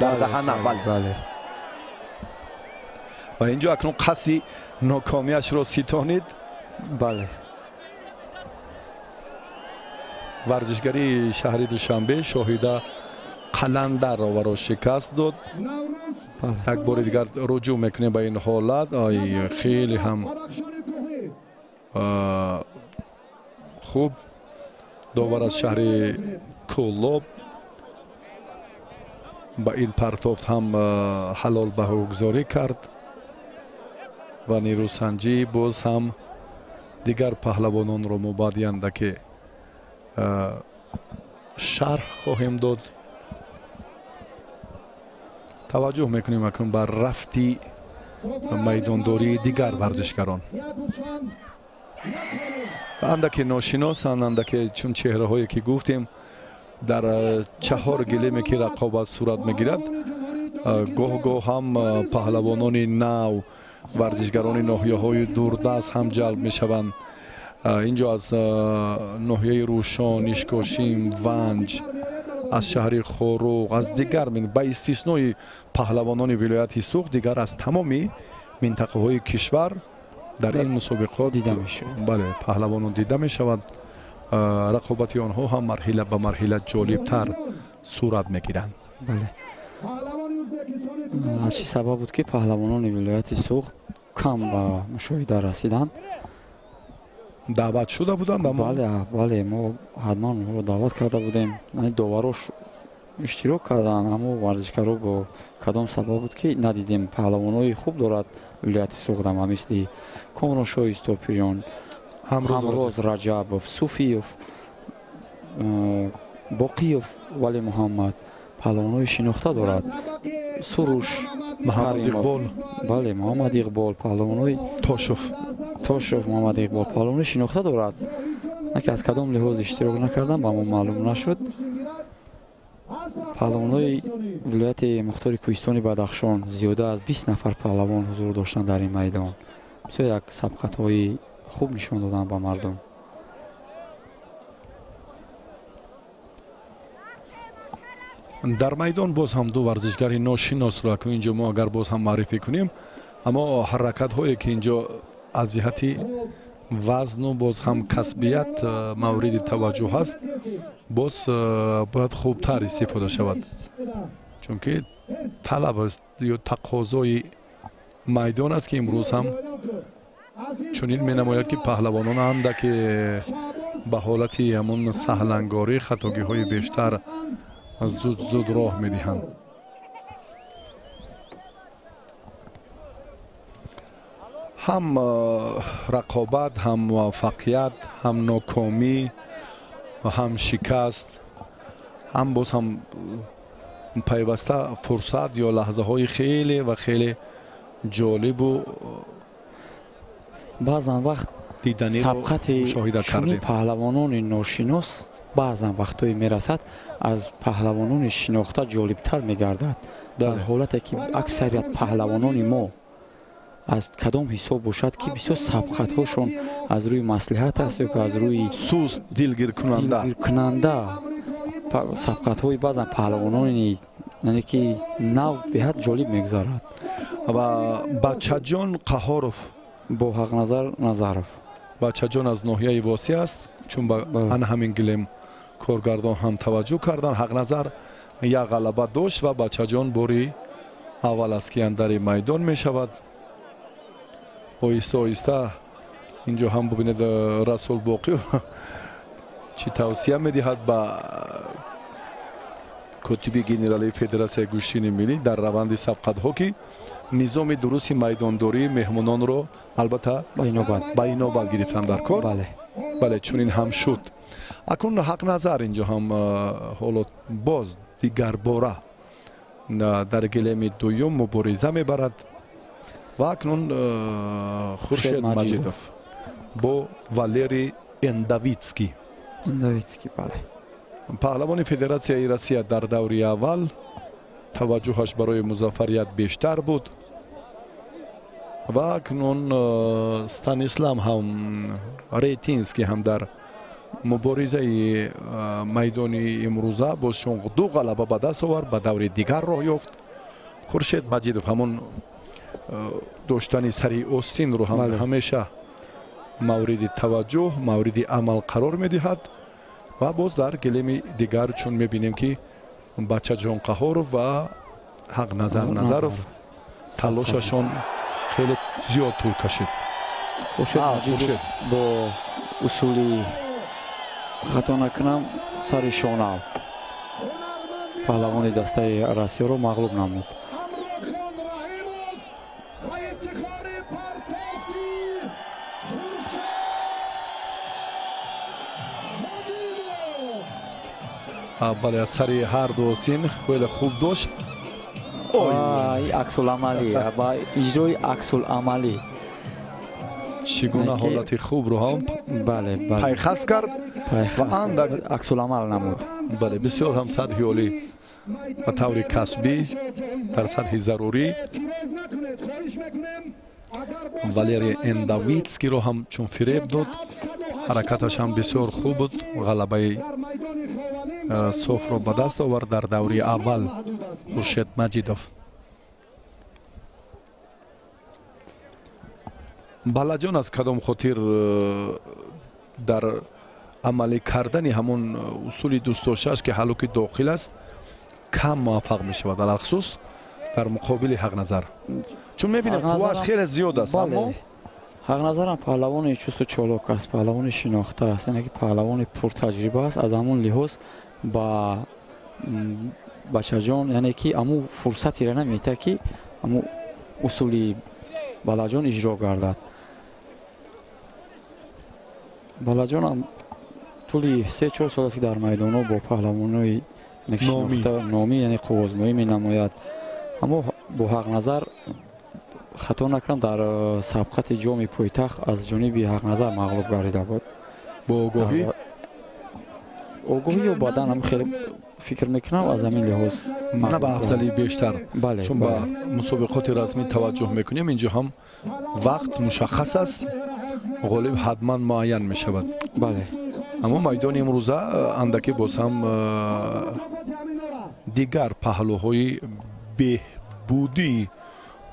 дар Даҳана, бале. Ва инҷо акнун қасди нокомиашро ситонид. Варзишгари шаҳри Душанбе Шоҳида Қаландароваро шикаст дод. Як бори дигар руҷӯъ мекунем ба ин ҳолат. Ай, хеле ҳам хуб довар аз шаҳри Кӯлоб ба ин партофт ҳам ҳалол баҳогузорӣ кард ва нерӯсанҷӣ боз ҳам дигар паҳлавононро мо баъди андаке шарҳ хоҳем дод. Таваҷҷӯҳ мекунем акнун ба рафти майдондории дигар варзишгарон. Андаке ношиносанд, андаке, чун чеҳраҳое ки гуфтем, дар чаҳор гилеме ки рақобат сурат мегирад, гоҳ-гоҳ ҳам паҳлавонони нав, варзишгарони ноҳияҳои дурдаст ҳам ҷалб мешаванд. Инҷо аз ноҳияи Рӯшон, Ишкошим, Ванҷ, аз шаҳри Хоруғ, аз дигар, ба истиснои паҳлавонони вилояти Суғд, дигар аз тамоми минтақаҳои кишвар дар ин мусобиқот дида мешавад. Бале, паҳлавонон дида мешавад. Рақобати онҳо ҳам марҳила ба марҳила ҷолибтар сурат мегиранд. Бале, аз чӣ сабаб буд, ки паҳлавонони вилояти Суғд кам ба мушоҳида расиданд? Даъват шуда буданд, аммо Бале, бале, мо ҳатман онҳоро даъват карда будем. Доварош иштирок карданд, аммо варзишгаро бо кадом сабаб буд, ки надидем? Паҳлавонҳои хуб дорад вилояти Суғдам, мисли Комроншоҳ Истопириён, Ҳамроз Раҷабов, Суфиев, Боқиев, Вале Муҳаммад, паҳлавонҳои шинохта дорад, Суруш. Муҳаммад Иқбол. Бале, Муҳаммад Иқбол, паҳлавонҳои Тошов. Тошов Муҳаммад Иқбол, паҳлавони шинохта дорад. На ки аз кадом лиҳоз иштирок накардам, ба мо маълум нашуд. Паҳлавонҳои вилояти мухтори кӯҳистони Бадахшон, зиёда аз 20 нафар паҳлавон ҳузур доштанд дар ин майдон. Бисёр як сабқатҳои хуб нишон доданд ба мардум. Дар майдон боз ҳам ду варзишгари ношиносро акнун инҷо мо агар боз ҳам муаррифӣ кунем, аммо ҳаракатҳое ки инҷо аз ҷиҳати вазну боз ҳам касбият мавриди таваҷҷӯҳ аст, боз бояд хубтар истифода шавад, чунки талаб аст ё тақозои майдон аст, ки имрӯз ҳам чунин менамояд, ки паҳлавонон андаке Ба ҳолати ҳамон саҳлангорӣ хатогиҳои бештар зуд зуд роҳ медиҳанд. Ҳам рақобат, ҳам муваффақият, ҳам нокомӣ, ҳам шикаст, ҳам боз ҳам пайваста фурсат ё лаҳзаҳои хеле ва хеле ҷолибу баъзан вақт сабқати чунин паҳлавонони ношинос баъзан вақтҳое мерасад, аз паҳлавонони шинохта ҷолибтар мегардад. Дар ҳолате ки аксарият паҳлавонони мо аз кадом ҳисоб бошад, ки бисёр сабқатҳошон аз рӯи маслиҳат аст ё ки аз рӯи суст дилгиркунанда сабқатҳои баъзан паҳлавонони яъне ки нав беҳад ҷолиб мегузарад. Ва Бачаҷон Қаҳоров бо Ҳақназар Назаров. Бачаҷон аз ноҳияи Восеъ аст, чун ба ана ҳамин гилем коргардон ҳам таваҷҷӯҳ карданд. Ҳақназар як ғалаба дошт ва Бачаҷон бори аввал аст, ки андари майдон мешавад. Оҳиста оҳиста инҷо ҳам бубинед, Расул Боқиев чӣ тавсия медиҳад ба котиби генералии Федератсияи гӯштини миллӣ дар раванди сабқатҳо, ки низоми дурусти майдондории меҳмононро албатта ба инобат гирифтан дар кор. Бале, чунин ҳам шуд. Акнун Ҳақназар инҷо ҳам ҳоло боз дигарбора дар гилеми дуюм мубориза мебарад ва акнун Хуршед Маҷидов бо Валерий Эндавитский. Эндавитский, бале. Паҳлавони Федератсияи Россия дар даври аввал таваҷҷӯҳаш барои музаффарият бештар буд ва акнун Станислав ҳам Рейтинский ҳам дар муборизаи майдони имрӯза боз чун ду ғалаба ба даст овард, ба даври дигар роҳ ёфт. Хуршед Маҷидов ҳамон доштани сари остинро ҳам ҳамеша мавриди таваҷҷӯҳ, мавриди амал қарор медиҳад ва боз дар гилеми дигар чун мебинем, ки Бачаҷон Қаҳоров ва Ҳақназар Назаров талошашон хеле зиёд тӯл кашид. Хуршед Маҷидов бо усули хато накунам сари шонав паҳлавони дастаи Россияро мағлуб намуд. Бале, аз сари ҳар ду осин хеле хуб дошт. Аксуламалӣ ба иҷрои аксуламалӣ чӣ гуна ҳолати хубро ҳам пайхас кард ва андак аксуламал намуд. Бале, бисёр ҳам сатҳи олӣ ба таври касбӣ дар сатҳи зарурӣ Валерий Эндавитскиро ҳам чун фиреб дод, ҳаракаташ ҳам бисёр хуб буд. Ғалабаи софро ба даст овард дар даври аввал Хуршед Маҷидов. Балаҷон аз кадом хотир дар амалӣ кардани ҳамон усули дӯстдоштааш, ки ҳалло ки дохил аст, кам муваффақ мешавад, алалхусус дар муқобили Ҳақназар, чун мебинем қуввааш хеле зиёд аст. Аммо Ҳақназарам паҳлавони чусту чолок аст, паҳлавони шинохта аст, яъне ки паҳлавони пуртаҷриба аст. Аз ҳамон лиҳоз ба Бачаҷон яъне ки ҳамун фурсатеро наметиҳад, ки ҳамун усули Балаҷон иҷро гардад. Балаҷонам тӯли 3-4 сол аст, ки дар майдонҳо бо паҳлавонои шинохта номӣ яъне қуввозмоӣ менамояд. Аммо бо Ҳақназар хато накунам дар сабқати ҷоми пойтахт аз ҷониби Ҳақназар мағлуб гардида буд. Бо огоҳӣ? Огоҳӣ ё баъдан ҳам хеле фикр мекунам аз ҳамин лиҳоз на ба афзалии бештар, чун ба мусобиқоти расмӣ таваҷҷӯҳ мекунем, инҷо ҳам вақт мушаххас аст, ғолиб ҳатман муайян мешавад. Бале. Аммо майдони имрӯза андаке боз ҳам дигар паҳлӯҳои беҳбудии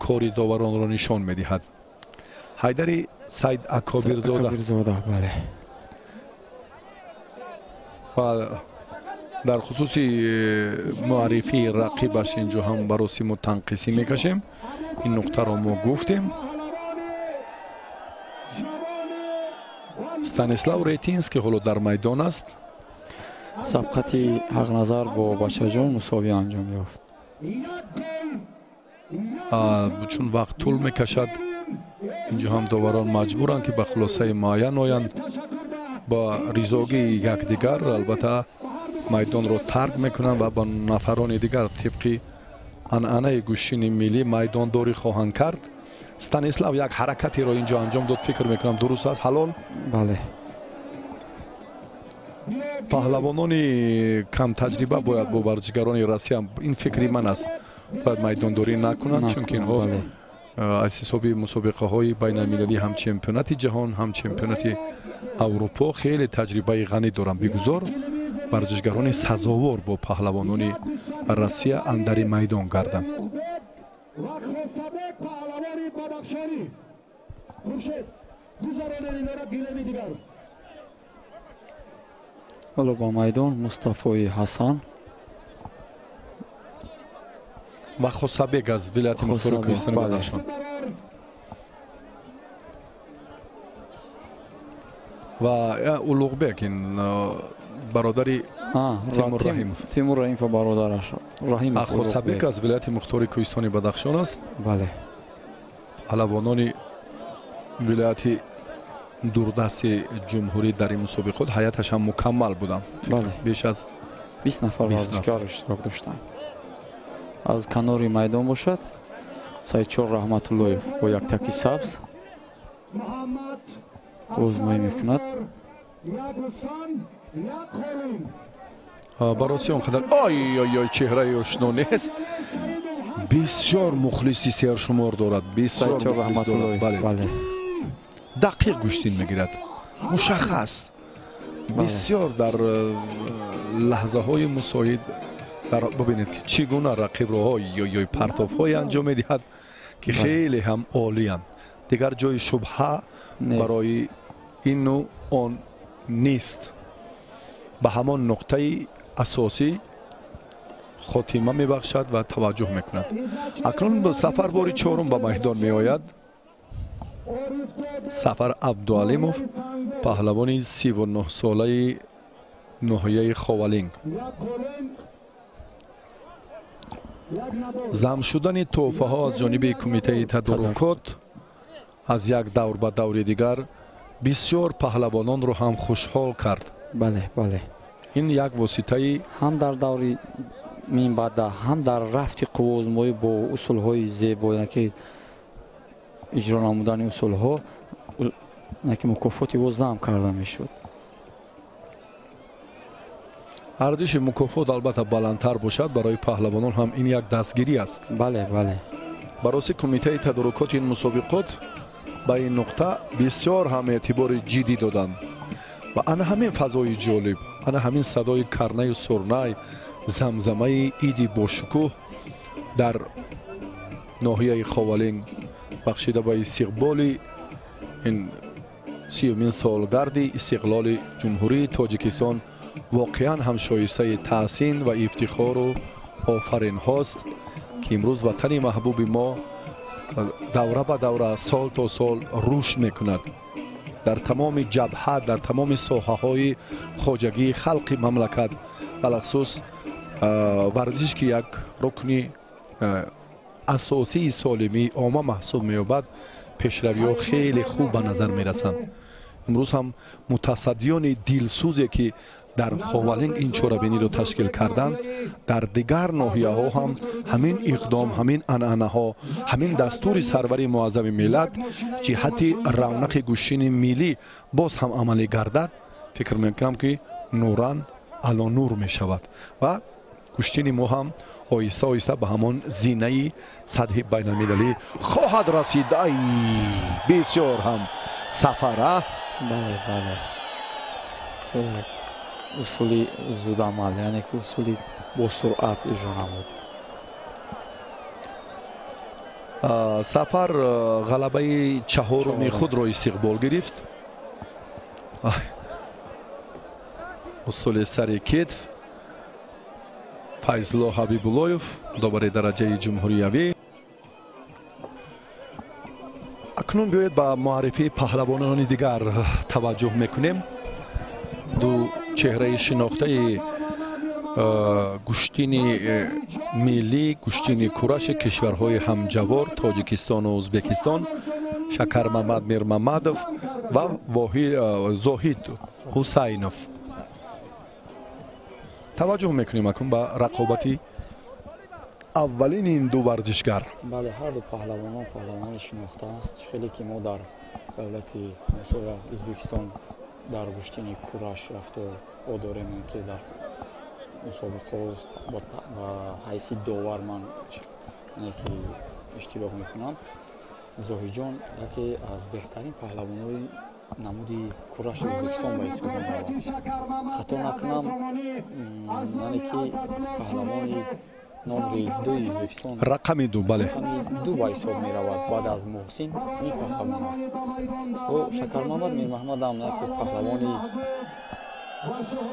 кори доваронро нишон медиҳад. Ҳайдари Сайд Акобирзода. Бале. Ва дар хусуси муаррифии рақибаш инҷо ҳам баросиму танқисӣ мекашем. Ин нуқтаро мо гуфтем. Станислав Ретинский ҳоло дар майдон аст. Сабқати Ҳақназар бо Бачаҷон мусовӣ анҷом ёфт. Чун вақт тӯл мекашад, инҷо ҳам доварон маҷбуранд, ки ба хулосаи муайян оянд. Ба ризогии якдигар албатта майдонро тарк мекунанд ва ба нафарони дигар тибқи анъанаи гӯштини миллӣ майдондорӣ хоҳанд кард. Станислав як ҳаракатеро инҷо анҷом дод, фикр мекунам дуруст аст, ҳалол. Бале. Паҳлавонони камтаҷриба бояд бо варзишгарони Россия, ин фикри ман аст, бояд майдондорӣ накунанд, чунки инҳо аз ҳисоби мусобиқаҳои байналмилалӣ, ҳам чемпионати ҷаҳон, ҳам чемпионати Аврупо хеле таҷрибаи ғанӣ доранд. Бигузор варзишгарони сазовор бо паҳлавонони Россия андари майдон гарданд. Ҳоло ба майдон Мустафои Ҳасан ва Хосабек аз вилояти мухтори Кӯҳистони Бадахшон ва Улуғбек, ин бародари Тимур Раҳимов. Тимур Раҳимов бародараш Раҳимов. Хосабек аз вилояти мухтори Кӯҳистони Бадахшон аст. Бале. Паҳлавонони вилояти дурдасти ҷумҳурӣ дар ин мусобиқот ҳайаташ ҳам мукаммал буданд. Беш аз 20 нафар варзишгар иштирок доштанд. Аз канори майдон бошад Саидчор Раҳматуллоев бо як таки сабз озмоӣ мекунад. Бароси он қадар ой ой ой чеҳраи ошно нест. Бисёр мухлиси сершумор дорад, бисёр мухлис дорад. Бале. Дақиқ гӯштин мегирад, мушаххас, бисёр дар лаҳзаҳои мусоид. Бибинед, ки чӣ гуна рақибро ой партофҳое анҷом медиҳад, ки хеле ҳам олиянд. Дигар ҷои шубҳа барои ину он нест. Ба ҳамон нуқтаи асосӣ хотима мебахшад ва таваҷҷӯҳ мекунад. Акнун Сафар бори чорум ба майдон меояд. Сафар Абдуалимов, паҳлавони 39-солаи ноҳияи Ховалинг. Зам шудани тӯҳфаҳо аз ҷониби кумитаи тадорукот аз як давр ба даври дигар бисёр паҳлавононро ҳам хушҳол кард. Бале, бале. Ин як воситаи ҳам дар даври минбаъда, ҳам дар рафти қувваозмоӣ бо усулҳои зебо, ки иҷро намудани усулҳо, ки мукофоти ӯ зам карда мешуд. Арзиши мукофот албатта баландтар бошад, барои паҳлавонон ҳам ин як дастгирӣ аст. Бале, бале. Бароси кумитаи тадорукоти ин мусобиқот ба ин нуқта бисёр ҳам эътибори ҷиддӣ доданд ва ана ҳамин фазои ҷолиб, ана ҳамин садои карнаю сурнай, замзамаи иди бошукӯҳ дар ноҳияи Ховалинг бахшида ба истиқболи ин 30-умин солгарди истиқлоли Ҷумҳурии Тоҷикистон воқеан ҳам шоистаи таҳсин ва ифтихору офаринҳост, ки имрӯз ватани маҳбуби мо давра ба давра, сол то сол рушд мекунад. Дар тамоми ҷабҳа, дар тамоми соҳаҳои хоҷагии халқи мамлакат, алахусус варзиш, ки як рукни асосии солимии омма маҳсуб меёбад, пешравиҳо хеле хуб ба назар мерасанд. Имрӯз ҳам мутасаддиёни дилсӯзе, ки дар Ховалинг ин чорабиниро ташкил карданд, дар дигар ноҳияҳо ҳам ҳамин иқдом, ҳамин анъанаҳо, ҳамин дастури сарвари муаззами миллат ҷиҳати равнақи гӯштини миллӣ боз ҳам амалӣ гардад, фикр мекунам, ки нуран ало нур мешавад ва гӯштини мо ҳам оҳиста оҳиста ба ҳамон зинаи сатҳи байналмилалӣ хоҳад расид. Ай, бисёр ҳам Сафара. Бале, бале. Усули зудамал, яъне ки усули бо суръат иҷро намуд. Сафар ғалабаи чаҳоруми худро истиқбол гирифт. Усули сари китф Файзулло Ҳабибуллоев, довари дараҷаи ҷумҳуриявӣ. Акнун биёед ба муаррифии паҳлавонони дигар таваҷҷӯҳ мекунем. Ду чеҳраи шинохтаи гӯштини миллӣ, гӯштини кураши кишварҳои ҳамҷавор Тоҷикистону Ӯзбекистон, Шакармамад Мирмамадов ва Зоҳид Ҳусайнов. Таваҷҷӯҳ мекунем акнун ба рақобати аввалини ин ду варзишгар. Бале, ҳар ду паҳлавонон паҳлавонони шинохта аст. Хеле ки мо дар давлати ҳамсоя Ӯзбекистон дар гӯштини кураш рафту дорем, ки дар мусобиқаҳо ба ҳайси довар ман ки иштирок мекунам. Зоҳидҷон яке аз беҳтарин паҳлавонои намуди кураши Ӯзбекистон ба ҳисоб меравад. Хато накунам, яъне ки паҳлавони номри дуи Ӯзбекистон, рақами ду, бале, рақами ду ба ҳисоб меравад баъд аз Муҳсин. Ин паҳлавон аст. Шакармамад Мирмаҳмадам яке паҳлавони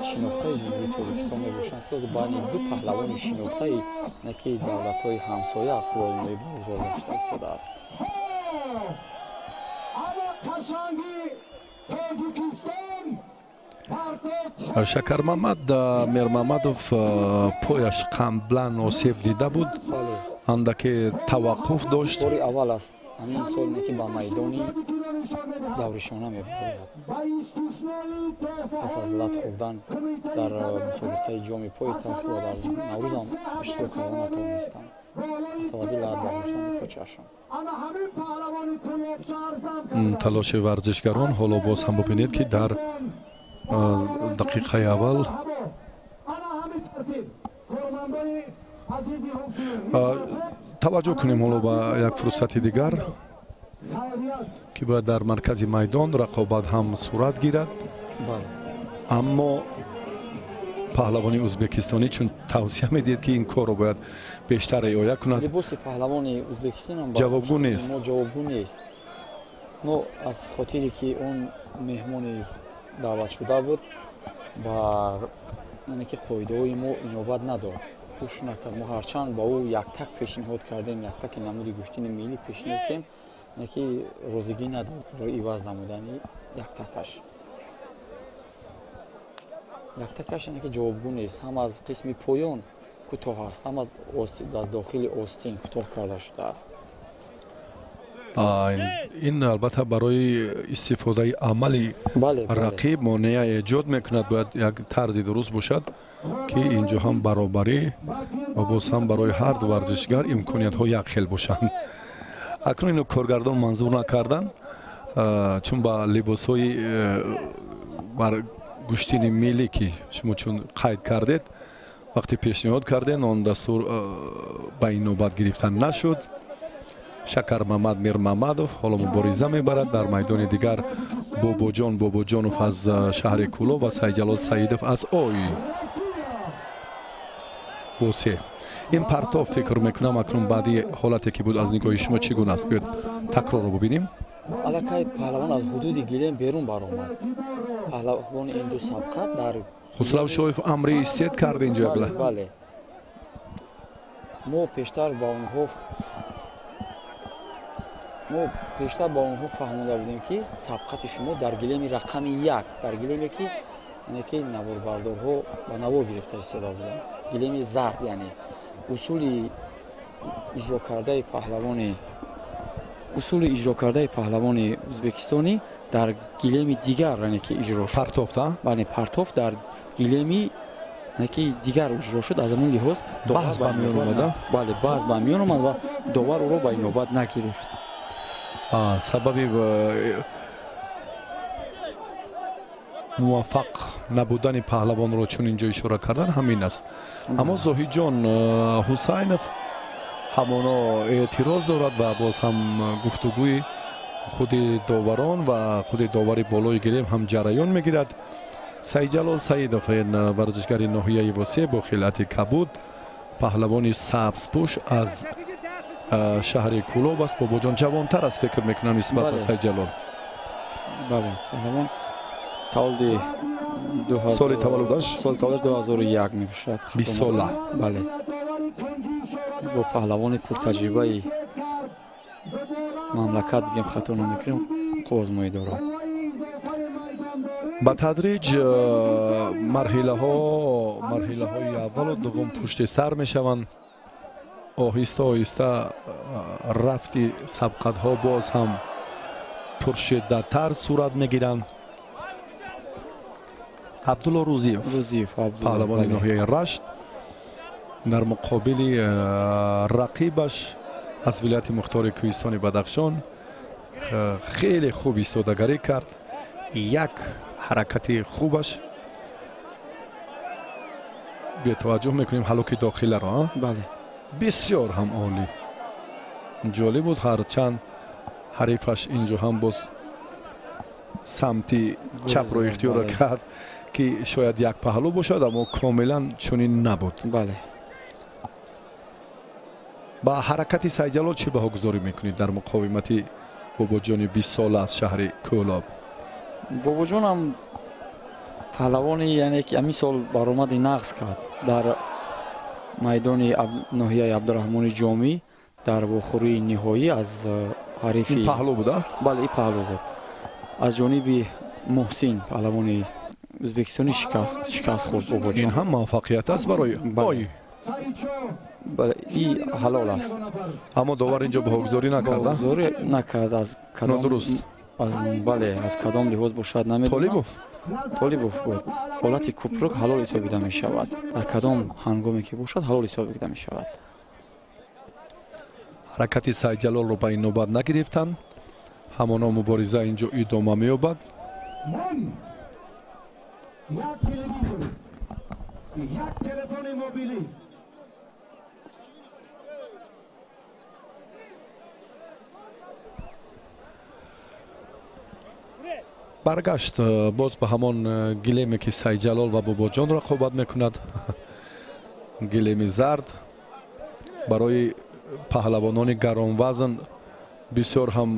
шинохтаи Ҷумҳурии Тоҷикистон мебошанд, ки байни ду паҳлавони шинохтаи яке давлатҳои ҳамсоя қувваи баргузор гашта истодааст. Шакармамад Мирмамадов пояш қаблан осеб дида буд, андаке таваққуф дошт. Бори аввал аст ҳамин сол ки ба майдони давришона мебарояд. Пас аз лат хӯрдан дар мусобиқаи ҷоми пойтахт ва дар Наврӯзам иштирок карда натавонистанд ба сабаби лат бардоштани почаашон. Талоши варзишгарон ҳоло боз ҳам бубинед, ки дар дақиқаи аввал таваҷҷӯҳ кунем ҳоло ба як фурсати дигар, ки бояд дар маркази майдон рақобат ҳам сурат гирад. Аммо паҳлавони ӯзбекистонӣ чун тавсия медиҳед, ки ин корро бояд бештар риоя кунад, либоси паҳлавони ӯзбекистон ҷавобгӯ нест. Ҷавобгӯ нест. Но аз хотире ки он меҳмони даъватшуда буд, ба яъне ки қоидаҳои мо инобат надод, гӯш накард. Мо ҳарчанд ба ӯ яктак пешниҳод кардем, яктаки намуди гӯштини миллӣ пешниҳод кардем, яъне ки розигӣ надод барои иваз намудани яктакаш. Яктакаш яъне ки ҷавобгӯ нест, ҳам аз қисми поён кӯтоҳ аст, ҳам аз дохили остин кӯтоҳ карда шудааст. Ин албатта барои истифодаи амали рақиб монеа эҷод мекунад. Бояд як тарзи дуруст бошад, ки инҷо ҳам баробарӣ ва боз ҳам барои ҳар ду варзишгар имкониятҳо як хел бошанд. Акнун ино коргардон манзур накарданд, чун ба либосҳои бар гӯштини миллӣ, ки шумо чун қайд кардед, вақте пешниҳод кардед, он дастур ба ин навбат гирифта нашуд. Шакармамад Мирмамадов ҳоло мубориза мебарад. Дар майдони дигар Бобоҷон Бобоҷонов аз шаҳри Кӯлоб ва Сайҷалол Саидов аз Ой Восе. Ин партов фикр мекунам акнун баъди ҳолате ки буд аз нигоҳи шумо чӣ гуна аст? Биёед такрорро бубинем. Аллакай паҳлавон аз ҳудуди гилем берун баромад. Паҳлавони ин ду сабқат дар Хусрав Шоев амри истед кард инҷо. Бале, мо пештар ба онҳо фаҳмонда будем, ки сабқати шумо дар гилеми рақами як, дар гилеме ки яъне ки наворбардорҳо ба навор гирифта истода буданд, гилеми зард, яъне усули иҷро кардаи паҳлавони ӯзбекистонӣ дар гилеми дигар, яъне ки иҷро шуд. Партофт, бале, партофт дар гилеми яъне ки дигар иҷро шуд. Аз ҳамон лиҳоз баҳс ба миён омада. Бале, баҳс ба миён омад ва довар ӯро ба инобат нагирифт. Сабаби муваффақ набудани паҳлавонро чун инҷо ишора кардан ҳамин аст. Аммо Зоҳидҷон Ҳусайнов ҳамоно эътироз дорад ва боз ҳам гуфтугӯи худи доварон ва худи довари болои гилем ҳам ҷараён мегирад. Сайҷалол Саидов, ин варзишгари ноҳияи Восе бо хилъати кабуд, паҳлавони сабзпӯш аз шаҳри Кӯлоб аст. Бобоҷон ҷавонтар аст фикр мекунам нисбат ба Сайҷалол. Бале, паҳлавон таваллуди соли таваллудаш соли таваллуд 2001 мебошад. 20 сола. Бале, бо паҳлавони пуртаҷрибаи мамлакат бигем хато намекунем, қувваозмоӣ дорад. Ба тадриҷ марҳилаҳои аввалу дуввум пушти сар мешаванд. Оҳиста оҳиста рафти сабқатҳо боз ҳам пуршиддаттар сурат мегиранд. Абдулло Рӯзиев, паҳлавони ноҳияи Рашт, дар муқобили рақибаш аз вилояти мухтори кӯҳистони Бадахшон хеле хуб истодагарӣ кард. Як ҳаракати хубаш бетаваҷҷӯҳ мекунем ҳалоки дохиларо. Бале, бисёр ҳам олӣ ҷолиб буд. Ҳарчанд ҳарифаш инҷо ҳам боз самти чапро ихтиёр кард, ки шояд як паҳлӯ бошад, аммо комилан чунин набуд. Бале. Ба ҳаракати Сайдҷалол чӣ баҳогузорӣ мекунед дар муқовимати Бобоҷони 20сола аз шаҳри Кӯлоб? Бобоҷонам паҳлавони, яъне ки ҳамин сол баромади нағз кард дар майдони ноҳияи Абдураҳмони Ҷомӣ дар вохӯрии ниҳоӣ аз ҳарифи ин паҳлӯ буда? Бале, ин паҳлӯ буд. Аз ҷониби Муҳсин, паҳлавони ӯзбекистонӣ, шикаст хӯрд Бобоҷон. Ин ҳам муваффақият аст барои ой. Бале, ин ҳалол аст. Аммо довар инҷо баҳогузорӣ накард? Баҳогузорӣ накард. Аз кадом нодуруст? Бале, аз кадом лиҳоз бошад намедонам. Толибов? Толибов буд. Ҳолати купрук ҳалол ҳисобида мешавад. Дар кадом ҳангоме ки бошад ҳалол ҳисобида мешавад. Ҳаракати Сайдҷалолро ба ин навбат нагирифтанд. Ҳамоно мубориза инҷо идома меёбад. Як телевизор, як телефони мобилӣ. Баргашт боз ба ҳамон гилеме ки Сайдҷалол ва Бобоҷон рақобат мекунад. Гилеми зард барои паҳлавонони гаронвазн бисёр ҳам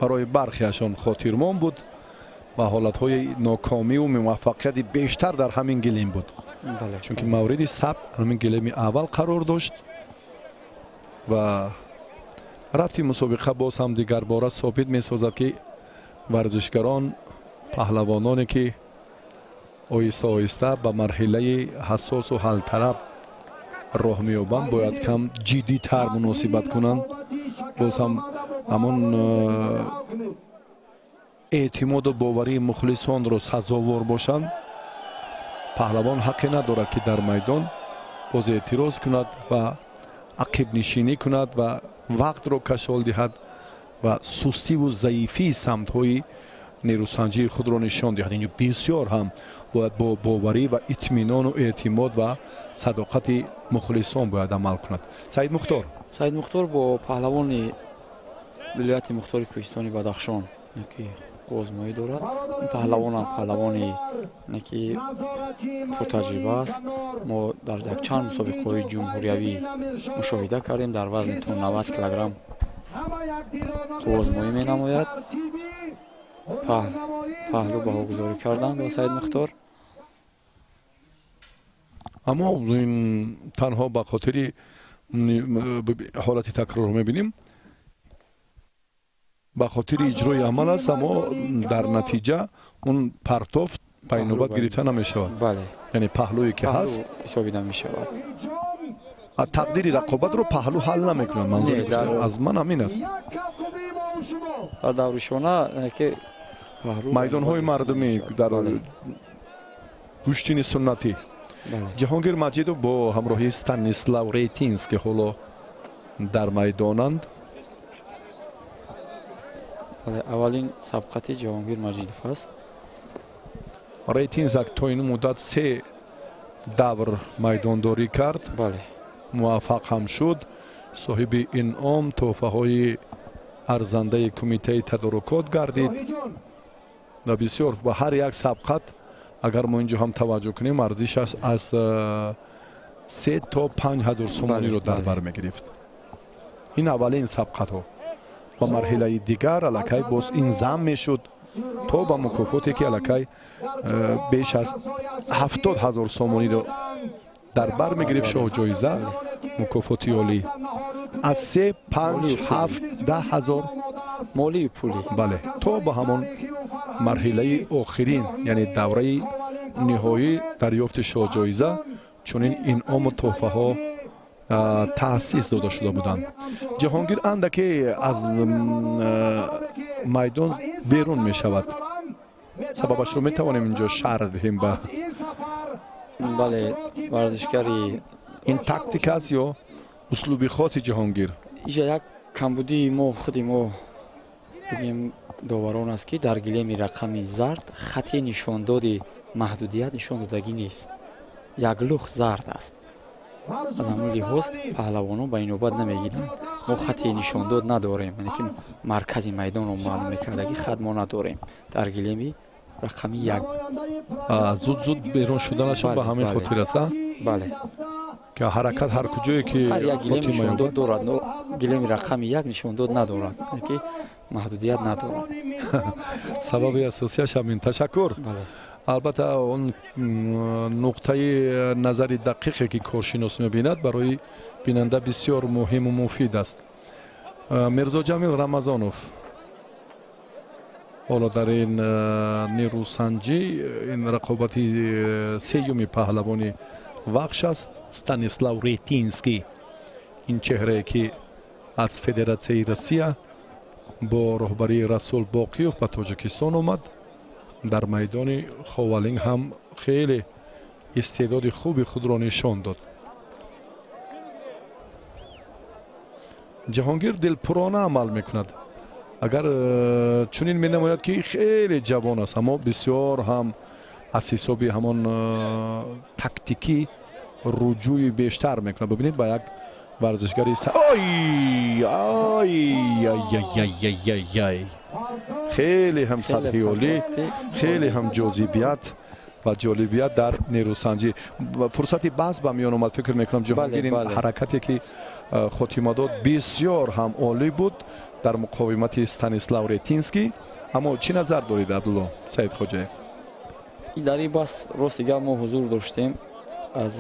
барои бархеашон хотирмон буд ва ҳолатҳои нокомиву муваффақияти бештар дар ҳамин гилем буд, чунки мавриди сабт ҳамин гилеми аввал қарор дошт ва рафти мусобиқа боз ҳам дигарбора собит месозад, ки варзишгарон, паҳлавононе ки оҳиста оҳиста ба марҳилаи ҳассосу ҳалталаб роҳ меёбанд, бояд кам ҷиддитар муносибат кунанд. Боз ҳам ҳамон эътимоду боварии мухлисонро сазовор бошанд. Паҳлавон ҳаққе надорад, ки дар майдон боз эътироз кунад ва ақибнишинӣ кунад ва вақтро кашол диҳад ва сустиву заифии самтҳои нерӯсанҷии худро нишон диҳад. Инҷо бисёр ҳам бояд бо боварӣ ва итминону эътимод ва садоқати мухлисон бояд амал кунад. Саид Мухтор. Саид Мухтор бо паҳлавони вилояти мухтори кӯҳистони Бадахшон ки қувваозмоӣ дорад. Ин паҳлавонам паҳлавони ки пуртаҷриба аст. Мо дар якчанд мусобиқаҳои ҷумҳуриявӣ мушоҳида кардем. Дар вазни то 90 килограмм қувваозмоӣ менамояд. Паҳлӯ баҳогузорӣ карданд ба Саид Мухтор. Аммо танҳо ба хотири ҳолати такрор мебинем, ба хотири иҷрои амал аст, аммо дар натиҷа он партофт ба инобат гирифта намешавад. Яъне паҳлӯе ки ҳаст ҳисобида мешавад. Тақдири рақобатро паҳлӯ ҳал намекунад. Манзури аз ман ҳамин аст. Дар давришона ки майдонҳои мардумӣ дар гӯштини суннатӣ Ҷаҳонгир Маҷидов бо ҳамроҳии Станислав Рейтинс, ки ҳоло дар майдонанд. Аввалин сабқати Ҷаҳонгир Маҷидов аст. Рейтинс то ин муддат 3 давр майдондорӣ кард, муваффақ ҳам шуд. Соҳиби инъом тӯҳфаҳои арзандаи кумитаи тадорукот гардид ва бисёр ба ҳар як сабқат агар мо инҷо ҳам таваҷҷӯҳ кунем, арзишаш аз 3 то 5 ҳазор сомониро дар бар мегирифт. Ин аввалин сабқатҳо. Ба марҳилаи дигар аллакай боз ин зам мешуд то ба мукофоте ки аллакай беш аз 70 ҳазор сомониро дар бар мегирифт шоҳҷоиза, мукофоти олӣ. Аз 3, 5, 7, 10 ҳазор молию пулӣ. Бале, то ба ҳамон марҳилаи охирин, яъне давраи ниҳоӣ дарёфти шоҳҷоиза чунин инъому тӯҳфаҳо таъсис дода шуда буданд. Ҷаҳонгир андаке аз майдон берун мешавад. Сабабашро метавонем инҷо шарҳ диҳем ба Бале, варзишгари ин тактика аст ё услуби хоси Ҷаҳонгир? Иҷа як камбудии мо, худи мо бигем, доварон аст, ки дар гилеми рақами зард хати нишондоди маҳдудият нишон додагӣ нест, як лух зард аст. Аз ҳамон лиҳоз паҳлавонон ба инобат намегиранд. Мо хати нишондод надорем, яъне ки маркази майдонро маълум мекардагӣ хат мо надорем дар гилеми рақами як. Зуд зуд берун шуданашон ба ҳамин хотир аст? Бале. Ки ҳаракат ҳар куҷое ки ҳар як гилем нишондод дорад, но гилеми рақами як нишондод надорад, яъне ки маҳдудият надорад. Сабаби асосияш ҳамин. Ташаккур. Албатта, он нуқтаи назари дақиқе ки коршинос мебинад, барои бинанда бисёр муҳиму муфид аст. Мирзоҷамил Рамазонов ҳоло дар ин нерӯсанҷӣ, ин рақобати сеюми паҳлавони Вахш аст. Станислав Ретинский, ин чеҳрае ки аз Федератсияи Россия бо роҳбарии Расул Боқиёв ба Тоҷикистон омад, дар майдони Ховалинг ҳам хеле истеъдоди хуби худро нишон дод. Ҷаҳонгир дилпурона амал мекунад. Агар чунин менамояд, ки хеле ҷавон аст, аммо бисёр ҳам аз ҳисоби ҳамон тактикӣ руҷӯи бештар мекунад. Бибинед, ба як варзишгари ой ай, хеле ҳам сатҳи олӣ, хеле ҳам ҷозибият ва ҷолибият дар нерӯсанҷӣ. Фурсати баҳс ба миён омад. Фикр мекунам, Ҷаҳонгир ин ҳаракате ки хотима дод, бисёр ҳам олӣ буд дар муқовимати Станислав Ретинский. Аммо чӣ назар доред, Абдулло Саидхоҷаев? Дар ин баҳс, рости гап, мо ҳузур доштем. Аз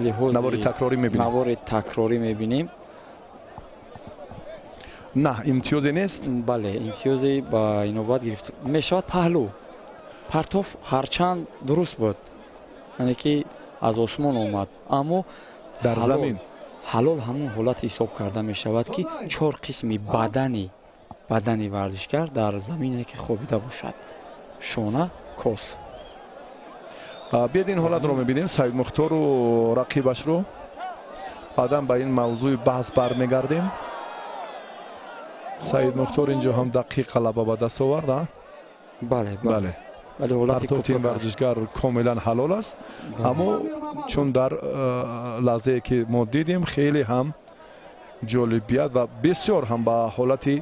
лиҳози навори такрорӣ мебинем, навори такрорӣ мебинем. На, имтиёзе нест. Бале, имтиёзе ба инобат гирифта мешавад. Паҳлӯ партоф ҳарчанд дуруст буд, яъне ки аз осмон омад, аммо дар замин ҳалол ҳамон ҳолат ҳисоб карда мешавад, ки чор қисми бадани варзишгар дар замине ки хобида бошад: шона, кос. Биед, ин ҳолатро мебинем, Саидмухтору рақибашро, баъдан ба ин мавзӯи баҳс бармегардем. Саидмухтор инҷо ҳам дақиқ ғалаба ба даст овард. Бале. Бале, партофти ин варзишгар комилан ҳалол аст, аммо чун дар лаҳзае ки мо дидем, хеле ҳам ҷолибият ва бисёр ҳам ба ҳолати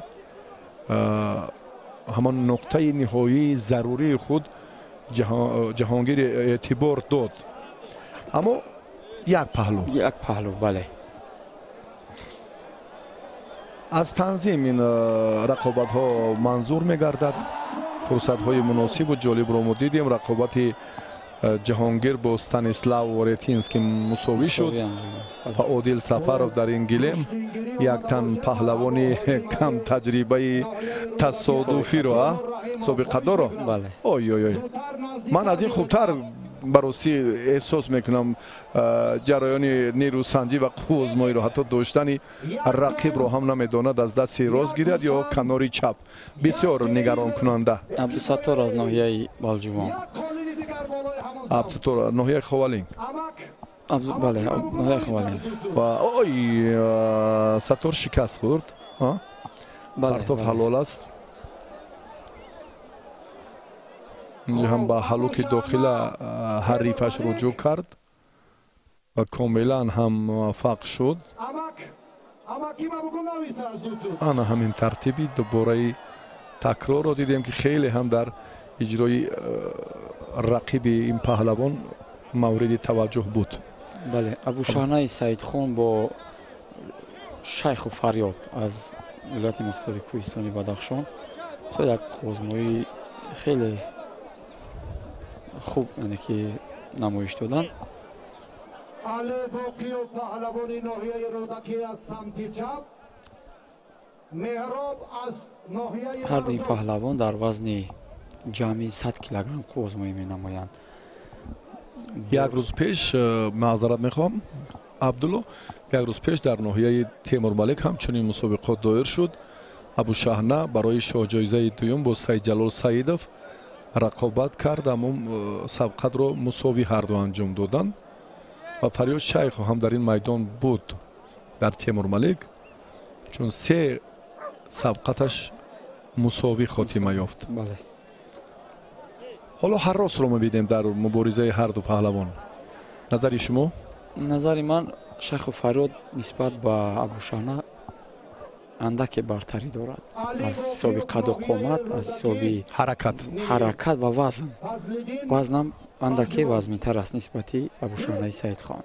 ҳамон нуқтаи ниҳоии зарурии худ Ҷаҳонгир эътибор дод, аммо як паҳлӯ. Як паҳлӯ, бале. Аз танзим ин рақобатҳо манзур мегардад. Фурсатҳои муносибу ҷолибро мо дидем. Рақобати Ҷаҳонгир бо Станислав Ретинский мусовӣ шуд ва Одил Сафаров дар ин гилем як тан паҳлавони кам таҷрибаи тасодуфиро, собиқадоро. Ой ой ой, ман аз ин хубтар баросӣ эҳсос мекунам ҷараёни нерӯсанҷӣ ва қувваозмоиро. Ҳатто доштани рақибро ҳам намедонад, аз дасти рост гирад ё канори чап. Бисёр нигаронкунанда. Абдусаттор аз ноҳияи Балҷувон. Абдусаттор, ноҳияи Ховалинг. Бале, ноҳияи Ховалинг. Ва ой, Саттор шикаст хӯрд. Партоф ҳалол аст. Инҷо ҳам ба ҳалуки дохила ҳарифаш руҷӯъ кард ва комилан ҳам муваффақ шуд. Ана ҳамин тартиби дубораи такрорро дидем, ки хеле ҳам дар иҷрои рақиби ин паҳлавон мавриди таваҷҷӯҳ буд. Бале, Абушаҳнаи Саидхон бо Шайху Фарёд аз вилояти мухтори Кӯҳистони Бадахшон як озмоии хеле хуб, яъне ки намоиш доданд. Али Боқиев паҳлавони ноҳияи Рӯдакӣ аз самти чап, Меҳроб аз ноҳияи Ҳар ду ин паҳлавон дар вазни ҷамъи 100 килограмм қувваозмоӣ менамоянд. Як рӯз пеш, маъзарат мехоҳам, Абдулло, як рӯз пеш дар ноҳияи Темурмалик ҳам чунин мусобиқот доир шуд. Абушаҳна барои шоҳҷоизаи дуюм бо Саидҷалол Саидов рақобат кард, аммо сабқатро мусовӣ ҳарду анҷом доданд ва Фарёд Шайхов ҳам дар ин майдон буд дар Темурмалик, чун се сабқаташ мусовӣ хотима ёфт. Ҳоло ҳарросро мебинем дар муборизаи ҳарду паҳлавон. Назари шумо? Назари ман, Шайху Фарёд нисбат ба Абушаҳна андаке бартарӣ дорад аз ҳисоби қаду қомат, аз ҳисоби ҳаракат ва вазн. Вазнам андаке вазминтар аст нисбати Абушаҳнаи Саидхон.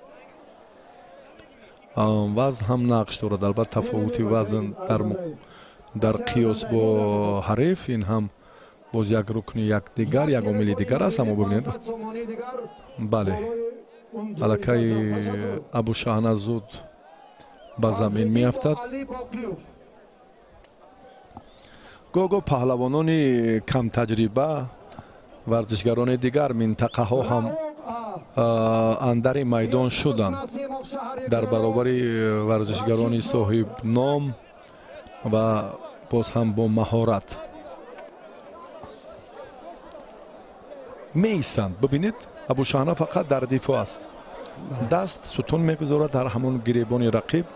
Вазн ҳам нақш дорад, албатта тафовути вазн дар қиёс бо ҳариф, ин ҳам боз як рукни як дигар, як омили дигар аст. Аммо бибинед, бале, аллакай Абушаҳна зуд ба замин меафтад. Гоҳ-гоҳ паҳлавонони камтаҷриба, варзишгарони дигар минтақаҳо ҳам андари майдон шуданд дар баробари варзишгарони соҳибном ва боз ҳам бо маҳорат меистанд. Бибинед, Абушаҳна фақат дар дифоъ аст, даст сутун мегузорад дар ҳамон гиребони рақиб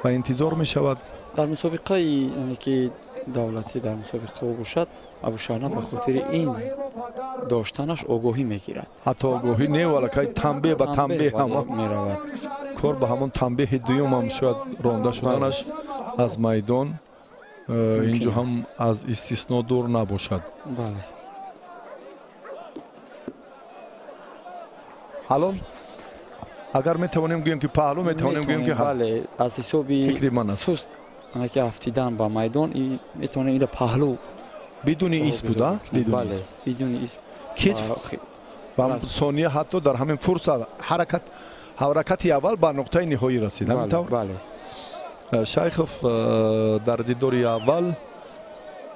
ва интизор мешавад. Дар мусобиқаи ки давлатӣ дар мусобиқаҳо бошад, Абушаҳна ба хотири ин доштанаш огоҳӣ мегирад. Ҳатто огоҳӣ не, валакай танбеҳ ба танбеҳ ҳам меравад. Кор ба ҳамон танбеҳи дуюм ҳам шояд ронда шуданаш аз майдон инҷо ҳам аз истисно дур набошад. Бале. Ҳалол агар метавонем гӯем ки паҳлӯ, метавонем гӯем ки бале, аз ҳисоби суст ки афтидан ба майдон метавонем инро паҳлӯ бидуни исп буда, бидуни исп китф ва сония ҳатто дар ҳамин фурсат ҳаракати аввал ба нуқтаи ниҳоӣ расид. Ҳамин тавр Шайхов дар дидори аввал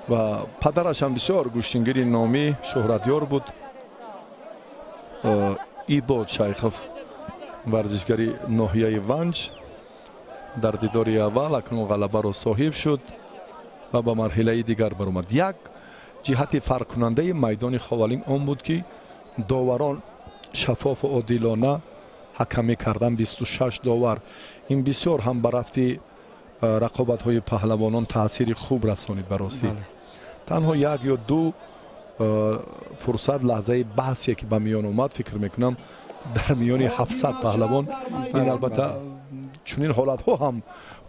ва падараш ҳам бисёр гӯштингири номӣ шӯҳратёр буд, Ибод Шайхов, варзишгари ноҳияи Ванҷ, дар дидори аввал акнун ғалабаро соҳиб шуд ва ба марҳилаи дигар баромад. Як ҷиҳати фарқкунандаи майдони Ховалинг он буд, ки доварон шаффофу одилона ҳакамӣ кардан, 26 довар. Ин бисёр ҳам ба рафти рақобатҳои паҳлавонон таъсири хуб расонид. Ба ростӣ танҳо як ё ду фурсат, лаҳзаи баҳсе ки ба миён омад, фикр мекунам дар миёни 700 паҳлавон ин албатта чунин ҳолатҳо ҳам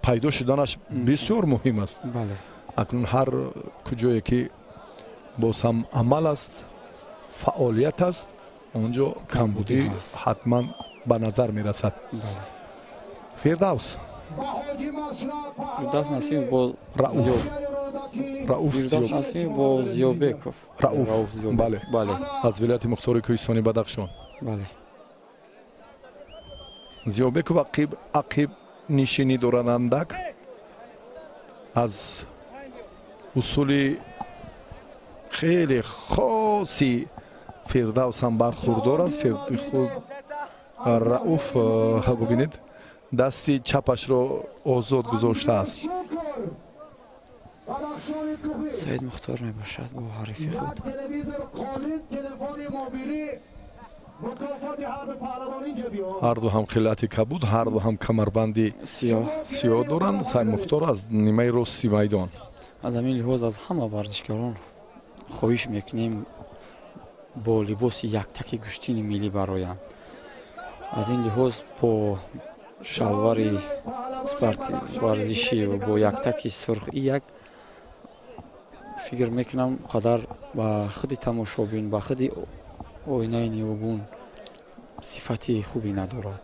пайдо шуданаш бисёр муҳим аст. Акнун ҳар куҷое ки боз ҳам амал аст, фаъолият аст, он ҷо камбудӣ ҳатман ба назар мерасад. Фирдавс Фирдавс Насимов бо Рауф Насимов бо Зиёбеков. Рауф, бале, аз вилояти мухтори кӯҳистони Бадахшон. Бале. Зиёбеков ақиб нишинӣ дорад андак, аз усули хеле хоси Фирдавс ҳам бархурдор аст. Худ Рауф, бубинед, дасти чапашро озод гузоштааст. Саид Мухтор мебошад бо ҳарифи худ. Ҳарду ҳам хилати кабуд, ҳарду ҳам камарбанди сиёҳ доранд. Саид Мухтор аз нимаи рости майдон. Аз ҳамин лиҳоз аз ҳама варзишгарон хоҳиш мекунем бо либоси яктаки гӯштини миллӣ бароянд. Аз ин лиҳоз бо шалвари варзишӣ ва бо яктаки сурх як фикр мекунам қадар ба худи тамошобин, ба худи оинаи ниёгун сифати хубе надорад.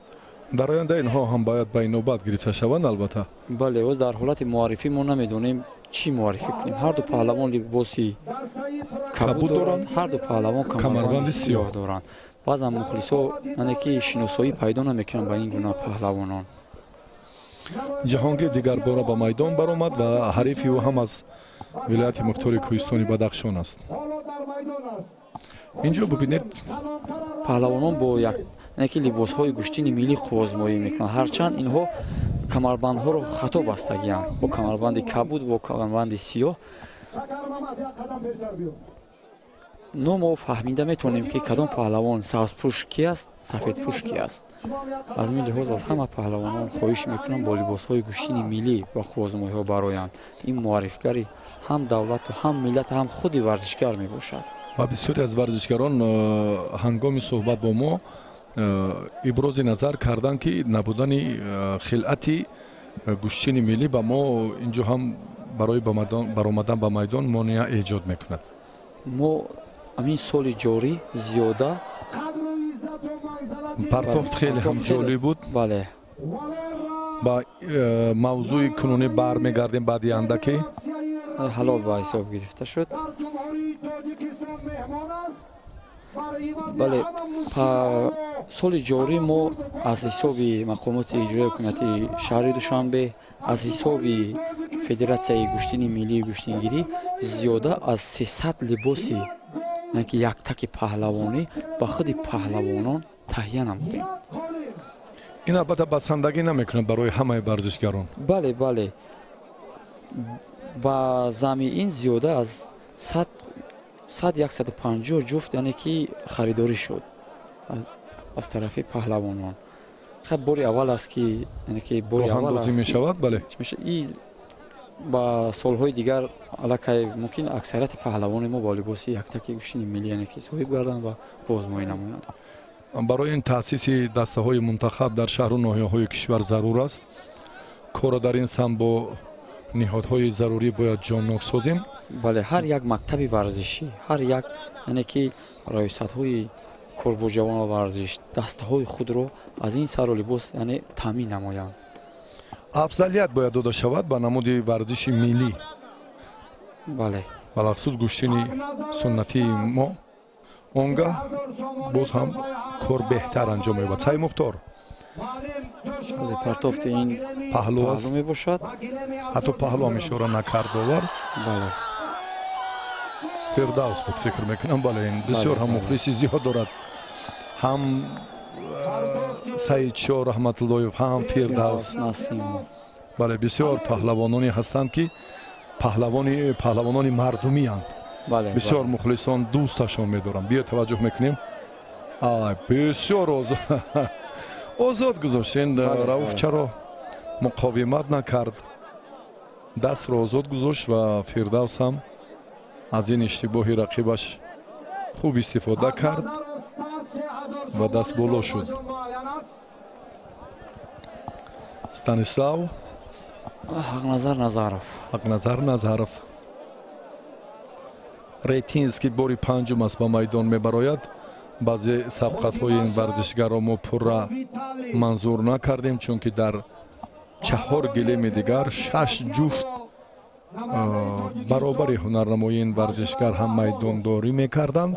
Дар оянда инҳо ҳам бояд ба инобат гирифта шаванд, албатта. Бале, оз дар ҳолати муаррифӣ мо намедонем чӣ муаррифӣ кунем. Ҳар ду паҳлавон либоси кабуд доранд, ҳар ду паҳлавон камарбанди сиёҳ доранд. Баъзан мухлисо яъне ки шиносоӣ пайдо намекунанд ба ин гуна паҳлавонон. Ҷаҳонгир дигарбора ба майдон баромад ва ҳарифи ӯ ҳам аз вилояти мухтори кӯҳистони Бадахшон аст. Инҷо бибинед, паҳлавонон бо як яъне ки либосҳои гӯштини миллӣ қуввозмоӣ мекунанд. Ҳарчанд инҳо камарбандҳоро хато бастагианд, бо камарбанди кабуд, бо камарбанди сиёҳ. Но мо фаҳмида метавонем, ки кадом паҳлавон сабзпӯш ки аст, сафедпӯш ки аст. Аз ин лиҳоз аз ҳама паҳлавонон хоҳиш мекунам бо либосҳои гӯштини миллӣ ба қуввозмоиҳо бароянд. Ин муаррифгари ҳам давлату ҳам миллат, ҳам худи варзишгар мебошад. Ва бисёре аз варзишгарон ҳангоми суҳбат бо мо ибрози назар карданд, ки набудани хилъати гӯштини миллӣ ба мо инҷо ҳам барои баромадан ба майдон монеа эҷод мекунад. Мо ҳамин соли ҷорӣ зиёда партофт хеле ҳам ҷолиб буд. Бале. Ба мавзӯи кунунӣ бармегардем баъди андаке. Ҳалол ба ҳисоб гирифта шуд. Бале, соли ҷорӣ мо аз ҳисоби мақомоти иҷроии ҳукумати шаҳри Душанбе, аз ҳисоби Федератсияи гӯштини миллии гӯштингирӣ зиёда аз 300 либоси ки яктаки паҳлавонӣ ба худи паҳлавонон таҳия намудем. Ин албатта басандагӣ намекунад барои ҳамаи варзишгарон. Бале, бале, ба замми ин зиёда аз 100-150 ҷуфт яъне ки харидорӣ шуд аз тарафи паҳлавонон. Хаб бори аввал аст ки яъне ки бори аввал аст мешавад. Бале, ба солҳои дигар аллакай мумкин аксарияти паҳлавони мо бо либоси яктаки гӯштини миллӣ яъне ки соҳиб гарданд ва бозмоӣ намоянд. Барои ин таъсиси дастаҳои мунтахаб дар шаҳру ноҳияҳои кишвар зарур аст. Корро дар ин самт бо ниҳодҳои зарурӣ бояд ҷоннок созем. Бале, ҳар як мактаби варзишӣ, ҳар як яъне ки раёсатҳои кор бо ҷавон ва варзиш дастаҳои худро аз ин сару либос яъне таъмин намоянд. Афзалият бояд дода шавад ба намуди варзиши миллӣ. Бале, балахсус гӯштини суннатии мо. Он гаҳ боз ҳам кор беҳтар анҷом меёбад. Саи Мухтор. Партофти ин паҳлу аст мебошад. Ҳатто паҳлу ҳам ишора накард довар. Бале, Фирдавс буд фикр мекунам. Бале, ин бисёр ҳам мухлиси зиёд дорад, ҳам Саидшо Раҳматуллоев, ҳам Фирдавс. Бале, бисёр паҳлавононе ҳастанд, ки паҳлавонони мардумианд. Бисёр мухлисон дӯсташон медоранд. Биё таваҷҷӯҳ мекунем. Бисёр озод гузошт. Рауф чаро муқовимат накард, дастро озод гузошт ва Фирдавс ҳам аз ин иштибоҳи рақибаш хуб истифода кард ва дастболо шуд. Станислав Ҳақназар Назаров. Ҳақназар Назаров. Ретинский бори панҷум аст ба майдон мебарояд. Баъзе сабқатҳои ин варзишгарро мо пурра манзур накардем, чунки дар 4 гилеми дигар 6 ҷуфт баробари ҳунарнамоии ин варзишгар ҳам майдондорӣ мекарданд.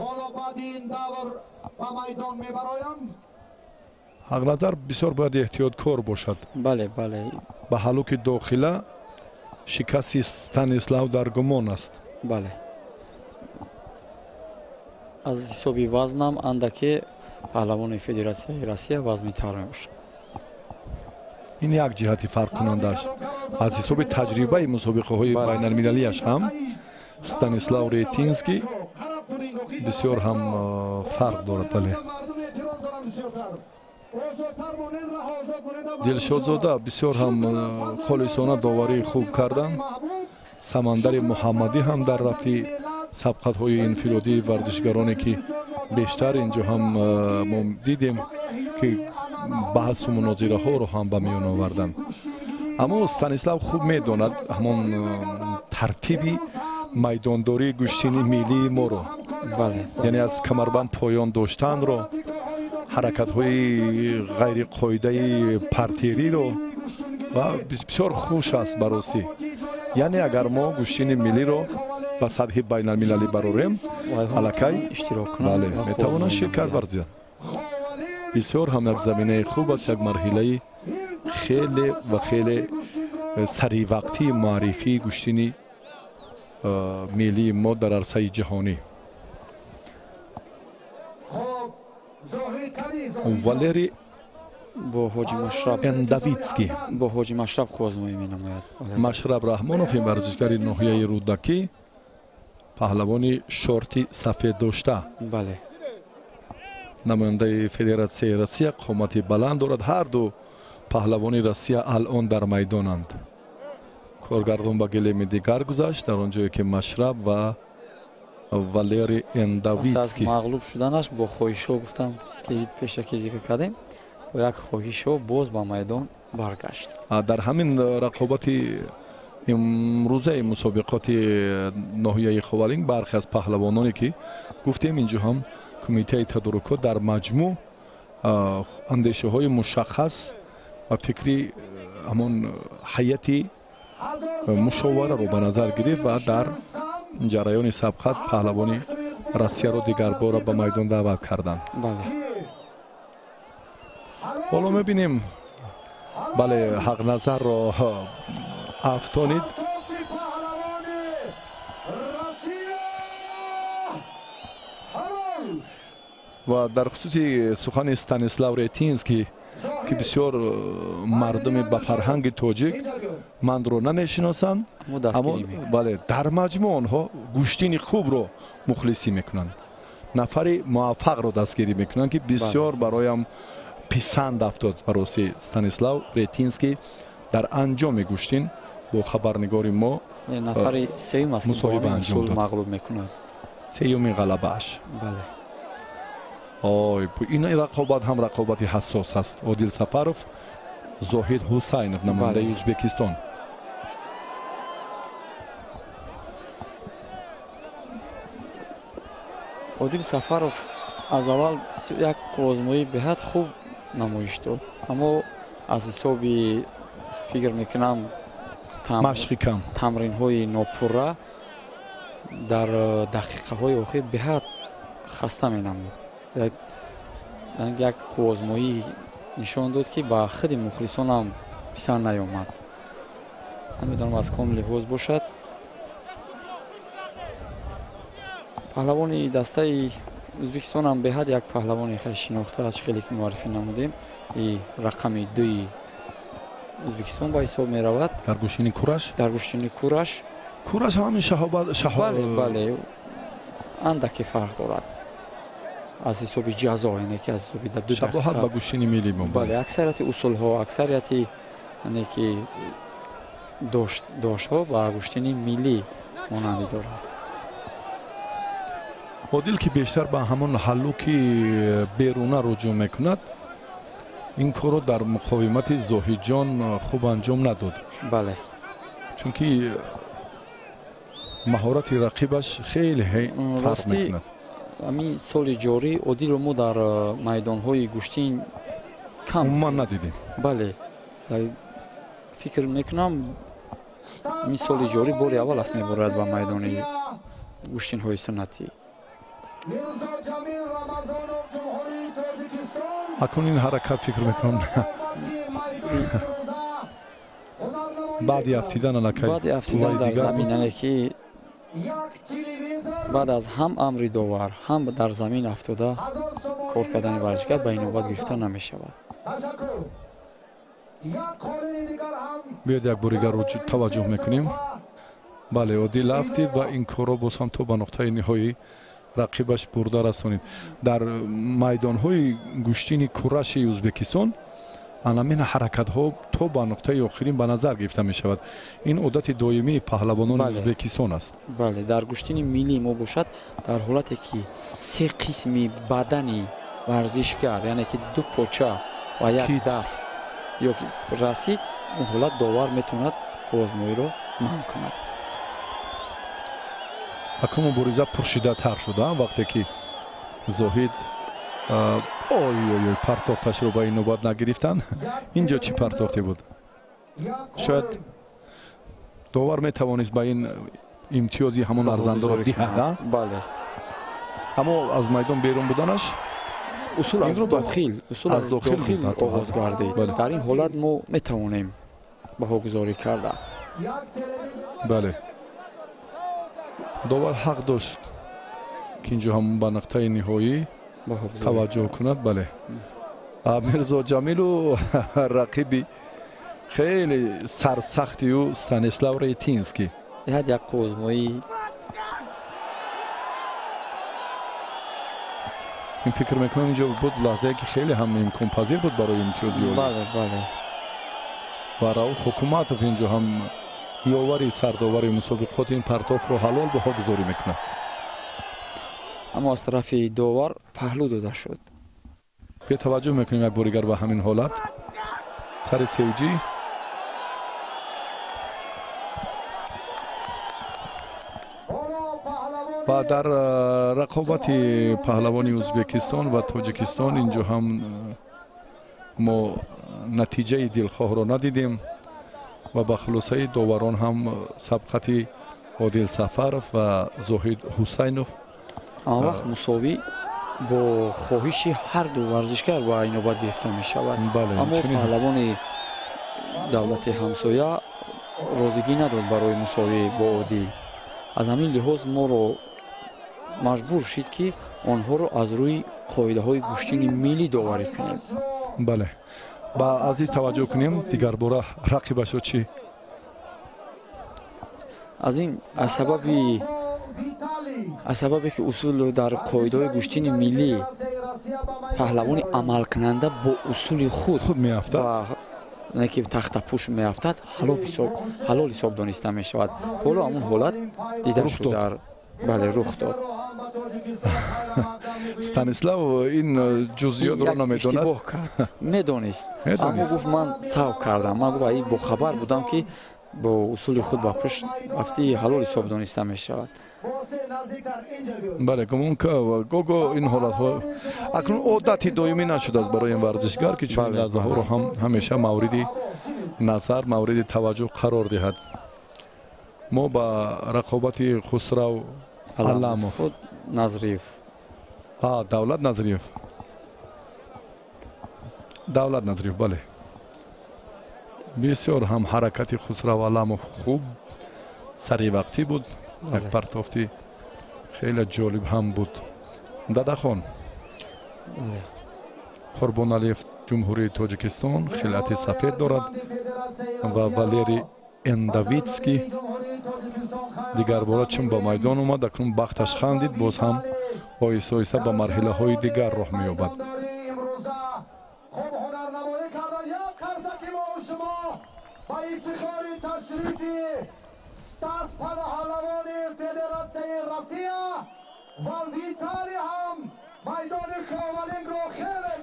Ҳақназар бисёр бояд эҳтиёткор бошад. Бале, бале. Ба ҳалуки дохила шикасти Станислав дар гумон аст. Бале, аз ҳисоби вазнам андаке паҳлавони Федератсияи Россия вазмитар мебошад. Ин як ҷиҳати фарқкунандааш. Аз ҳисоби таҷрибаи мусобиқаҳои байналмилалиаш ҳам Станислав Ретинский бисёр ҳам фарқ дорад. Бале, Дилшодзода бисёр ҳам холисона доварии хуб карданд. Самандари Муҳаммадӣ ҳам дар рафти сабқатҳои инфиродии варзишгароне, ки бештар инҷо ҳам мо дидем, ки баҳсу мунозираҳоро ҳам ба миён оварданд. Аммо Станислав хуб медонад ҳамон тартиби майдондории гӯштини миллии моро, яъне аз камарбанд поён доштанро, ҳаракатҳои ғайриқоидаи партериро ва бисёр хуш аст ба ростӣ. Яъне агар мо гӯштини миллиро ба сатҳи байналмилалӣ барорем, аллакай метавонад ширкат варзид. Бисёр ҳам як заминаи хуб аст, як марҳилаи хеле ва хеле саривақтии муаррифии гӯштини миллии мо дар арсаи ҷаҳонӣ. Валери бо ҳоҷи Машраб Эндавитский бо ҳоҷи Машраб қуввазмоӣ менамояд. Машраб Раҳмонов, ин варзишгари ноҳияи Рӯдакӣ, паҳлавони шорти сафед дошта. Бале. Намояндаи Федератсияи Россия, қомати баланд дорад. Ҳар ду паҳлавони Россия алон дар майдонанд. Коргардон ба гилеми дигар гузашт, дар он ҷое ки Машраб ва Валери Эндавитский. Пас аз мағлуб шуданаш бо хоҳишҳо гуфтам, ки пешакӣ зикр кардем, бо як хоҳишҳо боз ба майдон баргашт. Дар ҳамин рақобати имрӯзаи мусобиқоти ноҳияи Ховалинг бархе аз паҳлавононе ки гуфтем, инҷо ҳам кумитаи тадорукот дар маҷмӯъ андешаҳои мушаххас ва фикри ҳамон ҳайати мушовараро ба назар гирифт ва дар ҷараёни сабқат паҳлавони Россияро дигарбора ба майдон даъват карданд. Ҳоло мебинем, бале, Ҳақназарро афтонид. Ва дар хусуси сухани Станислав Ретинский, ки бисёр мардуми ба фарҳанги тоҷик мандро намешиносанд, аммо бале, дар маҷмӯъ онҳо гӯштини хубро мухлисӣ мекунанд, нафари муваффақро дастгирӣ мекунанд, ки бисёр бароям писанд афтод. Бароси Станислав Ретинский дар анҷоми гӯштин бо хабарнигори мо нафари сеюм аст, мусоҳиба анҷом дод. Мағлуб мекунад. Сеюмин ғалабааш. Бале. Ой, ин рақобат ҳам рақобати ҳассос аст. Одил Сафаров, Зоҳид Ҳусайнов, намояндаи Ӯзбекистон. Одил Сафаров аз аввал як қуввозмоӣ беҳад хуб намоиш дод, аммо аз ҳисоби фикр мекунам машқи кам, тамринҳои нопурра дар дақиқаҳои охир беҳад хаста менамуд. Як қуввозмоӣ нишон дод, ки ба худи мухлисонам писанд наёмад. Намедонам аз ком лиҳоз бошад. Паҳлавони дастаи Ӯзбекистонам беҳад як паҳлавони хеле шинохта аст, хеле ки муаррифӣ намудем. И рақами дуи Ӯзбекистон ба ҳисоб меравад. Дар гӯштини кураш? Дар гӯштини кураш. Кураш ҳамин шаҳобат. Бале, бале, андаке фарқ дорад аз ҳисоби ҷазо, яъне ки аз ҳисоби ду шабоҳат ба гӯштини миллӣ мо. Бале, аксарияти усулҳо, аксарияти яъне ки доштҳо ба гӯштини миллӣ монандӣ дорад. Одил ки бештар ба ҳамон ҳаллуки беруна руҷӯъ мекунад, ин корро дар муқовимати Зоҳидҷон хуб анҷом надод. Бале, чунки маҳорати рақибаш хеле фарқ мекунад. Ҳамин соли ҷорӣ Одилро мо дар майдонҳои гӯштин кам умуман надидем. Бале, фикр мекунам ин соли ҷорӣ бори аввал аст меборад ба майдони гӯштинҳои суннатӣ. Акнун ин ҳаракат фикр мекунам баъди афтидан аллакай, баъди афтидан дар замин, яъне ки баъд аз ҳам амри довар, ҳам дар замин афтода кор кардани варзишгар ба инобат гирифта намешавад. Биёед як бори дигар таваҷҷӯҳ мекунем. Бале, Одил афтид ва ин корро боз ҳам то ба нуқтаи ниҳоӣ рақибаш бурда расонид. Дар майдонҳои гӯштини кураши Ӯзбекистон анамин ҳаракатҳо то ба нуқтаи охирин ба назар гирифта мешавад. Ин одати доимии паҳлавонони Ӯзбекистон аст. Бале, дар гӯштини миллии мо бошад, дар ҳолате ки се қисми бадани варзишгар, яъне ки ду поча ва як даст ё ки расид, он ҳолат довар метавонад қуввозмоиро манъ кунад. Акнун мубориза пуршиддаттар шуда, вақте ки Зоҳид ой ой ой партофташро ба ин навбат нагирифтанд. Инҷо чӣ партофте буд? Шояд довар метавонист ба ин имтиёзи ҳамон арзандаро диҳад, бале, аммо аз майдон берун буданаш Усул аз дохил, усул аз дохил оғоз гардид. Дар ин ҳолат мо метавонем баҳогузорӣ карда. Бале, довар ҳақ дошт, ки инҷо ҳам ба нуқтаи ниҳоӣ таваҷҷӯҳ кунад. Бале, Мирзо Ҷамилу рақиби хеле сарсахти ӯ Станислав Рейтинский. Ҳад як қӯзмоӣ. Ин фикр мекунам, инҷо буд лаҳзае, ки хеле ҳам имконпазир буд барои имтиёзи олӣ. Бале, бале. Ва Рауф Ҳукуматов инҷо ҳам ёвари сардовари мусобиқот ин партофро ҳалол баҳогузорӣ мекунад. Аммо аз тарафи довар паҳлӯ дода шуд. Бетаваҷҷӯҳ мекунем як бори дигар ба ҳамин ҳолат. Сари севҷӣ ва дар рақобати паҳлавони Ӯзбекистон ва Тоҷикистон инҷо ҳам мо натиҷаи дилхоҳро надидем ва ба хулосаи доварон ҳам сабқати Одил Сафаров ва Зоҳид Ҳусайнов. Он вақт мусовӣ бо хоҳиши ҳар ду варзишгар ба инобат гирифта мешавад. Аммо паҳлавони давлати ҳамсоя розигӣ надод барои мусовӣ бо Одил. Аз ҳамин лиҳоз моро маҷбур шид, ки онҳоро аз рӯи қоидаҳои гӯштини миллӣ доварӣ кунем. Бале, ба азиз таваҷҷӯҳ кунем дигарбора рақибашро чӣ? Аз ин аз сабабе ки усул дар қоидаҳои гӯштини миллӣ паҳлавони амалкунанда бо усули худ меафтад, ки тахтапӯш меафтад, ҳалол ҳисоб дониста мешавад. Ҳоло ҳамун ҳолат дида шуд дар, бале, рух дод. Станислав ин ҷузъиётро намедонад. Иштибоҳ кард, медонист, аммо гуфт: ман сав кардам. Ман гуфт, ай бохабар будам, ки бо усули худ ба пушт афтии ҳалол ҳисоб дониста мешавад. Бале, гумон гого ин ҳолатҳо акнун одати доимӣ нашудааст барои ин варзишгар, ки чунин лаҳзаҳоро ҳам ҳамеша мавриди назар, мавриди таваҷҷӯҳ қарор диҳад. Мо ба рақобати Хусрав Аламов Назриев, Давлат Назриев, Давлат Назриев, бале, бисёр ҳам ҳаракати Хусрав Аламов хуб, саривақтӣ буд, як партофти хеле ҷолиб ҳам буд. Дадахон Қурбоналиев, Ҷумҳурии Тоҷикистон, хилъати сафед дорад ва Валерий Эндавитский дигарбора чун ба майдон омад, акнун бахташ хандид, боз ҳам оҳиста оҳиста ба марҳилаҳои дигар роҳ меёбад.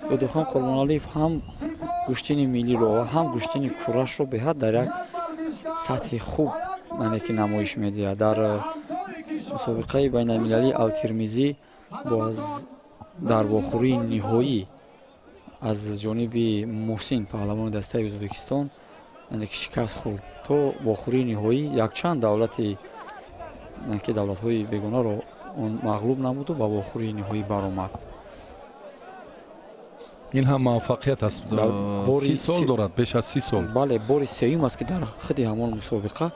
Додохон Қурбоналиев ҳам гӯштини миллиро ва ҳам гӯштини курашро беҳад дар як сатҳи хуб, яъне ки намоиш медиҳад. Дар мусобиқаи байналмилалии Алтирмизӣ боз дар вохӯрии ниҳоӣ аз ҷониби Муҳсин, паҳлавони дастаи Ӯзбекистон, яъне ки шикаст хӯрд. То вохӯрии ниҳоӣ якчанд давлати, яъне ки давлатҳои бегонаро он мағлуб намуду ба вохӯрии ниҳоӣ баромад. Ин ҳам муваффақият аст. 30 сол дорад, беш аз 30 сол. Бале, бори сеюм аст, ки дар худи ҳамон мусобиқа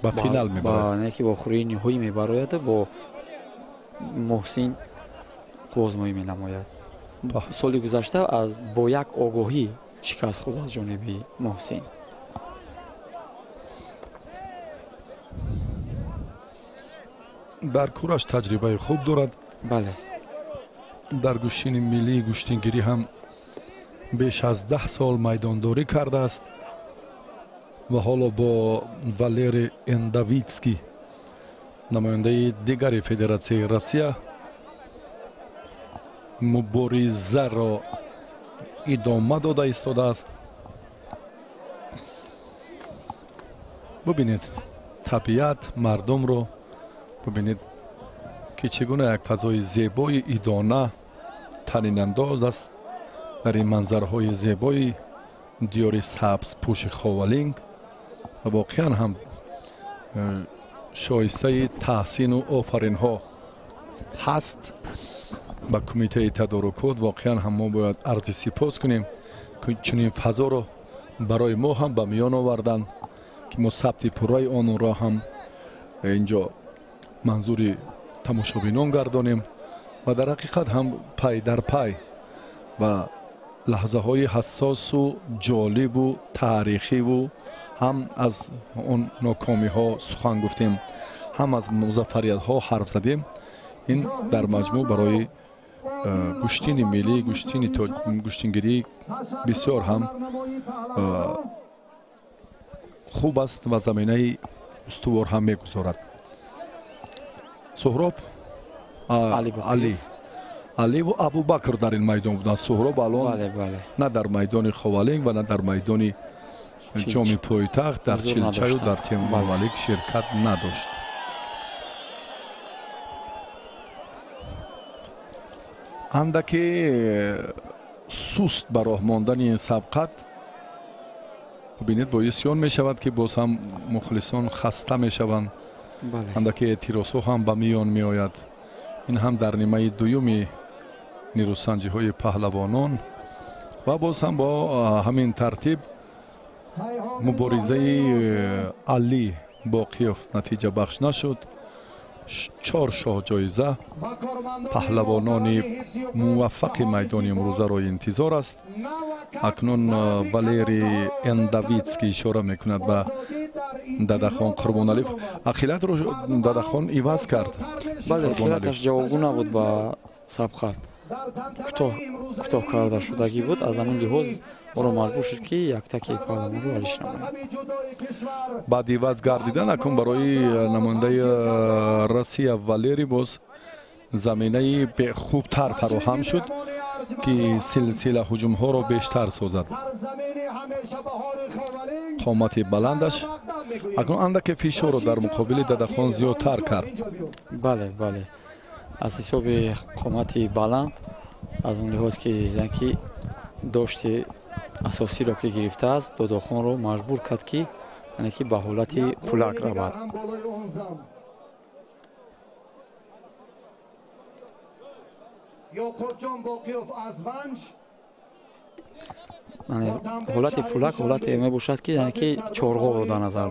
ба финал мебарад. Яъне ки вохӯрии ниҳоӣ мебарояд, бо Муҳсин қувозмоӣ менамояд. Соли гузашта бо як огоҳӣ шикаст хӯрд аз ҷониби Муҳсин. Дар кураш таҷрибаи хуб дорад. Бале. Дар гӯштини миллии гӯштингирӣ ҳам беш аз 10 сол майдондорӣ кардааст ва ҳоло бо Валерий Эндавитский, намояндаи дигари Федератсияи Россия, муборизаро идома дода истодааст. Бубинед табиат, мардумро бубинед, ки чӣ гуна як фазои зебои идона танинандоз аст дар ин манзараҳои зебои диёри сабзпӯши Ховалинг ва воқеан ҳам шоистаи таҳсину офаринҳо ҳаст. Ба кумитаи тадорукот воқеан ҳам мо бояд арзи сипос кунем, чунин фазоро барои мо ҳам ба миён оварданд, ки мо сабти пурраи онро ҳам инҷо манзури тамошобинон гардонем ва дар ҳақиқат ҳам пай дар пай ва лаҳзаҳои ҳассосу ҷолибу таърихиву ҳам аз он нокомиҳо сухан гуфтем, ҳам аз музаффариятҳо ҳарф задем. Ин дар маҷмӯъ барои гӯштини миллӣ, гӯштингирӣ бисёр ҳам хуб аст ва заминаи устувор ҳам мегузорад. Суҳроб Аливу Абубакр дар ин майдон буданд. Суҳроб алон на дар майдони Ховалинг ва на дар майдони ҷоми пойтахт, дар Чилчаю дар Темурмалик ширкат надошт. Андаке суст ба роҳ мондани ин сабқат бинед боиси он мешавад, ки боз ҳам мухлисон хаста мешаванд, андаке эътирозҳо ҳам ба миён меояд. Ин ҳам дар нимаи дуюми нерӯсанҷиҳои паҳлавонон ва боз ҳам бо ҳамин тартиб муборизаи Алӣ Боқиёв натиҷабахш нашуд. 4 шоҳҷоиза паҳлавонони муваффақи майдони имрӯзаро интизор аст. Акнун Валерий Эндавитский ишора мекунад ба Дадахон Қурбоналиев. Ахилатро Дадахон иваз кард. Бале, хилаташ ҷавобгӯ набуд ба сабқат, кӯтоҳ карда шудагӣ буд. Аз ҳамин лиҳоз ӯро маҷбур шуд, ки яктаки паҳлавонро алиш намояд. Баъд иваз гардидан акнун барои намояндаи Россия Валерий боз заминаи хубтар фароҳам шуд, ки силсила ҳуҷумҳоро бештар созад. Қомати баландаш акнун андаке фишорро дар муқобили Дадахон зиёдтар кард. Бале, бале, аз ҳисоби қомати баланд, аз он лиҳоз ки яки дошти асосиро ки гирифтааст, Додохонро маҷбур кард, ки яъне ки ба ҳолати пулак равад. Ҳолати пулак ҳолате мебошад, ки яъне ки чорғоро дар назар.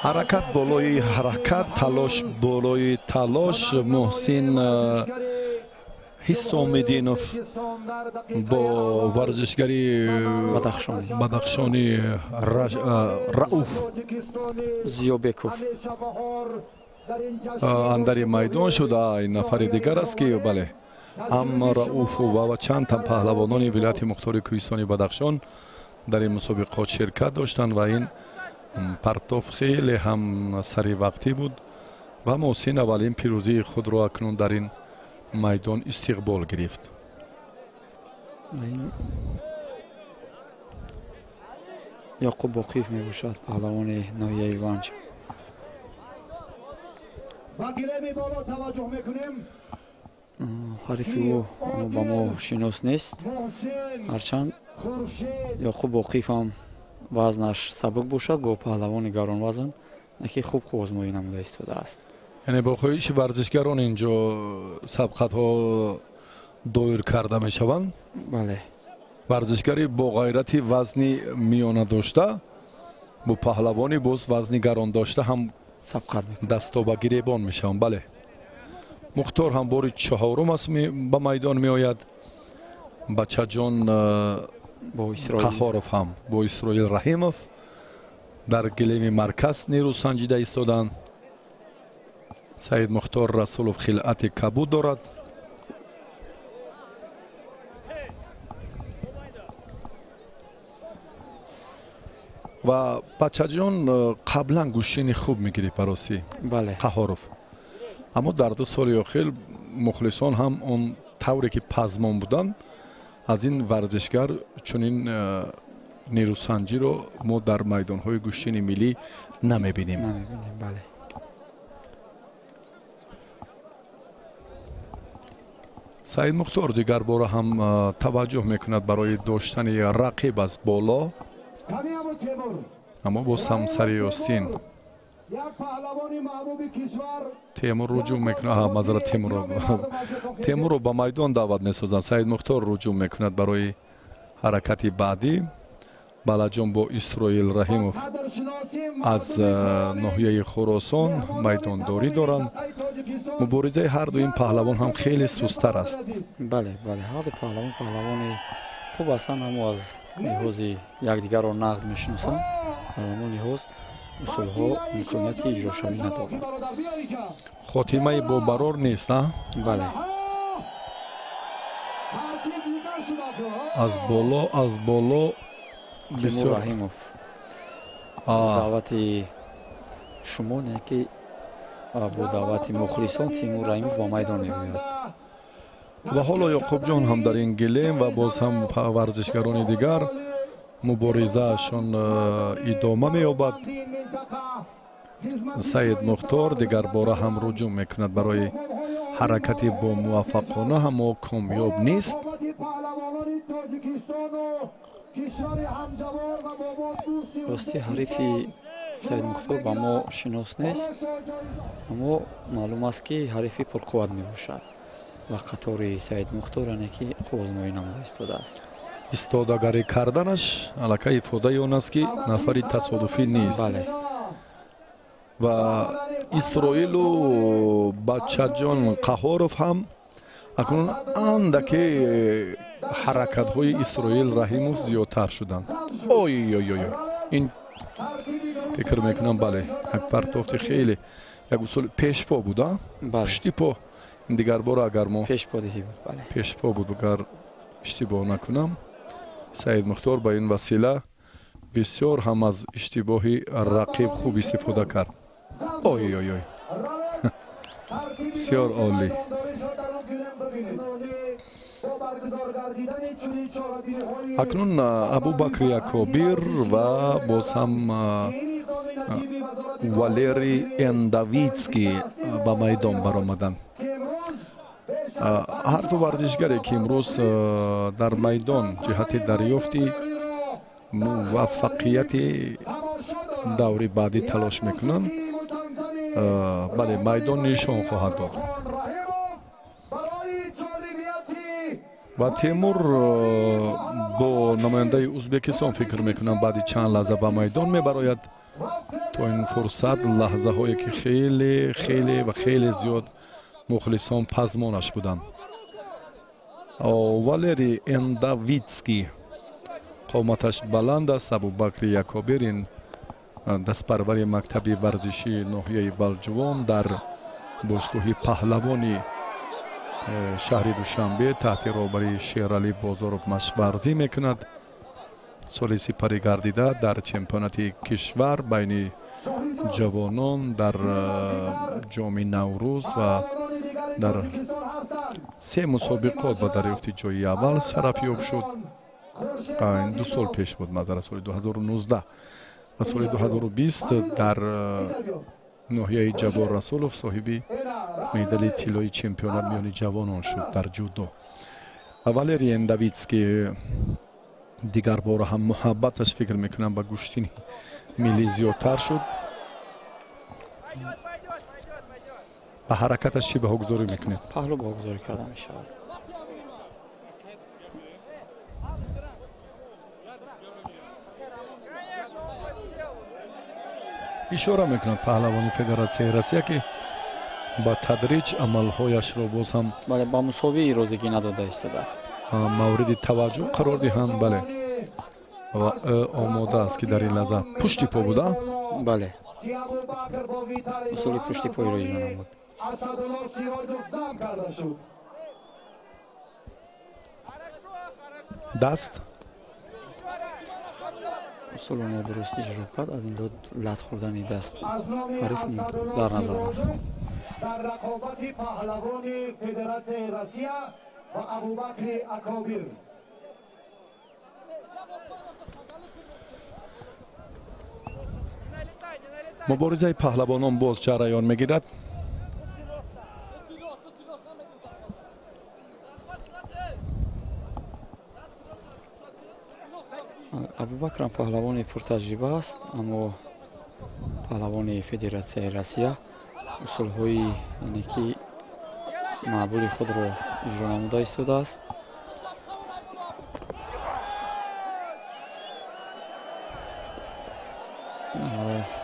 Ҳаракат болои ҳаракат, талош болои талош. Муҳсин Ҳисомиддинов бо варзишгари Бадахшони Рауф Зиёбеков андари майдон шуда. Ин нафари дигар аст, ки бале, ҳам Рауфу ва чанд тан паҳлавонони вилояти мухтори кӯҳистони Бадахшон дар ин мусобиқот ширкат доштанд ва ин партоф хеле ҳам саривақтӣ буд ва Муҳсин аввалин пирӯзии худро акнун дар ин майдон истиқбол гирифт. Яқуб Боқиев мебошад, паҳлавони ноҳияи Ванҷ. Ҳарифи ӯ ба мо шинос нест, ҳарчанд Яқуб Боқиев ҳам вазнаш сабук бошад, бо паҳлавони гаронвазн яке хуб озмоӣ намуда истодааст. Яъне бо хоҳиши варзишгарон инҷо сабқатҳо доир карда мешаванд. Бале, варзишгари бо ғайрати вазни миёна дошта бо паҳлавони боз вазни гарон дошта ҳам сабқат дасто ба гиребон мешаванд. Бале, Мухтор ҳам бори чаҳорум аст ба майдон меояд. Бачаҷон Қаҳоров ҳам бо Исроил Раҳимов дар гилеми марказ нерӯ санҷида истоданд. Саид Мухтор Расулов хилъати кабуд дорад. Ва Бачаҷон қаблан гӯштини хуб мегирифт баросӣ Қаҳоров, аммо дар 2 соли охир мухлисон ҳам он тавре ки пазмон буданд аз ин варзишгар чунин нерӯсанҷиро мо дар майдонҳои гӯштини миллӣ намебинем. Саид Мухтор дигар бора ҳам таваҷҷӯҳ мекунад барои доштани рақиб аз боло, аммо боз ҳам сари остин Темур руҷӯъ мекунад. Мазара, Темурро ба майдон даъват месозанд. Саид Мухтор руҷӯъ мекунад барои ҳаракати баъдӣ. Балаҷон бо Исроил Раҳимов аз ноҳияи Хуросон майдондорӣ доранд. Муборизаи ҳарду ин паҳлавон ҳам хеле сустар аст. Бале, бале, ҳарду паҳлавон паҳлавони хуб ҳастанд, аммо аз лиҳози якдигарро нағз мешиносанд, аз ҳамон лиҳоз усулҳо имконияти иҷрошавӣ надоранд. Хотимаи бобарор нест, а? Бале. Аз боло, аз боло. Тимур Раҳимов бо даъвати шумо, не ки бо даъвати мухлисон, Тимур Раҳимов ба майдон меояд. Ва ҳоло Ёқубҷон ҳам дар ин гилем ва боз ҳам варзишгарони дигар муборизаашон идома меёбад. Саид Мухтор дигар бора ҳам руҷӯъ мекунад барои ҳаракати бомуваффақона, аммо комёб нест. Рости, ҳарифи Саид Мухтор ба мо шинос нест, аммо маълум аст, ки ҳарифи пурқувват мебошад ва қатори Саид Мухтор яъне ки хубозмоӣ намуда истодааст. Истодагарӣ карданаш аллакай ифодаи он аст, ки нафари тасодуфӣ нест. Бале. Ва Исроилу Бачаҷон Қаҳоров ҳам акнун андаке ҳаракатҳои Исроил Раҳимов зиёдтар шуданд. Ой ой ой, ин фикр мекунам, бале, як партофти хеле як усули пешпо буд, а? Пушти по. Ин дигар бора агар мо пешподиҳӣ буд, бале. Пешпо буд, агар иштибоҳ накунам. Саид Мухтор ба ин васила бисёр ҳам аз иштибоҳи рақиб хуб истифода кард. Ой ой ой, бисёр олӣ. Акнун Абубакри Акобир ва боз ҳам Валери Эндавитский ба майдон баромаданд. Ҳарду варзишгаре, ки имрӯз дар майдон ҷиҳати дарёфти муваффақияти даври баъдӣ талош мекунанд, бале, майдон нишон хоҳад дод. Ва Темур бо намояндаи Узбекистон, фикр мекунам, баъди чанд лаҳза ба майдон мебарояд. То ин фурсат лаҳзаҳое, ки хеле, хеле ва хеле зиёд мухлисон пазмонаш буданд. Валери Эндавитский қоматаш баланд аст. Абубакри Якобир, ин дастпарвари мактаби варзишии ноҳияи Балҷувон, дар бошгоҳи паҳлавони шаҳри Душанбе таҳти роҳбарии Шералӣ Бозоров машқварзӣ мекунад. Соли сипарӣ гардида дар чемпионати кишвар байни ҷавонон дар ҷоми Наврӯз ва дар се мусобиқот ба дарёфти ҷои аввал сарафёб шуд. Ин 2 сол пеш буд, маъзара, соли 2019 ва соли 2020 дар ноҳияи Ҷаббор Расулов соҳиби медали тиллои чемпионат миёни ҷавонон шуд дар ҷудо. Валерий Эндавитский дигар бора ҳам муҳаббаташ, фикр мекунам, ба гӯштини миллӣ зиёдтар шуд. Ба ҳаракаташ чӣ баҳогузорӣ мекунед? Паҳлӯ баҳогузорӣ карда мешавад. Ишора мекунад паҳлавони Федератсияи Россия, ки ба тадриҷ амалҳояшро боз ҳам Бале, ба мусовӣ розигӣ надода истодааст. Мавриди таваҷҷӯҳ қарор диҳанд, бале, ва ӯ омода аст, ки дар ин лаҳза пушти по буда. Бале, усули пушти пойро иҷро намуд. Асадулло Сироҷов зам карда шуд. Даст. Усулро нодуруст иҷро кард, аз ин лиҳоз лат хӯрдани даст Аз номи ҳариф Асадулло дар назар аст. Сироҷов дар рақобати паҳлавони Федератсияи Россия ва Абубакри Акобир. Муборизаи паҳлавонон боз ҷараён мегирад. Абубакрам паҳлавони пуртаҷриба аст, аммо паҳлавони Федератсияи Россия усулҳои яъне ки маъбули худро иҷро намуда истодааст.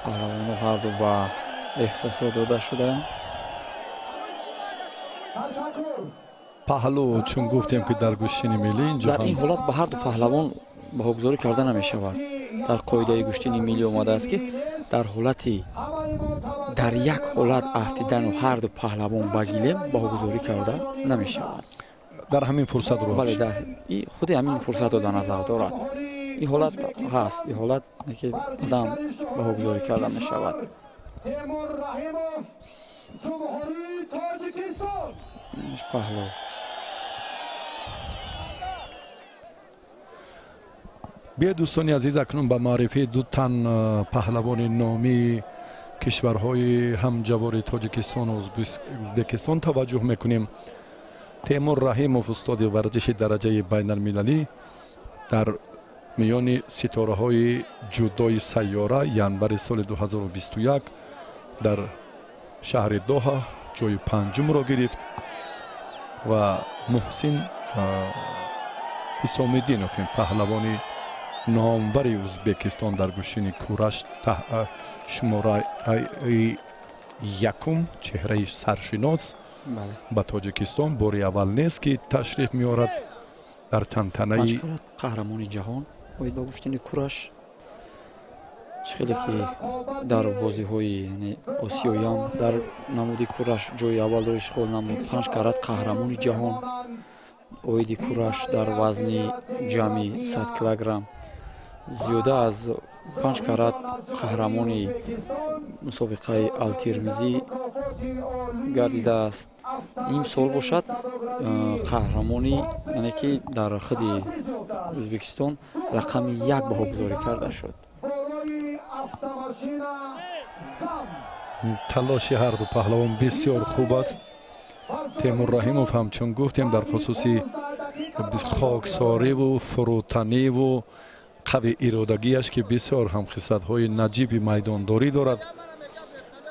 Паҳлавонҳо ҳарду ба эҳсосот дода шудаанд. Паҳлӯ чун гуфтем ки дар гӯштини миллӣ инҷо дар ин ҳолат ба ҳарду паҳлавон баҳогузорӣ карда намешавад. Дар қоидаи гӯштини миллӣ омадааст ки дар ҳолати дар як ҳолат афтидану ҳарду паҳлавон ба гилем баҳогузорӣ карда намешавад. Дар ҳамин фурсат ро бале, дар худи ҳамин фурсатро дар назар дорад. Ин ҳолат ҳаст, ин ҳолат ки одам баҳогузорӣ карда мешавад. Темур Раҳимов, Ҷумҳурии Тоҷикистон. Паҳлӯ биё дӯстони азиз, акнун ба маърифии ду тан паҳлавони номии кишварҳои ҳамҷавори Тоҷикистону Ӯзбекистон таваҷҷӯҳ мекунем. Темур Раҳимов, устоди варзиши дараҷаи байналмилалӣ, дар миёни ситораҳои ҷудои сайёра январи соли 2021 дар шаҳри Доҳа ҷои панҷумро гирифт ва Муҳсин Ҳисомиддинов, ин паҳлавони номвари Ӯзбекистон дар гӯштини кураш шумораи якум, чеҳраи саршинос ба Тоҷикистон бори аввал нест ки ташриф меорад дар тантанаи қаҳрамони ҷаҳон оид ба гӯштини кураш. Чӣ хеле ки дар бозиҳои осиёям дар намуди кураш ҷои аввалро ишғол намуд, 5 карат қаҳрамони ҷаҳон оиди кураш дар вазни ҷамъи 100 килограмм, зиёда аз 5 карат қаҳрамони мусобиқаи Алтирмизӣ гардидааст. Имсол бошад қаҳрамони, яъне ки дар худи Ӯзбекистон рақами 1 баҳогузорӣ карда шуд. Талоши ҳарду паҳлавон бисёр хуб аст. Темур Раҳимов ҳам чун гуфтем дар хусуси хоксориву фурӯтаниву қави иродагиаш ки бисёр ҳам хислатҳои наҷиби майдондорӣ дорад,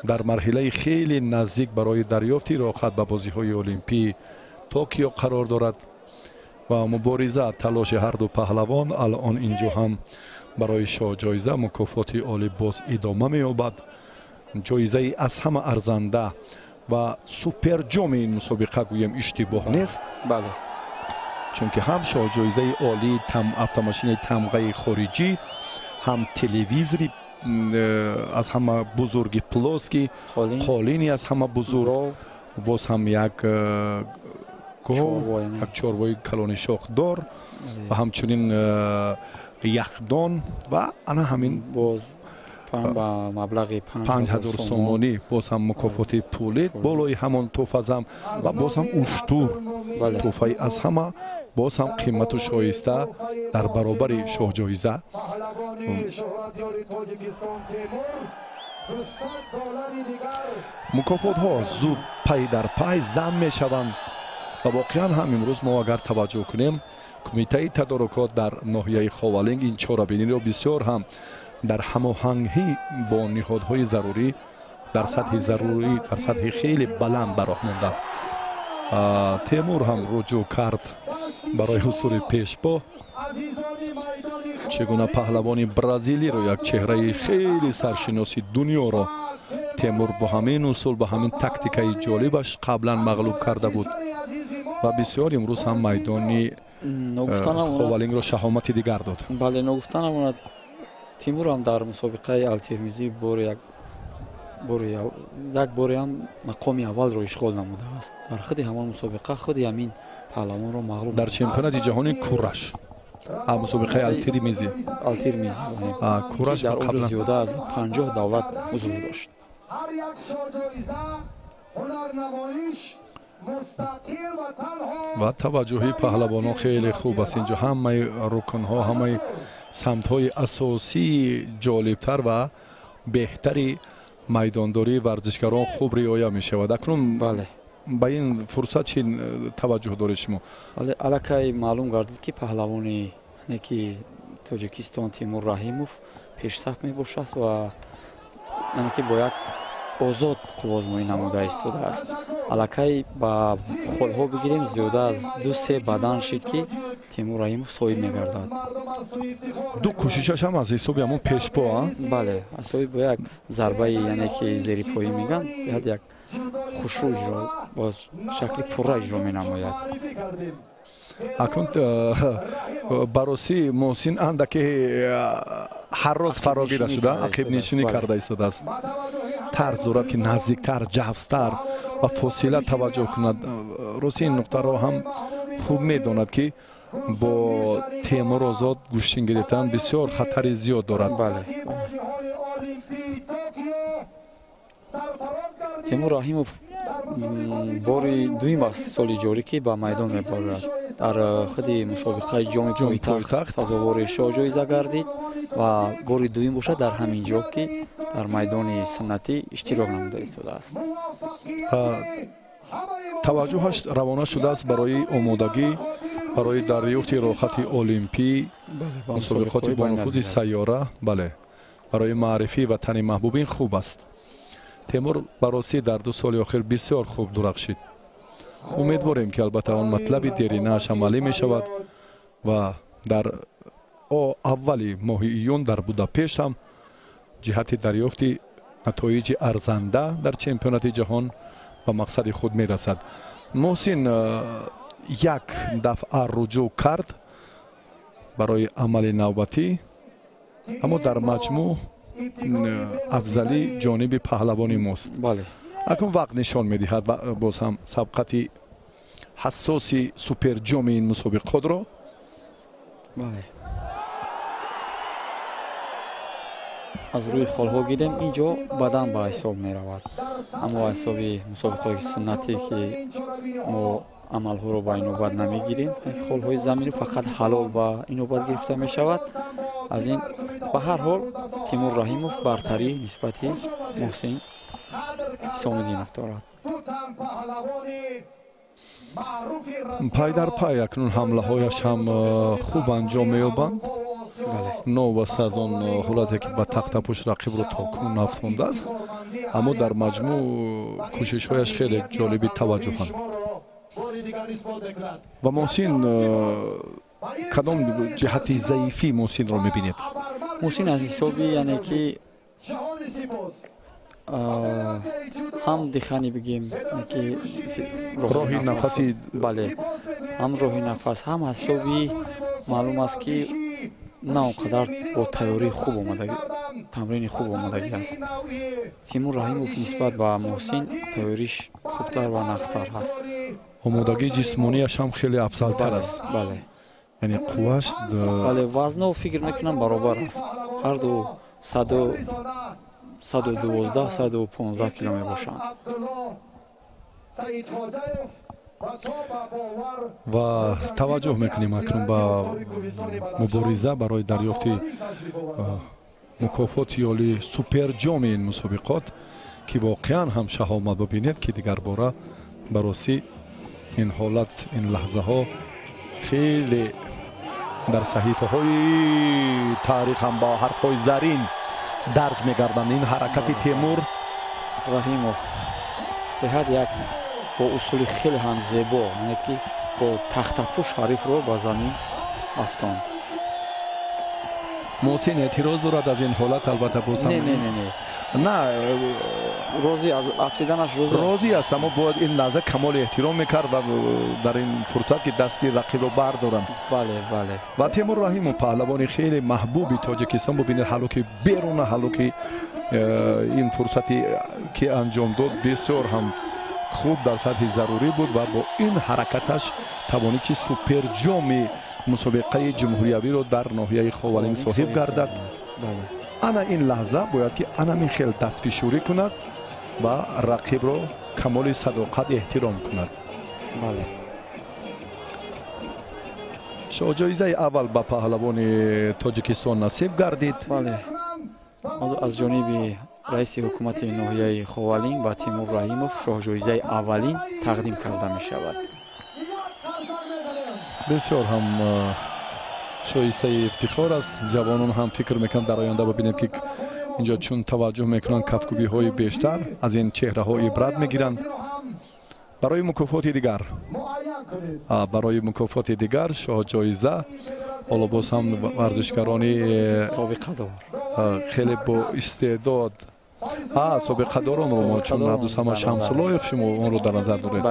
дар марҳилаи хеле наздик барои дарёфти роҳхат ба бозиҳои олимпии Токио қарор дорад ва мубориза талоши ҳарду паҳлавон алон инҷо ҳам барои шоҳҷоиза мукофоти олӣ боз идома меёбад. Ҷоизаи аз ҳама арзанда ва суперҷоми ин мусобиқа гӯем иштибоҳ нест, бале, чунки ҳам шоҳҷоизаи олии автомошинаи тамғаи хориҷӣ, ҳам телевизори аз ҳама бузурги плоски, қолини аз ҳама бузург, боз ҳам як гов, як чорвои калони шохдор ва ҳамчунин яхдон ва ана ҳамин боз ба маблағи 5000 сомонӣ боз ҳам мукофоти пулӣ болои ҳамон тӯҳфазам ва боз ҳам уштур, тӯҳфаи аз ҳама боз ҳам қимату шоиста дар баробари шоҳҷоиза. Мукофотҳо зуд пай дар пай зам мешаванд ва воқеан ҳам имрӯз мо агар таваҷҷӯҳ кунем, кумитаи тадорукот дар ноҳияи Ховалинг ин чорабиниро бисёр ҳам дар ҳамоҳангӣ бо ниҳодҳои зарурӣ дар сатҳи зарурӣ, дар сатҳи хеле баланд ба роҳ монданд. Темур ҳам руҷӯъ кард барои ҳусури пешпо. Чӣ гуна паҳлавони бразилиро, як чеҳраи хеле саршиноси дунёро Темур бо ҳамин усул, бо ҳамин тактикаи ҷолибаш қаблан мағлуб карда буд ва бисёр имрӯз ҳам майдони Ховалингро шаҳомати дигар дод. Бале, ногуфта намонад, Тимур ҳам дар мусобиқаи Алтирмизӣ як боре ҳам мақоми аввалро ишғол намудааст. Дар худи ҳамон мусобиқа худи ҳамин паҳлавонро мағлуб дар чемпионати ҷаҳони кураш, мусобиқаи Алтирмизӣ, кураш дар он ҷо зиёда аз 50 давлат ҳузур дошт. Ва таваҷҷӯҳи паҳлавонон хеле хуб аст. Инҷо ҳамаи рукнҳо, ҳамаи самтҳои асосии ҷолибтар ва беҳтари майдондории варзишгарон хуб риоя мешавад. Акнун ба ин фурсат чӣ таваҷҷӯҳ доред шумо? Бале, аллакай маълум гардид ки паҳлавони ки Тоҷикистон Тимур Раҳимов пешсаф мебошад ва яъне ки бо як озод қувваозмоӣ намуда истодааст. Аллакай ба холҳо бигирем, зиёда аз 2-3 бадан шид, ки Тимур Раҳимов соҳиб мегардад. Ду кӯшишаш ҳам аз ҳисоби ҳамон пешпо. Бале, аз ҳисоби бо як зарбаи, яъне ки зерипоӣ мегӯянд, беҳад як хушрӯ иҷро, бо шакли пурра иҷро менамояд. Акнун баросӣ Муҳсин андаке ҳарроз фарогира шуда, ақибнишинӣ карда истодааст. Тарз дорад, ки наздиктар, ҷафстар ба фосила таваҷҷӯҳ кунад. Рости, ин нуқтаро ҳам хуб медонад, ки бо Темур озод гӯштин гирифтан бисёр хатари зиёд дорад. Бале, Темур Раҳимов бори дуюм аст соли ҷорӣ, ки ба майдон мебарад. Дар худи мусобиқаи Ҷоми пойтахт сазовори шоҳҷоиза гардид ва бори дуюм бошад дар ҳамин ҷо, ки дар майдони суннатӣ иштирок намуда истодааст. Таваҷҷӯҳаш равона шудааст барои омодагӣ барои дарёфти роҳхати олимпӣ, мусобиқоти бонуфузи сайёра. Бале, барои маърифии ватани маҳбубин хуб аст. Темур баросӣ дар 2 соли охир бисёр хуб дурахшид. Умедворем, ки албатта он матлаби деринааш амалӣ мешавад ва дар аввали моҳи июн дар Будапешт ҳам ҷиҳати дарёфти натоиҷи арзанда дар чемпионати ҷаҳон ба мақсади худ мерасад. Муҳсин як дафъа руҷӯъ кард барои амали навбатӣ, аммо дар маҷмӯъ афзалӣ ҷониби паҳлавони мост. Акнун вақт нишон медиҳад боз ҳам сабқати ҳассоси суперҷоми ин мусобиқотро. Аз рӯи холҳо гидем, ин ҷо бадан ба ҳисоб меравад, аммо ҳисоби мусобиқаҳои суннатӣ, ки мо амалҳоро ба инобат намегирем, холҳои заминӣ фақат ҳалол ба инобат гирифта мешавад. Аз ин ба ҳар ҳол Тимур Раҳимов бартарӣ нисбати Муҳсин Ҳисомиддинов дорад. Пай дар пай акнун ҳамлаҳояш ҳам хуб анҷом меёбанд, новобаста аз он ҳолате, ки ба тахтапӯш рақибро то кунун афтондааст, аммо дар маҷмӯъ кӯшишҳояш хеле ҷолиби таваҷҷӯҳанд. Ва Муҳсин, кадом ҷиҳати заифии Муҳсинро мебинед? Муҳсин аз ҳисоби, яъне ки ҳам дихани бигем, ки роҳи нафаси, бале, ҳам роҳи нафас, ҳам аз ҳисоби маълум аст, ки на он қадар бо тайёрии хуб омадагӣ, тамрини хуб омадагӣ аст. Тимур Раҳимов нисбат ба Муҳсин тайёриш хубтар ва нақстар ҳаст. Омодагии ҷисмонияш ҳам хеле афзалтар аст. Бале. Яъне қувваш. Бале, вазно фикр мекунам баробар аст, ҳарду 112, 115 кило мебошанд. Ва таваҷҷӯҳ мекунем акнун ба мубориза барои дарёфти мукофоти ёли суперҷоми ин мусобиқот, ки воқеан ҳам шаҳомат. Бибинед, ки дигарбора баросӣ ин ҳолат, ин лаҳзаҳо хеле дар саҳифаҳои таърих ҳам бо ҳарфҳои зарин дарҷ мегарданд. Ин ҳаракати Темур Раҳимов беҳад як бо усули хеле ҳам зебо, яъне ки бо тахтапӯш ҳарифро ба замин афтонд. Муҳсин эътироз дорад аз ин ҳолат, албатта, боз не, не, не, не, на. Розӣ аз афтиданаш розӣ. Розӣ аст, аммо бояд ин лаҳза камоли эҳтиром мекард ва дар ин фурсат, ки дасти рақибро бардорам. Бале, бале. Ва Темур Раҳимов, паҳлавони хеле маҳбуби Тоҷикистон, бубинед, ҳалуки беруна, ҳалуки ин фурсати ки анҷом дод, бисёр ҳам хуб дар сатҳи зарурӣ буд ва бо ин ҳаракаташ тавонид, ки суперҷоми мусобиқаи ҷумҳуриявиро дар ноҳияи Ховалинг соҳиб гардад. Ана ин лаҳза бояд, ки анамин хел дастфишурӣ кунад ва рақибро камоли садоқат эҳтиром кунад. Шоҳҷоизаи аввал ба паҳлавони Тоҷикистон насиб гардид. Аз ҷониби раиси ҳукумати ноҳияи Ховалинг ба Тимур Раҳимов шоҳҷоизаи аввалин тақдим карда мешавад. Бисёр ҳам Шоистаи ифтихор аст. Ҷавонон ҳам фикр мекунанд дар оянда бибинем, ки инҷо чун таваҷҷӯҳ мекунанд, кафкӯбиҳои бештар аз ин чеҳраҳо ибрат мегиранд. Барои мукофоти дигар, барои мукофоти дигар шоҳҷоиза ҳоло боз ҳам варзишгарони собиқадор хеле бо истеъдод, собиқадоронро мо чун Абдусамад Шамсулоев, шумо онро дар назар доред,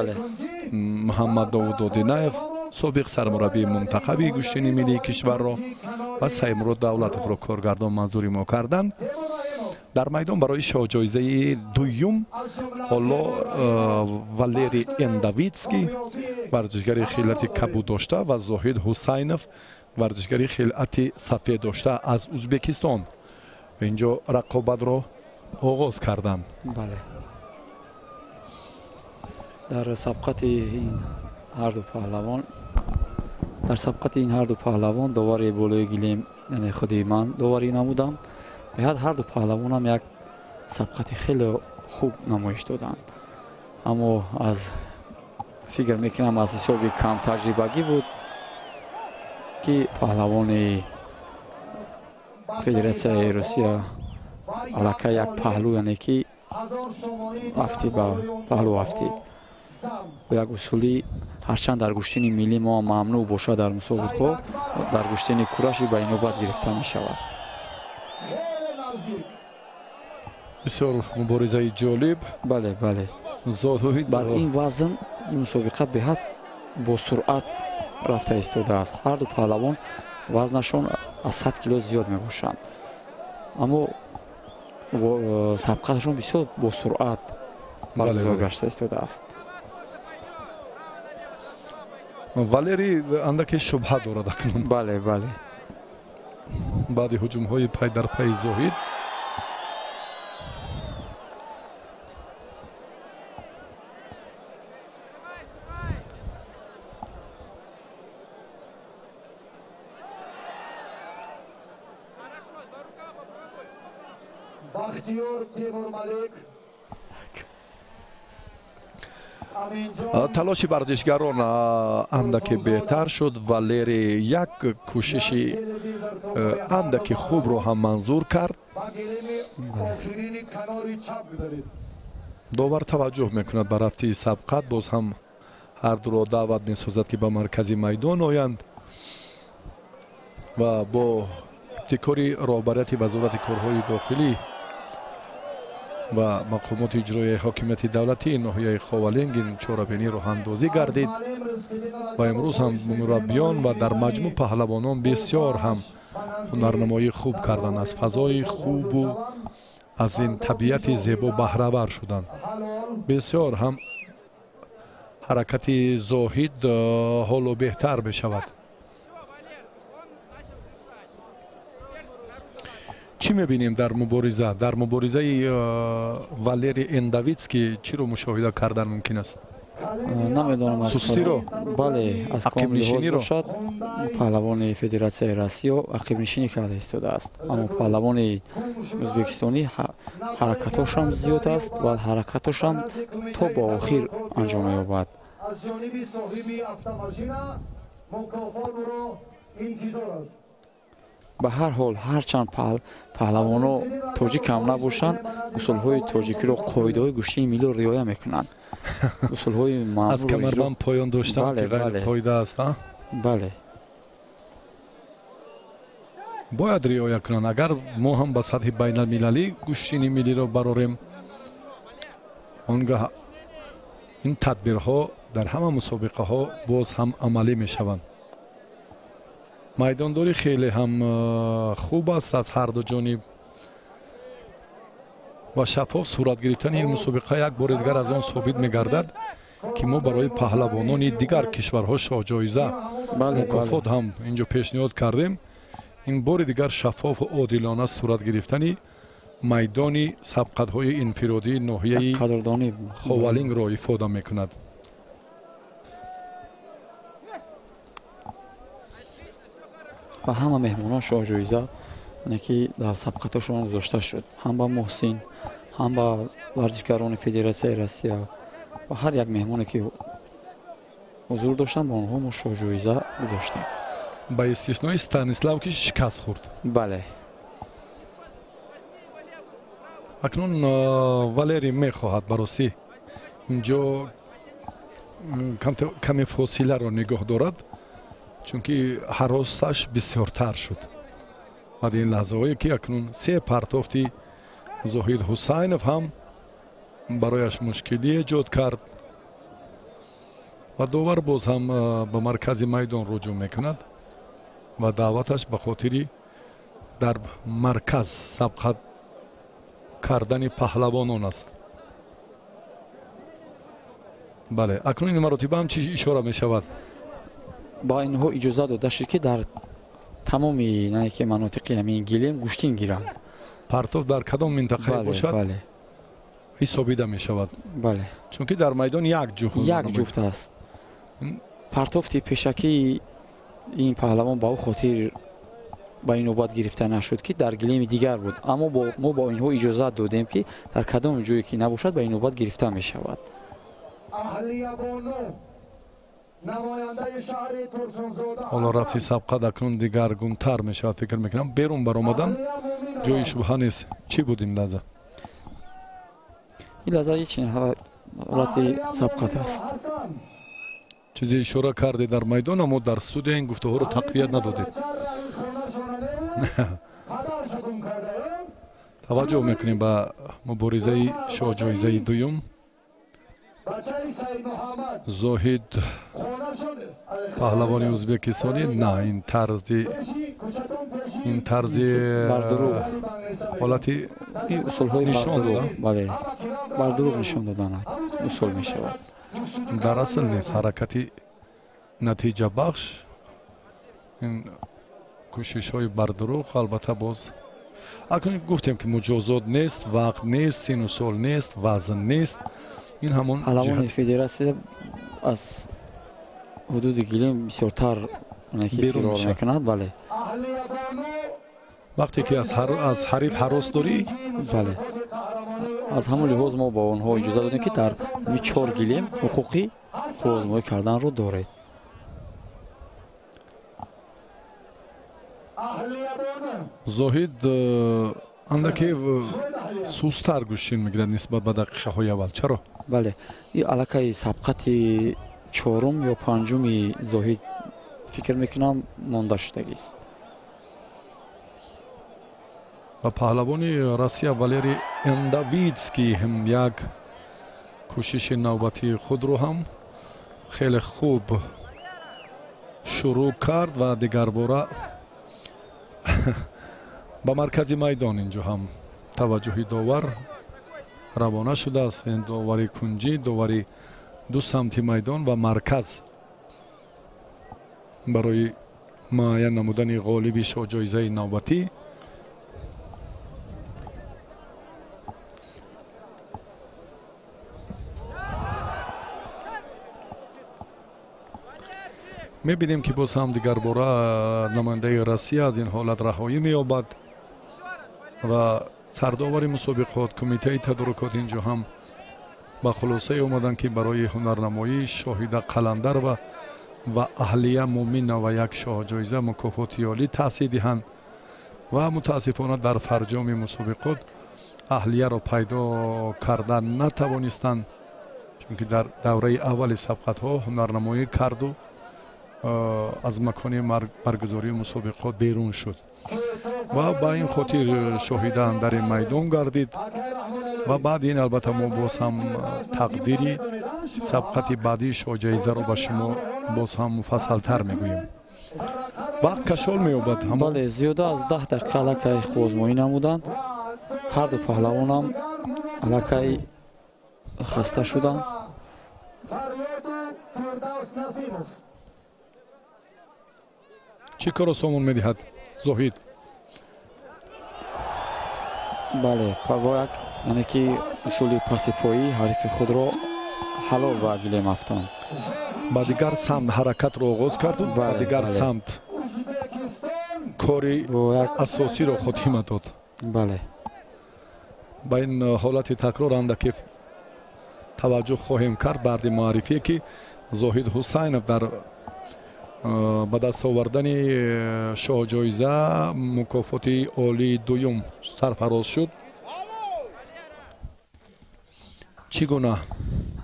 Муҳаммад Довуд Одинаев, собиқ сармураббии мунтахаби гӯштини миллии кишварро ва Саймурод Давлатовро коргардон манзури мо карданд. Дар майдон барои шоҳҷоизаи дуюм ҳоло Валерий Эндавитский, варзишгари хилати кабуд дошта, ва Зоҳид Ҳусайнов, варзишгари хилати сафед дошта аз Ӯзбекистон инҷо рақобатро оғоз карданд. Бале, дар сабқати ин ҳарду паҳлавон, дар сабқати ин ҳарду паҳлавон довари болои гилем, яъне худи ман доварӣ намудам. Беҳад ҳарду паҳлавонам як сабқати хеле хуб намоиш доданд, аммо аз фикр мекунам аз ҳисоби камтаҷрибагӣ буд, ки паҳлавони Федератсияи Русия аллакай як паҳлӯ, яъне ки афтид, ба паҳлӯ афтид бо як усули. Ҳарчанд дар гӯштини миллӣ мо мамнӯъ бошад, дар мусобиқҳо дар гӯштини кураши ба инобат гирифта мешавад. Бисёр муборизаи ҷолиб. Бале, бале, бар ин вазн ин мусобиқа беҳад бо суръат рафта истодааст. Ҳарду паҳлавон вазнашон аз 100 кило зиёд мебошанд, аммо сабқаташон бисёр бо суръат баргузор гашта истодааст. Валерий андаке шубҳа дорад акнун. Бале, бале, баъди ҳуҷумҳои пай дар пайи Зоҳид. Талоши варзишгарон андаке беҳтар шуд. Валерий як кӯшиши андаке хубро ҳам манзур кард. Довар таваҷҷӯҳ мекунад ба рафти сабқат, боз ҳам ҳардуро даъват месозад, ки ба маркази майдон оянд ва бо ибтикори роҳбарияти Вазорати корҳои дохилӣ ва мақомоти иҷроияи ҳокимияти давлатии ноҳияи Ховалинг ин чорабинӣ роҳандозӣ гардид ва имрӯз ҳам мураббиён ва дар маҷмӯъ паҳлавонон бисёр ҳам ҳунарнамоӣ хуб карданд, аз фазои хубу аз ин табиати зебо баҳравар шуданд. Бисёр ҳам ҳаракати Зоҳид ҳоло беҳтар мешавад. Чӣ мебинем дар мубориза? Дар муборизаи Валерий Эндавитский чиро мушоҳида кардан мумкин аст? Намедонам, сустиро? Бале, аз ком лиҳоз бошад, паҳлавони Федератсияи Россия ақибнишинӣ карда истодааст, аммо паҳлавони ӯзбекистонӣ ҳаракатҳошам зиёд аст ва ҳаракатҳошам то ба охир анҷом меёбад. Ба ҳар ҳол, ҳарчанд паҳлавоно тоҷик ҳам набошанд, усулҳои тоҷикиро, қоидаҳои гӯштини миллиро риоя мекунанд. Усулҳои аз камарбанд поён доштан, ки ғайрипоида аст, бале, бояд риоя кунанд. Агар мо ҳам ба сатҳи байналмилалӣ гӯштини миллиро барорем, он гаҳ ин тадбирҳо дар ҳама мусобиқаҳо боз ҳам амалӣ мешаванд. Майдондорӣ хеле ҳам хуб аст аз ҳарду ҷониб ва шаффоф сурат гирифтани ин мусобиқа як бори дигар аз он собит мегардад, ки мо барои паҳлавонони дигар кишварҳо шоҳҷоиза мукофот ҳам инҷо пешниҳод кардем. Ин бори дигар шаффофу одилона сурат гирифтани майдони сабқатҳои инфиродии ноҳияи Ховалингро ифода мекунад. Ва ҳама меҳмонон шоҳҷоиза, ки дар сабқатҳошон гузошта шуд, ҳам ба Муҳсин, ҳам ба варзишгарони Федератсияи Россия ва ҳар як меҳмоне, ки ҳузур доштанд, ба онҳо мо шоҳҷоиза гузоштем. Ба истиснои Станислав, ки шикаст хӯрд. Бале. Акнун Валерий мехоҳад баросӣ инҷо каме фосиларо нигоҳ дорад, чунки ҳаросаш бисёртар шуд. Баъди ин лаҳзаҳое, ки акнун се партофти Зоҳид Ҳусайнов ҳам барояш мушкилӣ эҷод кард ва довар боз ҳам ба маркази майдон руҷӯъ мекунад ва даъваташ ба хотири дар марказ сабқат кардани паҳлавонон аст. Бале, акнун ин маротиба ҳам чӣ ишора мешавад? Ба инҳо иҷоза дода шуд, ки дар тамоми ки манотиқи ҳамин гилем гӯштин гиранд. Партов дар кадом минтақае бошад, ҳисобида мешавад. Бале. Чунки дар майдон як ҷуфт, як ҷуфт аст. Партофти пешакии ин паҳлавон ба ӯ хотир ба ин навбат гирифта нашуд, ки дар гилеми дигар буд, аммо мо ба инҳо иҷозат додем, ки дар кадом ҷое ки набошад, ба ин навбат гирифта мешавад. Ҳоло рафти сабқат акнун дигаргунтар мешавад, фикр мекунам. Берун баромадан ҷои шубҳа нест. Чӣ буд ин лаҳза? Ин лаҳза ҳеч ҳолати сабқат аст. Чизе ишора карде дар майдон, аммо дар студия ин гуфтаҳоро тақвият надодед. Таваҷҷӯҳ мекунем ба муборизаи шоҳҷоизаи дуюм. Зоҳид, паҳлавони ӯзбекистонӣ, на ин тарзи ҳолати усулҳои бале, бардурӯғ нишон додан усул мешавад. Дар асл нест ҳаракати натиҷабахш, ин кӯшишҳои бардурӯғ. Албатта, боз акнун гуфтем, ки муҷозот нест, вақт нест, сину сол нест, вазн нест. Ин ҳамон паҳлавони федератсия аз ҳудуди гилем бисёртар фирор мекунад. Бале. Вақте ки аз ҳариф ҳарос дорӣ. Бале, аз ҳамон лиҳоз мо ба онҳо иҷоза додем, ки дар ҳамин чор гилем ҳуқуқи қувваозмоӣ карданро доред. Зоҳид андаке сустар гӯштин мегирад нисбат ба дақиқаҳои аввал. Чаро? Бале, ин аллакай сабқати чорум ё панҷуми Зоҳид, фикр мекунам, монда шудагист. Ва паҳлавони Россия Валерий Эндавидский ҳам як кӯшиши навбатии худро ҳам хеле хуб шурӯъ кард ва дигарбора ба маркази майдон инҷо ҳам таваҷҷӯҳи довар равона шудааст. Ин довари кунҷӣ, довари ду самти майдон ва марказ барои муайян намудани ғолиби шоҳҷоизаи навбатӣ. Мебинем, ки боз ҳам дигарбора намояндаи Россия аз ин ҳолат раҳоӣ меёбад ва сардовари мусобиқот, кумитаи тадорукот инҷо ҳам ба хулосае омаданд, ки барои ҳунарнамоӣ Шоҳида Қаландарова ва Аҳлия Муминова як шоҳҷоиза мукофоти олӣ таъсир диҳанд ва мутаассифона дар фарҷоми мусобиқот Аҳлияро пайдо карда натавонистанд, чунки дар давраи аввали сабқатҳо ҳунарнамоӣ карду аз макони баргузории мусобиқот берун шуд ва ба ин хотир Шоҳида дар ин майдон гардид. Ва баъди ин, албатта, мо боз ҳам тақдири сабқати баъдии шоҳҷоизаро ба шумо боз ҳам муфассалтар мегӯем. Вақт кашол меёбад. Бале, зиёда аз 10 дақиқа аллакай қувваозмоӣ намуданд. Ҳарду паҳлавонам аллакай хаста шуданд. Чӣ корро сомон медиҳад Зоҳид? Бале, бо як, яъне ки усули пасипоӣ ҳарифи худро ҳалол ба гилем афтонд. Ба дигар самт ҳаракатро оғоз карду ба дигар самт кори асосиро хотима дод. Бале. Ба ин ҳолати такрор андаке таваҷҷӯҳ хоҳем кард баъди муаррифие, ки Зоҳид Ҳусайнов дар Ба даст овардани шоҳҷоиза мукофоти олии дуюм сарфароз шуд. Чӣ гуна?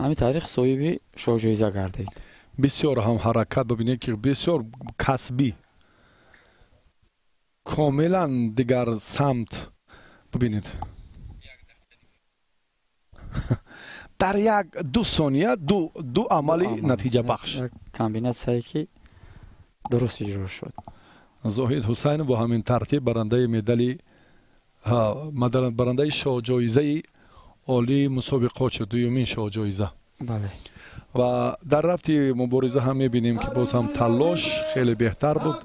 Ҳамин таърих соҳиби шоҳҷоиза гардид. Бисёр ҳам ҳаракат бибинед, ки бисёр касбӣ, комилан дигар самт бибинед. Дар як ду сония ду амали натиҷабахш. Комбинатсияе ки дуруст иҷро шуд. Зоҳид Ҳусайнов бо ҳамин тартиб барандаи медали, барандаи шоҳҷоизаи олии мусобиқот шуд, дуюмин шоҳҷоиза. Бале. Ва дар рафти мубориза ҳам мебинем, ки боз ҳам талош хеле беҳтар буд.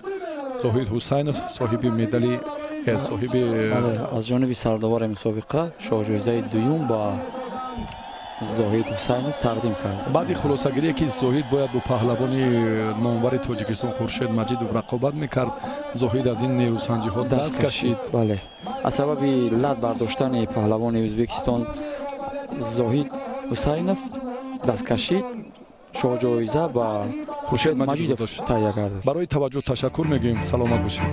Зоҳид Ҳусайнов соҳиби медали, соҳиби аз ҷониби сардовари мусобиқа шоҳҷоизаи дуюм ба Зоҳид Ҳусайнов тақдим кард. Баъди хулосагирие ки Зоҳид бояд бо паҳлавони номвари Тоҷикистон Хуршед Маҷидов рақобат мекард, Зоҳид аз ин нерӯсанҷиҳо даст кашид. Бале, аз сабаби лат бардоштани паҳлавони Ӯзбекистон Зоҳид Ҳусайнов даст кашид, шоҳҷоиза ба Хуршед Маҷидов таҳия гардид. Барои таваҷҷӯҳ ташаккур мегӯем. Саломат бошед.